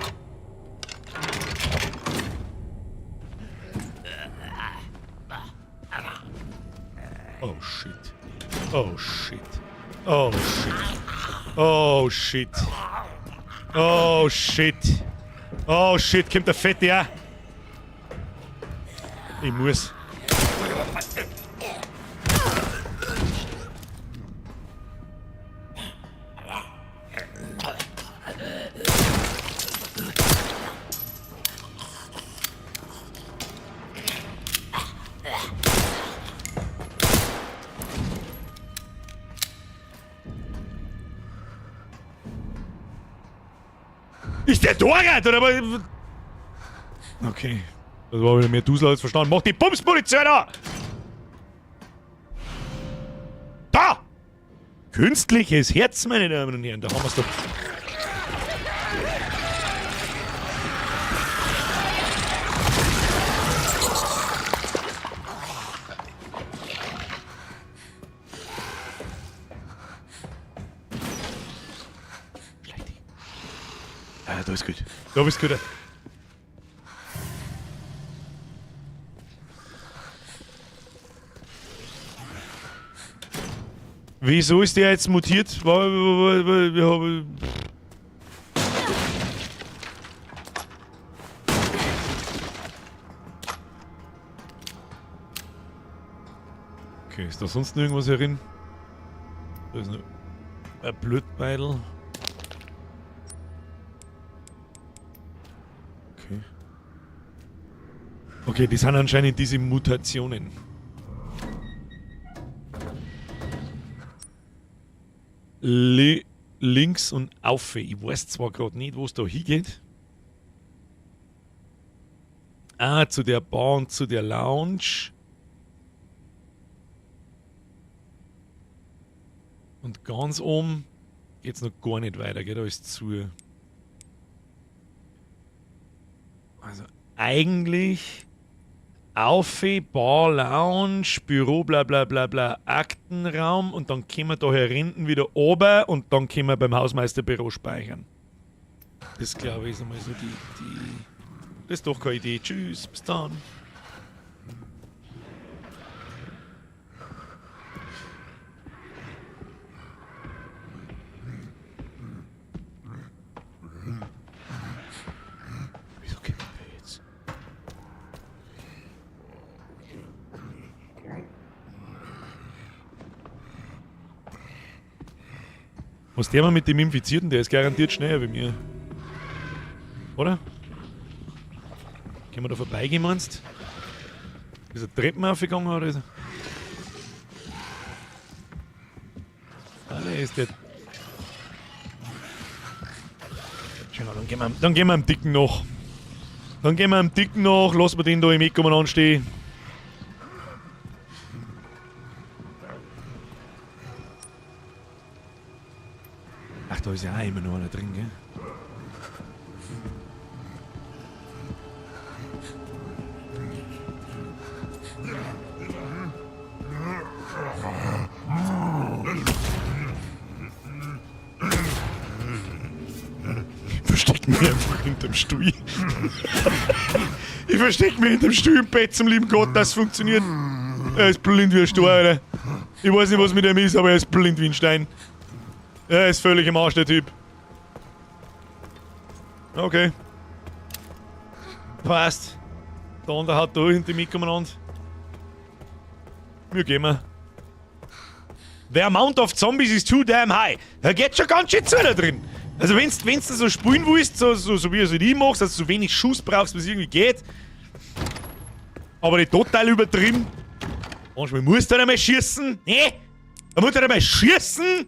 Oh shit. Oh shit. Oh shit. Oh shit. Oh shit. Oh shit, kommt der Fette auch. Ich muss. Ist der Dorat oder was? Okay. Das war wieder mehr Dusel als verstanden. Mach die Bumspolizei da! Da! Künstliches Herz, meine Damen und Herren. Da haben wir's doch. Schleich dich. Ja, da ist gut. Da bist gut. Wieso ist der jetzt mutiert? Okay, ist da sonst noch irgendwas herin? Da ist noch ein Blutbeidel. Okay. Okay, das sind anscheinend diese Mutationen. Links und auf. Ich weiß zwar gerade nicht, wo es da hingeht. Ah, zu der Bar und zu der Lounge. Und ganz oben geht's noch gar nicht weiter, geht alles zu. Also eigentlich auf, Bar, Lounge, Büro, bla bla bla bla, Aktenraum und dann können wir da herinten wieder oben und dann können wir beim Hausmeisterbüro speichern. Das glaube ich ist einmal so die. Das ist doch keine Idee. Tschüss, bis dann. Wieso kommt der jetzt? Was der mal mit dem Infizierten, der ist garantiert schneller wie mir. Oder? Können wir da vorbeigehen, meinst du? Ist er Treppen aufgegangen oder ist er? Ah, ne, ist der. Schau mal, dann gehen wir am Dicken noch. Dann gehen wir am Dicken noch, lassen wir den da im Eck umeinander stehen. Ach, da ist ja auch immer noch einer drin, gell? Ich versteck mich einfach hinterm Stuhl. Ich versteck mich hinterm Stuhl im Bett, zum lieben Gott, das funktioniert. Er ist blind wie ein Stor, Alter. Ich weiß nicht, was mit ihm ist, aber er ist blind wie ein Stein. Er ist völlig im Arsch, der Typ. Okay. Passt. Der andere hat da hinter mir umeinander. Wir gehen wir. The amount of zombies is too damn high. Da geht schon ganz schön zu da drin. Also wenn's du so spielen willst, so wie es ich machst, dass du so wenig Schuss brauchst, wie es irgendwie geht. Aber nicht total übertrieben. Manchmal musst du halt einmal schießen. Nee? Da musst du halt einmal schießen.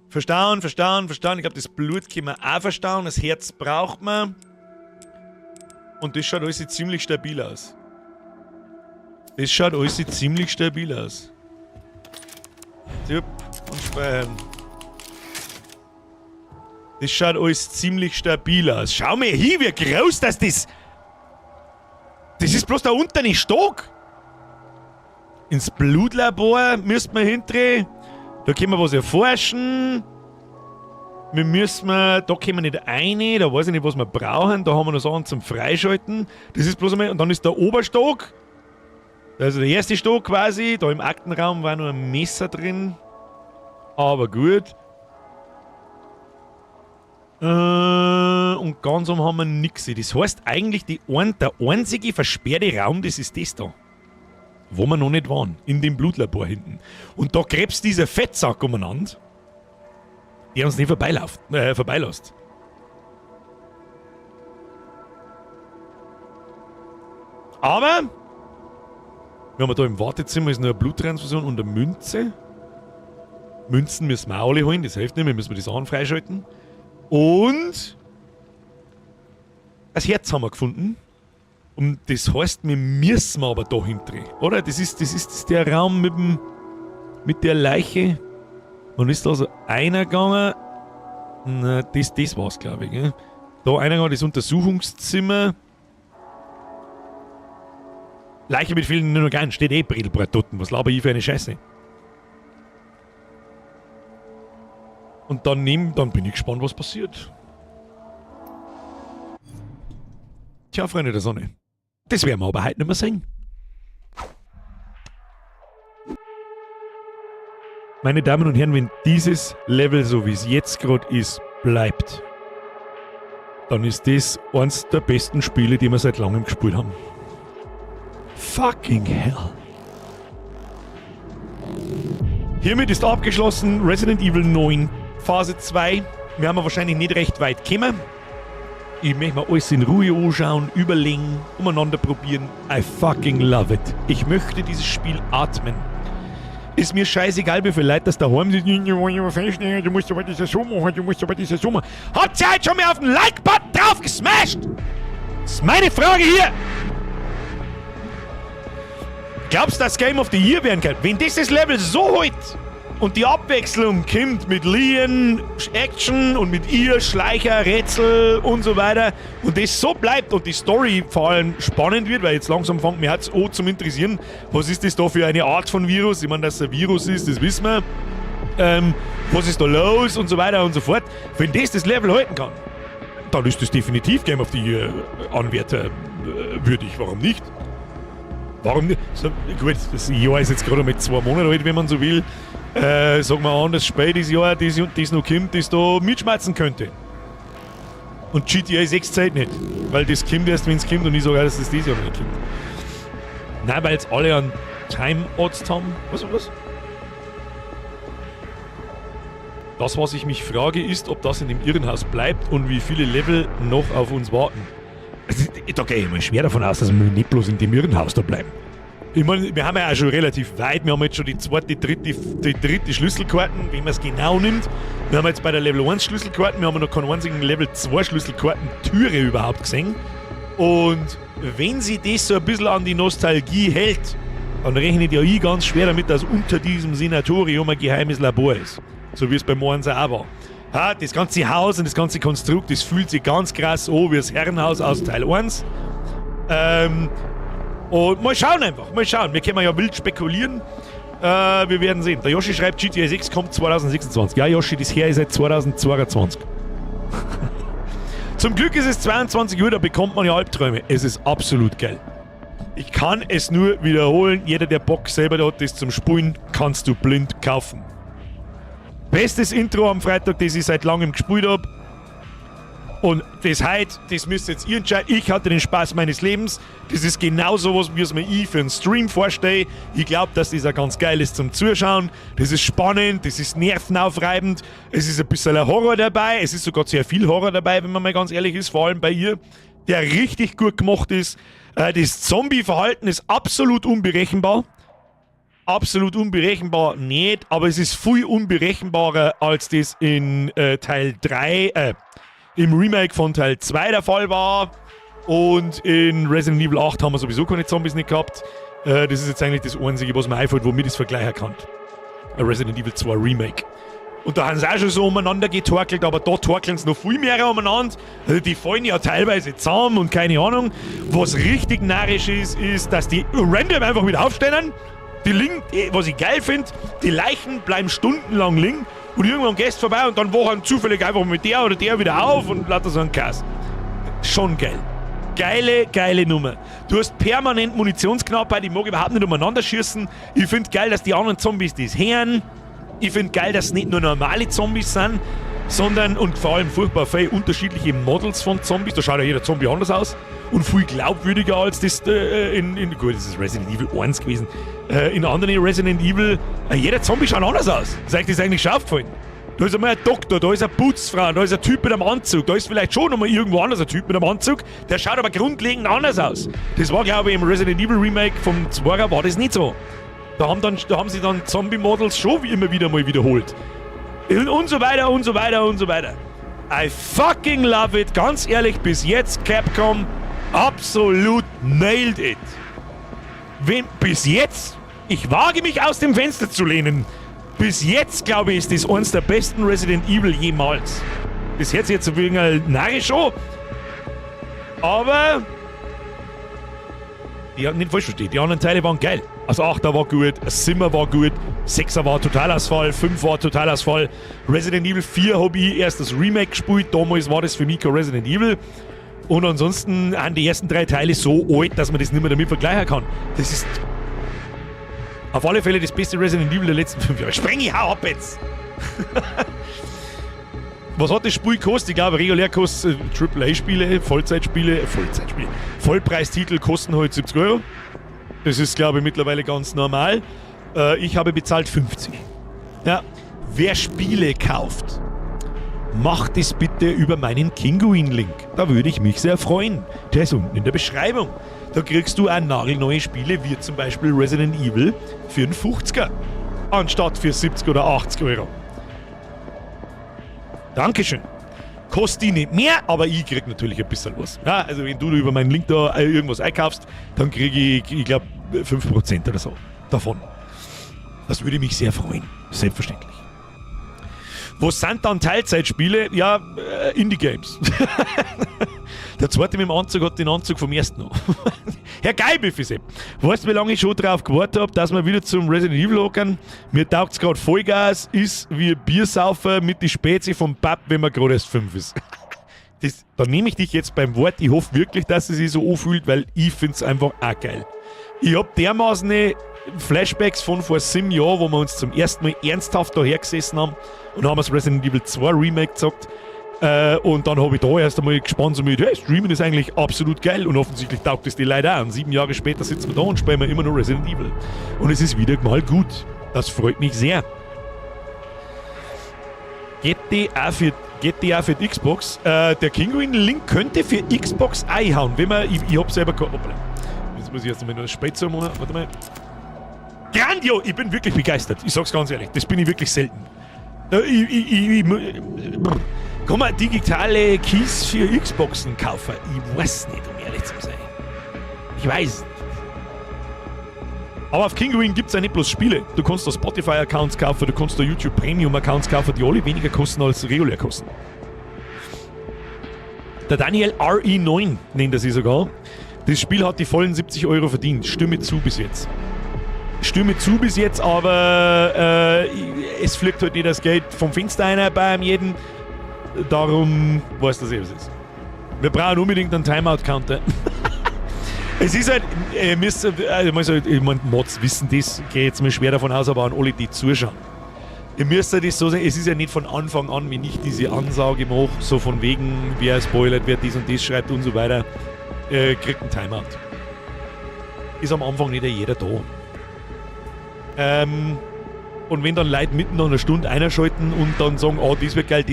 Verstauen, verstauen, verstauen. Ich glaub, das Blut können wir auch verstauen. Das Herz braucht man. Und das schaut alles ziemlich stabil aus. Das schaut alles ziemlich stabil aus. Jupp, und speichern. Das schaut alles ziemlich stabil aus. Schau mal hin, wie groß das ist. Das ist bloß der untere Stock. Ins Blutlabor müssten wir hindrehen. Da können wir was erforschen. Wir müssen, da können wir nicht rein, da weiß ich nicht, was wir brauchen. Da haben wir noch Sachen zum Freischalten. Das ist bloß einmal, und dann ist der Oberstock. Also der erste Stock quasi. Da im Aktenraum war nur ein Messer drin. Aber gut. Und ganz oben haben wir nix. Das heißt eigentlich, der einzige versperrte Raum, das ist das da. Wo wir noch nicht waren. In dem Blutlabor hinten. Und da krebst dieser Fettsack umeinander, der uns nicht vorbeilässt. Aber wir haben da im Wartezimmer ist noch eine Bluttransfusion und eine Münze. Münzen müssen wir auch alle holen, das hilft nicht mehr, müssen wir die Sachen freischalten. Und das Herz haben wir gefunden. Und das heißt, wir müssen aber da hindrehen, oder? Das ist der Raum mit der Leiche. Und ist da so einer gegangen. Na, das war's, glaub ich. Gell? Da einer gegangen, das Untersuchungszimmer. Leiche mit vielen Organen, steht eh Brillenbrett-Toten. Was laber ich für eine Scheiße? Und dann bin ich gespannt, was passiert. Tja, Freunde der Sonne. Das werden wir aber heute nicht mehr sehen. Meine Damen und Herren, wenn dieses Level, so wie es jetzt grad ist, bleibt, dann ist das eins der besten Spiele, die wir seit langem gespielt haben. Fucking hell. Hiermit ist abgeschlossen Resident Evil 9 Phase 2. Wir haben ja wahrscheinlich nicht recht weit gekommen. Ich möchte mir alles in Ruhe anschauen, überlegen, umeinander probieren. I fucking love it. Ich möchte dieses Spiel atmen. Ist mir scheißegal, wie viele Leute das daheim sitzen. Du musst aber das so machen, du musst aber das so machen. Habt ihr heute schon mal auf den Like-Button drauf gesmashed? Das ist meine Frage hier. Glaubst du, dass Game of the Year werden kann? Wenn das das Level so hält und die Abwechslung kommt mit Leon, Action und mit ihr, Schleicher, Rätsel und so weiter und das so bleibt und die Story vor allem spannend wird, weil jetzt langsam fängt mir jetzt an zum Interessieren, was ist das da für eine Art von Virus? Ich meine, dass es ein Virus ist, das wissen wir. Was ist da los und so weiter und so fort. Wenn das das Level halten kann, dann ist das definitiv Game of the Year Anwärter würdig. Warum nicht? Warum nicht? So, gut, das Jahr ist jetzt gerade mit 2 Monaten alt, wenn man so will. Sagen wir an, das Spiel dieses Jahr, das noch kommt, das da mitschmerzen könnte. Und GTA 6 zählt nicht, weil das kommt erst, wenn es kommt, und ich sage auch, dass das dieses Jahr noch nicht kommt. Nein, weil jetzt alle an Time Odds haben. Was, was? Das, was ich mich frage, ist, ob das in dem Irrenhaus bleibt und wie viele Level noch auf uns warten. Also, da gehe ich mal schwer davon aus, dass wir nicht bloß in dem Irrenhaus da bleiben. Ich meine, wir haben ja auch schon relativ weit. Wir haben jetzt schon die zweite, die dritte Schlüsselkarten, wenn man es genau nimmt. Wir haben jetzt bei der Level 1 Schlüsselkarten, wir haben noch keinen einzigen Level 2 Schlüsselkarten Türe überhaupt gesehen. Und wenn sie das so ein bisschen an die Nostalgie hält, dann rechne ich ja ich ganz schwer damit, dass unter diesem Sanatorium ein geheimes Labor ist. So wie es beim Einser auch war. Ja, das ganze Haus und das ganze Konstrukt, das fühlt sich ganz krass an wie das Herrenhaus aus Teil 1. Und mal schauen einfach, mal schauen. Wir können ja wild spekulieren. Wir werden sehen. Der Yoshi schreibt, GTA 6 kommt 2026. Ja, Yoshi, das her ist seit 2022. Zum Glück ist es 22 Uhr, da bekommt man ja Albträume. Es ist absolut geil. Ich kann es nur wiederholen. Jeder, der Bock selber hat, das zum Spulen, kannst du blind kaufen. Bestes Intro am Freitag, das ich seit langem gespielt habe. Und das heute, das müsst jetzt ihr entscheiden. Ich hatte den Spaß meines Lebens. Das ist genau sowas, wie es mir ich für einen Stream vorstelle. Ich glaube, dass das auch ganz geil ist zum Zuschauen. Das ist spannend, das ist nervenaufreibend. Es ist ein bisschen Horror dabei. Es ist sogar sehr viel Horror dabei, wenn man mal ganz ehrlich ist, vor allem bei ihr, der richtig gut gemacht ist. Das Zombie-Verhalten ist absolut unberechenbar. Absolut unberechenbar nicht, aber es ist viel unberechenbarer, als das in Teil 3, im Remake von Teil 2 der Fall war. Und in Resident Evil 8 haben wir sowieso keine Zombies nicht gehabt. Das ist jetzt eigentlich das Einzige, was mir einfällt, womit ich es vergleichen kann. Resident Evil 2 Remake. Und da haben sie auch schon so umeinander getorkelt, aber da torkeln sie noch viel mehr umeinander. Also die fallen ja teilweise zusammen und keine Ahnung. Was richtig narrisch ist, ist, dass die random einfach wieder aufstehen. Die liegen, was ich geil finde, die Leichen bleiben stundenlang liegen und irgendwann gehst vorbei und dann wachen zufällig einfach mit der oder der wieder auf und lauter so einen Kass. Schon geil. Geile, geile Nummer. Du hast permanent Munitionsknappheit, ich mag überhaupt nicht umeinander schießen. Ich finde geil, dass die anderen Zombies das hören. Ich finde geil, dass es nicht nur normale Zombies sind, sondern und vor allem furchtbar viele unterschiedliche Models von Zombies. Da schaut ja jeder Zombie anders aus und viel glaubwürdiger als das in, gut, das ist Resident Evil 1 gewesen. In anderen Resident Evil, jeder Zombie schaut anders aus. Das ist eigentlich schon aufgefallen. Da ist einmal ein Doktor, da ist eine Putzfrau, da ist ein Typ mit einem Anzug, da ist vielleicht schon nochmal irgendwo anders ein Typ mit einem Anzug, der schaut aber grundlegend anders aus. Das war, glaube ich, im Resident Evil Remake vom 2er war das nicht so. Da haben sie dann Zombie-Models schon wie immer wieder mal wiederholt. Und so weiter und so weiter und so weiter. I fucking love it. Ganz ehrlich, bis jetzt Capcom absolut nailed it. Bis jetzt, ich wage mich, aus dem Fenster zu lehnen. Bis jetzt, glaube ich, ist das eines der besten Resident Evil jemals. Das hört sich jetzt ein wenig narrisch an. Aber die nicht falsch verstehen, die anderen Teile waren geil. Also 8er war gut, 7er war gut, 6er war Totalausfall, 5 war Totalausfall. Resident Evil 4 habe ich erst das Remake gespielt, damals war das für mich kein Resident Evil. Und ansonsten sind die ersten drei Teile so alt, dass man das nicht mehr damit vergleichen kann. Das ist auf alle Fälle das beste Resident Evil der letzten 5 Jahre. Spreng ich, hau ab jetzt! Was hat das Spiel gekostet? Ich glaube, regulär kostet AAA-Spiele, Vollzeitspiele, Vollzeitspiele, Vollpreistitel kosten halt 70 Euro. Das ist, glaube ich, mittlerweile ganz normal. Ich habe bezahlt 50. Ja, wer Spiele kauft, macht es bitte über meinen Kinguin-Link. Da würde ich mich sehr freuen. Der ist unten in der Beschreibung. Da kriegst du auch nagelneue Spiele, wie zum Beispiel Resident Evil für einen 50er. Anstatt für 70 oder 80 Euro. Dankeschön. Kostet die nicht mehr, aber ich krieg natürlich ein bisschen was. Ja, also wenn du über meinen Link da irgendwas einkaufst, dann kriege ich, ich glaube, 5% oder so davon. Das würde mich sehr freuen. Selbstverständlich. Was sind dann Teilzeitspiele? Ja, Indie-Games. Der zweite mit dem Anzug hat den Anzug vom ersten noch. Herr Geilbüffel, weißt du, wie lange ich schon drauf gewartet habe, dass wir wieder zum Resident Evil hocken? Mir taugt's gerade Vollgas, ist wie Biersaufer mit die Spezi vom Pub, wenn man gerade erst 5 ist. Das, da nehme ich dich jetzt beim Wort. Ich hoffe wirklich, dass es sich so anfühlt, weil ich find's einfach auch geil. Ich hab dermaßen Flashbacks von vor 7 Jahren, wo wir uns zum ersten Mal ernsthaft daher gesessen haben und haben das Resident Evil 2 Remake gezockt. Und dann habe ich da erst einmal gespannt, so mit, hey, Streamen ist eigentlich absolut geil und offensichtlich taugt es die Leute auch. Und 7 Jahre später sitzen wir da und spielen wir immer noch Resident Evil. Und es ist wieder mal gut. Das freut mich sehr. GTA für die Xbox. Der Kinguin-Link könnte für Xbox einhauen. Wenn man, ich hab selber kein. Hoppla. Jetzt muss ich erst einmal noch das Spiel machen. Warte mal. Grandio! Ich bin wirklich begeistert. Ich sag's ganz ehrlich. Das bin ich wirklich selten. Kann man digitale Keys für Xboxen kaufen? Ich weiß nicht, um ehrlich zu sein. Ich weiß nicht. Aber auf Kinguin gibt's ja nicht bloß Spiele. Du kannst da Spotify-Accounts kaufen, du kannst da YouTube Premium-Accounts kaufen, die alle weniger kosten als regulär kosten. Der Daniel RE9 nennt er sich sogar. Das Spiel hat die vollen 70 Euro verdient. Stimme zu bis jetzt. Stimme zu bis jetzt, aber es fliegt halt nicht das Geld vom Fenster einer bei jedem. Darum weiß das eh, was ist. Wir brauchen unbedingt einen Timeout-Counter. Es ist halt, müsst, also, ich mein, Mods wissen das, gehe jetzt mal schwer davon aus, aber an alle, die zuschauen. Ihr müsst ja das so sehen, es ist ja nicht von Anfang an, wenn ich diese Ansage mache, so von wegen, wer spoilert, wer dies und das schreibt und so weiter, kriegt einen Timeout. Ist am Anfang nicht jeder da. Und wenn dann Leute mitten nach einer Stunde einschalten und dann sagen, oh, das wird geil,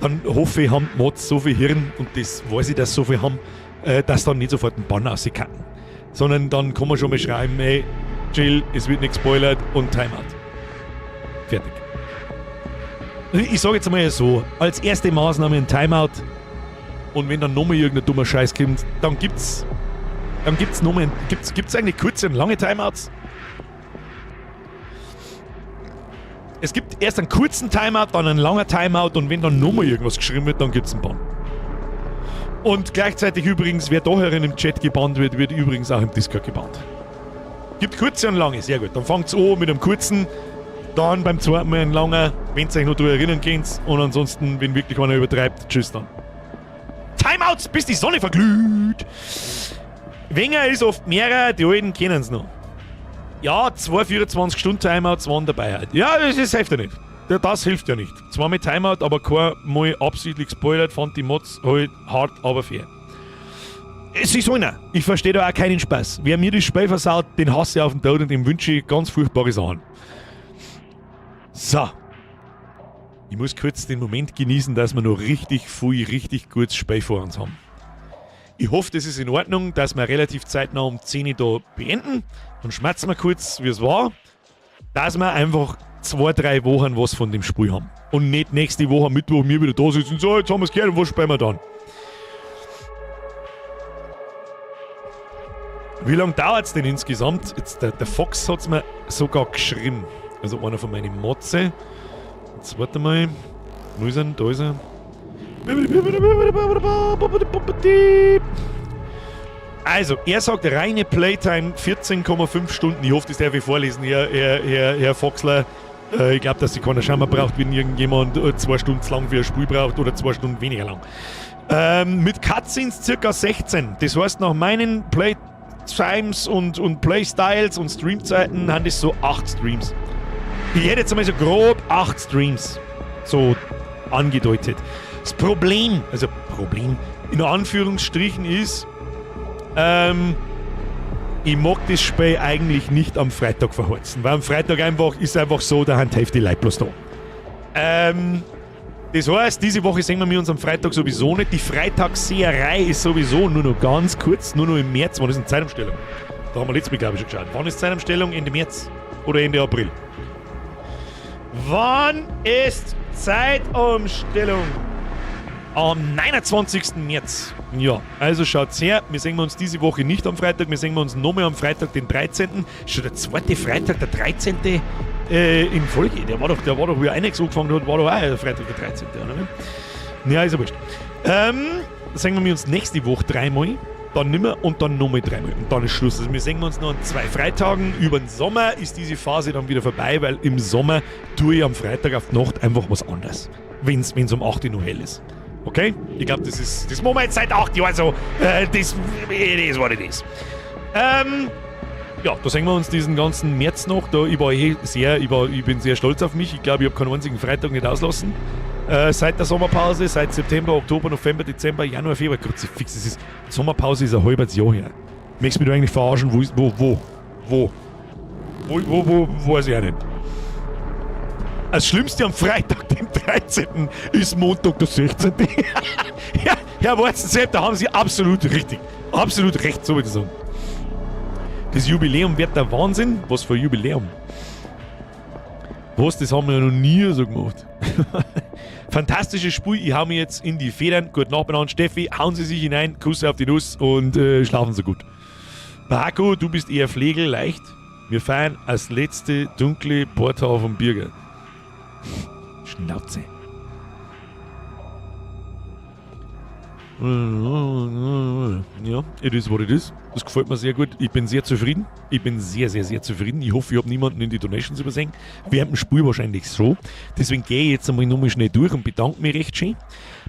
dann hoffe ich, haben die Mods so viel Hirn, und das weiß ich, dass sie so viel haben, dass dann nicht sofort einen Bann rauskacken. Sondern dann kann man schon mal schreiben, ey, chill, es wird nicht gespoilert und Timeout. Fertig. Ich sage jetzt mal so, als erste Maßnahme ein Timeout, und wenn dann nochmal irgendein dummer Scheiß kommt, dann gibt's nochmal, gibt's eigentlich kurze und lange Timeouts? Es gibt erst einen kurzen Timeout, dann einen langen Timeout, und wenn dann nochmal irgendwas geschrieben wird, dann gibt's einen Bann. Und gleichzeitig übrigens, wer da herin im Chat gebannt wird, wird übrigens auch im Discord gebannt. Gibt kurze und lange, sehr gut. Dann fangt's an mit einem kurzen, dann beim zweiten Mal ein langer, wenn ihr euch noch drüber erinnern könnt. Und ansonsten, wenn wirklich einer übertreibt, tschüss dann. Timeouts, bis die Sonne verglüht! Wenger ist oft mehrer, die Alten kennen's noch. Ja, 2 24-Stunden-Timeouts waren dabei halt. Ja, das hilft ja nicht. Das hilft ja nicht. Zwar mit Timeout, aber kein Mal absichtlich gespoilert, fand die Mods halt hart, aber fair. Es ist einer. Ich verstehe da auch keinen Spaß. Wer mir das Spiel versaut, den hasse ich auf den Tod und dem wünsche ich ganz furchtbare Sachen. So. Ich muss kurz den Moment genießen, dass wir noch richtig viel, richtig gutes Spiel vor uns haben. Ich hoffe, das ist in Ordnung, dass wir relativ zeitnah um 10 Uhr da beenden. Dann schmerzen wir kurz, wie es war. Dass wir einfach 2, 3 Wochen was von dem Spiel haben. Und nicht nächste Woche Mittwoch mir wieder da sitzen. So, jetzt haben wir es gehört und was spielen wir dann? Wie lange dauert es denn insgesamt? Jetzt, der Fox hat es mir sogar geschrieben. Also einer von meinen Motze. Jetzt warte mal. Wo ist er? Da ist er. Also, er sagt reine Playtime 14,5 Stunden. Ich hoffe, das darf ich vorlesen, Herr Foxler. Ich glaube, dass die keiner Schau mehr braucht, wenn irgendjemand 2 Stunden zu lang für ein Spiel braucht oder 2 Stunden weniger lang. Mit Cutscenes circa 16. Das heißt, nach meinen Playtimes und Playstyles und Streamzeiten haben das so 8 Streams. Ich hätte jetzt einmal so grob 8 Streams so angedeutet. Das Problem, also Problem in Anführungsstrichen ist, Ich mag das Spiel eigentlich nicht am Freitag verheizen, weil am Freitag einfach ist einfach so, da haben die Hälfte Leute bloß da. Das heißt, diese Woche sehen wir uns am Freitag sowieso nicht. Die Freitagsseherei ist sowieso nur noch ganz kurz, nur noch im März. Wann ist denn Zeitumstellung? Da haben wir letztes Mal, glaube ich, schon geschaut. Wann ist Zeitumstellung? Ende März oder Ende April? Wann ist Zeitumstellung? Am 29. März. Ja, also schaut's her, wir sehen uns diese Woche nicht am Freitag, wir sehen uns nochmal am Freitag, den 13. Schon der zweite Freitag, der 13. In Folge. Der war doch, wie er einiges angefangen hat, war doch auch der Freitag, der 13. Oder? Ja, ist ja wurscht. Sehen wir uns nächste Woche dreimal, dann nimmer und dann nochmal dreimal. Und dann ist Schluss. Also wir sehen uns noch an 2 Freitagen. Über den Sommer ist diese Phase dann wieder vorbei, weil im Sommer tue ich am Freitag auf die Nacht einfach was anderes. Wenn's um 8 Uhr noch hell ist. Okay? Ich glaub, das machen wir jetzt seit 8 Jahren so. Das, it is what it is. Ja, da sehen wir uns diesen ganzen März noch. Da, ich war eh sehr, ich war, ich bin sehr stolz auf mich. Ich glaub, ich hab keinen einzigen Freitag nicht auslassen. Seit der Sommerpause, seit September, Oktober, November, Dezember, Januar, Februar. Kruzifix, das ist, die Sommerpause ist ein halbes Jahr her. Möchtest du mich da eigentlich verarschen? Wo ist, wo, wo, wo? Wo, wo, wo, weiß ich auch nicht. Das Schlimmste am Freitag, dem 13., ist Montag, der 16. Ja, Herr Warzensepp, da haben Sie absolut richtig. Absolut recht, so würde ich sagen. Das Jubiläum wird der Wahnsinn. Was für ein Jubiläum? Was, das haben wir ja noch nie so gemacht. Fantastisches Spiel. Ich hau mir jetzt in die Federn. Gute Nacht miteinander. Steffi, hauen Sie sich hinein, Kuss auf die Nuss und schlafen Sie gut. Paco, du bist eher pflegeleicht. Wir feiern als letzte dunkle Portau vom Birger. Schnauze. Ja, it is what it is. Das gefällt mir sehr gut. Ich bin sehr zufrieden. Ich bin sehr, sehr, sehr zufrieden. Ich hoffe, ich hab niemanden in die Donations übersehen. Während dem Spiel wahrscheinlich so. Deswegen gehe ich jetzt einmal nochmal schnell durch und bedanke mich recht schön.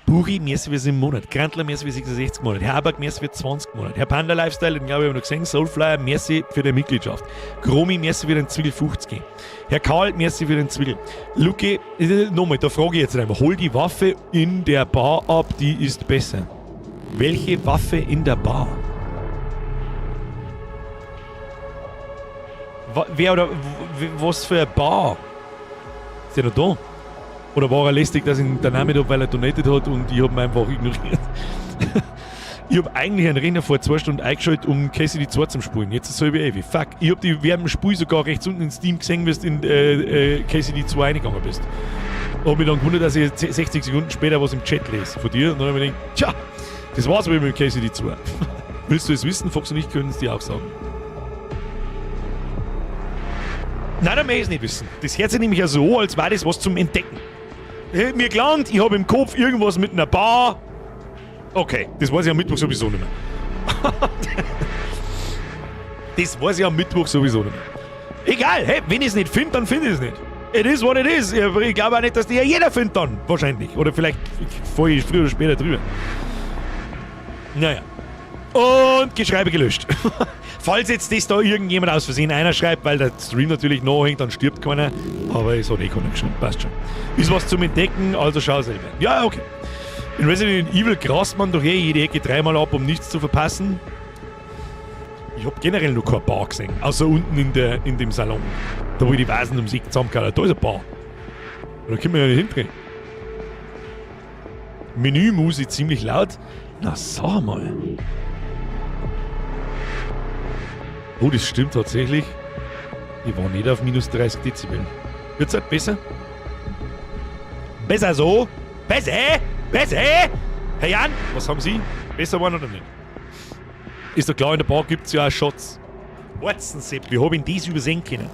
Buri, merci für 7 Monate. Grantler, merci für 66 Monate. Herr Haberg, merci für 20 Monate. Herr Panda Lifestyle, den glaube ich, hab ich noch gesehen. Soulflyer, merci für die Mitgliedschaft. Gromi, merci für den Zwiegel 50. Herr Karl, merci für den Zwiegel. Luki, nochmal, da frage ich jetzt einmal. Hol die Waffe in der Bar ab, die ist besser. Welche Waffe in der Bar? Wer oder was für eine Bar? Ist der noch da? Oder war er lästig, dass ihn der Name da, weil er donated hat und ich hab ihn einfach ignoriert? Ich hab eigentlich einen Rechner vor 2 Stunden eingeschaltet, um KCD 2 zu spielen. Jetzt ist es halb elf. Fuck, ich hab die während dem Spiel sogar rechts unten in Steam gesehen, wie du in KCD 2 reingegangen bist. Hab mich dann gewundert, dass ich 60 Sekunden später was im Chat lese von dir. Und dann hab ich mir gedacht, tja, das war's wohl mit KCD 2. Willst du es wissen? Fox und ich können es dir auch sagen. Nein, da möchte ich es nicht wissen. Das hört sich nämlich ja so an, als wäre das was zum Entdecken. Mir gelangt, ich hab im Kopf irgendwas mit einer Bar. Okay, das weiß ich am Mittwoch sowieso nicht mehr. Das weiß ich am Mittwoch sowieso nicht mehr. Egal, hey, wenn ich's nicht find, dann find ich's nicht. It is what it is. Ich glaube auch nicht, dass die ja jeder findet dann. Wahrscheinlich. Oder vielleicht fahr ich früher oder später drüber. Naja. Und Geschreibe gelöscht. Falls jetzt das da irgendjemand aus Versehen einer schreibt, weil der Stream natürlich nachhängt, dann stirbt keiner. Aber es hat eh keiner geschrieben. Passt schon. Ist was zum Entdecken, also schau selber. Ja, okay. In Resident Evil grast man doch eh jede Ecke dreimal ab, um nichts zu verpassen. Ich hab generell noch keine Bar gesehen. Außer unten in dem Salon. Da wo ich die Vasen ums Eck zusammengehauen hab. Da ist eine Bar. Da können wir ja nicht hindrehen. Menümusik ziemlich laut. Na, sag mal. Oh, das stimmt tatsächlich. Ich war nicht auf minus 30 Dezibel. Wird's halt besser? Besser so? Besser? Besser? Herr Jan, was haben Sie? Besser geworden oder nicht? Ist doch klar, in der Bar gibt's ja auch Shots. Warzensepp, wie hab ich denn das übersehen können?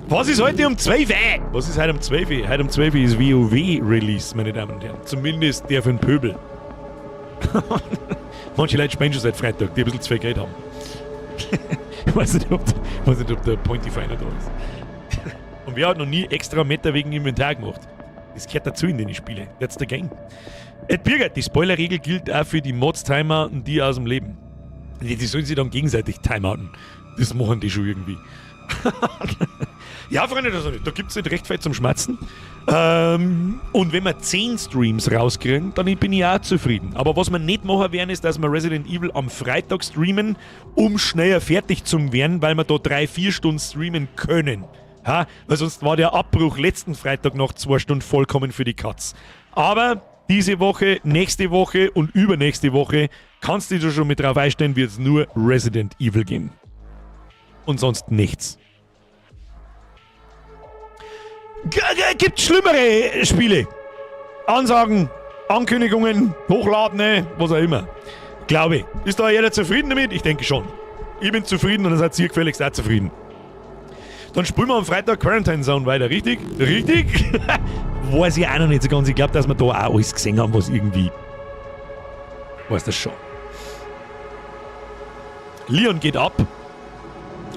Was ist heute um 12 Uhr? Was ist heute um 12 Uhr? Heute um 12 Uhr ist WoW-Release, meine Damen und Herren. Zumindest der für den Pöbel. Manche Leute spielen schon seit Freitag, die ein bisschen zu viel Geld haben. Ich weiß nicht, ob der Pointy Feiner da ist. Und wer hat noch nie extra Meter wegen Inventar gemacht? Das gehört dazu in den Spielen. That's the game. Ed Birger, die Spoilerregel gilt auch für die Mods-Timer und die aus dem Leben. Die sollen sich dann gegenseitig timeouten. Das machen die schon irgendwie. Ja, Freunde, das da gibt es nicht recht viel zum Schmerzen. Und wenn wir 10 Streams rauskriegen, dann bin ich auch zufrieden. Aber was wir nicht machen werden, ist, dass wir Resident Evil am Freitag streamen, um schneller fertig zu werden, weil wir da 3, 4 Stunden streamen können. Ha? Weil sonst war der Abbruch letzten Freitag nach 2 Stunden vollkommen für die Katz. Aber diese Woche, nächste Woche und übernächste Woche kannst du dich schon mit drauf einstellen, wird es nur Resident Evil geben. Und sonst nichts. Gibt schlimmere Spiele. Ansagen, Ankündigungen, Hochladene, was auch immer. Glaube ich. Ist da jeder zufrieden damit? Ich denke schon. Ich bin zufrieden und dann seid ihr gefälligst auch zufrieden. Dann spielen wir am Freitag Quarantine Zone weiter, richtig? Richtig? Weiß ich auch noch nicht so ganz. Ich glaube, dass wir da auch alles gesehen haben, was irgendwie. Weiß das schon. Leon geht ab.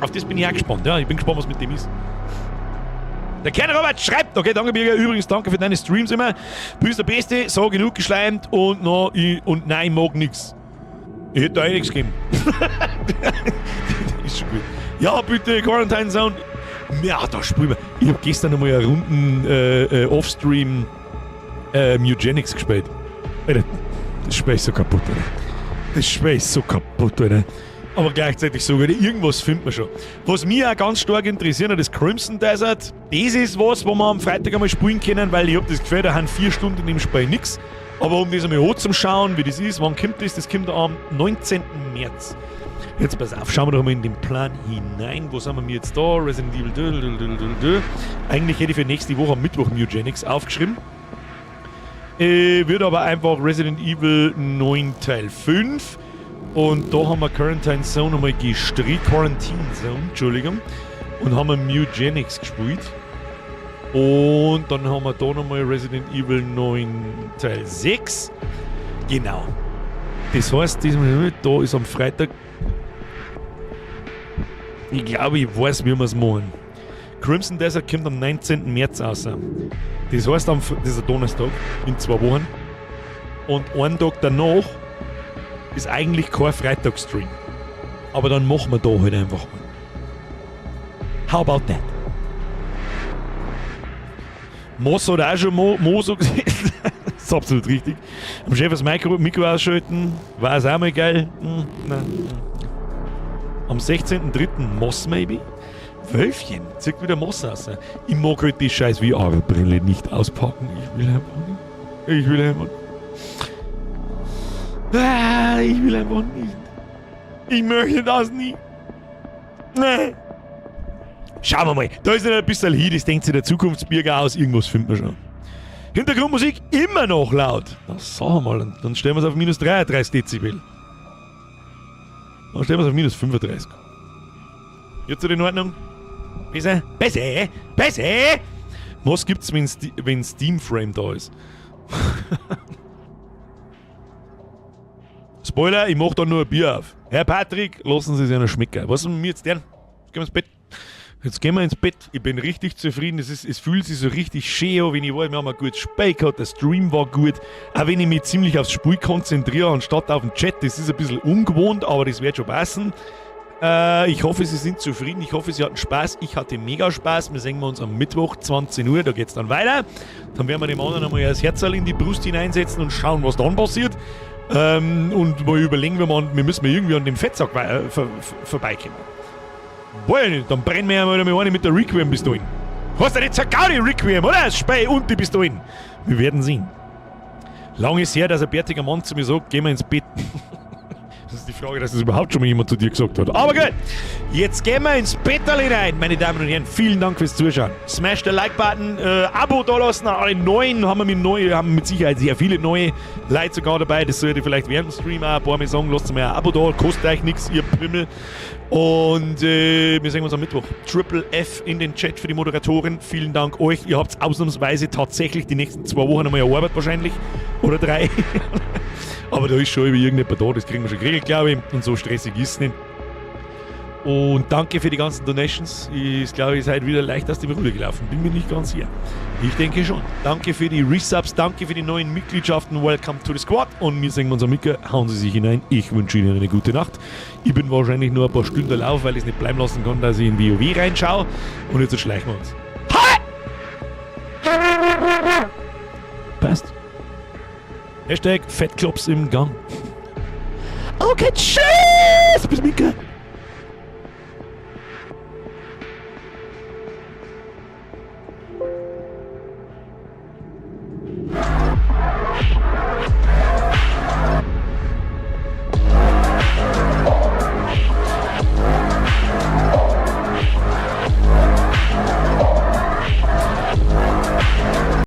Auf das bin ich auch gespannt. Ja, ich bin gespannt, was mit dem ist. Der Ken Robert schreibt, okay, danke Birger, übrigens danke für deine Streams immer. Bist der Beste, so genug geschleimt und no, ich, und nein, ich mag nix. Ich hätte da eh nichts gegeben. Ist schon gut. Ja, bitte, Quarantine Zone. Ja, da spielen wir. Ich hab gestern nochmal eine Runden Offstream Mewgenics gespielt. Alter, das Spiel ist so kaputt, Alter. Das Spiel ist so kaputt, Alter. Aber gleichzeitig so gut. Irgendwas findet man schon. Was mich auch ganz stark interessiert hat, ist Crimson Desert. Das ist was, wo wir am Freitag einmal spielen können, weil ich hab das Gefühl, da haben 4 Stunden in dem Spiel nichts. Aber um das einmal anzuschauen, wie das ist, wann kommt das? Das kommt am 19. März. Jetzt pass auf, schauen wir doch mal in den Plan hinein. Wo sind wir jetzt da? Resident Evil. Dö, dö, dö, dö, dö. Eigentlich hätte ich für nächste Woche am Mittwoch Mewgenics aufgeschrieben. Wird aber einfach Resident Evil 9 Teil 5. Und da haben wir Quarantine Zone nochmal gestrichen. Quarantine Zone, Entschuldigung. Und haben wir Mewgenics gespielt. Und dann haben wir da nochmal Resident Evil 9 Teil 6. Genau. Das heißt, da ist am Freitag. Ich glaube, ich weiß, wie wir es machen. Crimson Desert kommt am 19. März raus. Das heißt, das ist ein Donnerstag, in 2 Wochen. Und einen Tag danach ist eigentlich kein Freitagsstream. Aber dann machen wir da halt einfach einen. How about that? Moss hat auch schon Mo so gesehen. Das ist absolut richtig. Am Chef das Mikro ausschalten, war es auch mal geil. Nein. Am 16.03. Moss maybe? Wölfchen, zieht wieder Moss aus. Ich mag halt die scheiß VR-Brille nicht auspacken. Ich will einfach nicht. Ich will einfach. Ah, ich will einfach nicht. Ich möchte das nicht. Nee. Schauen wir mal. Da ist noch ein bisschen hin, das denkt sich der Zukunftsbürger aus. Irgendwas findet man schon. Hintergrundmusik immer noch laut. Na, sagen wir mal, dann stellen wir es auf minus 33 Dezibel. Dann stellen wir es auf minus 35. Jetzt in Ordnung? Besser? Besser? Besser? Was gibt's, wenn Steam Frame da ist? Spoiler, ich mach da nur ein Bier auf. Herr Patrick, lassen Sie sich noch schmecken. Was sind wir jetzt denn? Jetzt gehen wir ins Bett. Jetzt gehen wir ins Bett. Ich bin richtig zufrieden. Es fühlt sich so richtig schön an, wenn ich weiß, wir haben ein gutes Spiel gehabt, der Stream war gut. Auch wenn ich mich ziemlich aufs Spiel konzentriere, anstatt auf den Chat. Das ist ein bisschen ungewohnt, aber das wird schon passen. Ich hoffe, Sie sind zufrieden. Ich hoffe, Sie hatten Spaß. Ich hatte mega Spaß. Wir sehen uns am Mittwoch, 20 Uhr. Da geht es dann weiter. Dann werden wir dem anderen einmal das Herzerl in die Brust hineinsetzen und schauen, was dann passiert. Und mal überlegen, wir müssen mal irgendwie an dem Fettsack vorbeikommen. Boah, nicht, dann brennen wir ja mal eine mit der Requiem bis dahin. Hast du nicht zur Gaudi Requiem, oder? Das Spiel und die bis dahin. Wir werden sehen. Lange ist her, dass ein bärtiger Mann zu mir sagt, gehen wir ins Bett. Das ist die Frage, dass das überhaupt schon mal jemand zu dir gesagt hat. Aber gut, jetzt gehen wir ins Betterl hinein, meine Damen und Herren. Vielen Dank fürs Zuschauen. Smash den Like-Button, Abo da lassen. Alle neuen haben wir mit Sicherheit sehr viele neue Leute sogar dabei. Das sollte vielleicht während dem Stream auch ein paar Mal sagen. Lasst mir ein Abo da, kostet euch nichts, ihr Primmel. Und wir sehen uns am Mittwoch. Triple F in den Chat für die Moderatoren. Vielen Dank euch. Ihr habt ausnahmsweise tatsächlich die nächsten 2 Wochen einmal eine Arbeit wahrscheinlich. Oder drei. Aber da ist schon irgendjemand da, das kriegen wir schon geregelt, glaube ich. Und so stressig ist es nicht. Und danke für die ganzen Donations. Ich glaube, ihr seid wieder leicht aus dem Ruder gelaufen. Bin mir nicht ganz sicher. Ich denke schon. Danke für die Resubs, danke für die neuen Mitgliedschaften. Welcome to the Squad. Und wir sehen uns am Micker. Hauen Sie sich hinein. Ich wünsche Ihnen eine gute Nacht. Ich bin wahrscheinlich nur ein paar Stunden Lauf, weil ich es nicht bleiben lassen kann, dass ich in WoW reinschaue. Und jetzt schleichen wir uns. Hi! Passt. Hashtag Fettklops im Gang. Okay, tschüss! Bis Micke.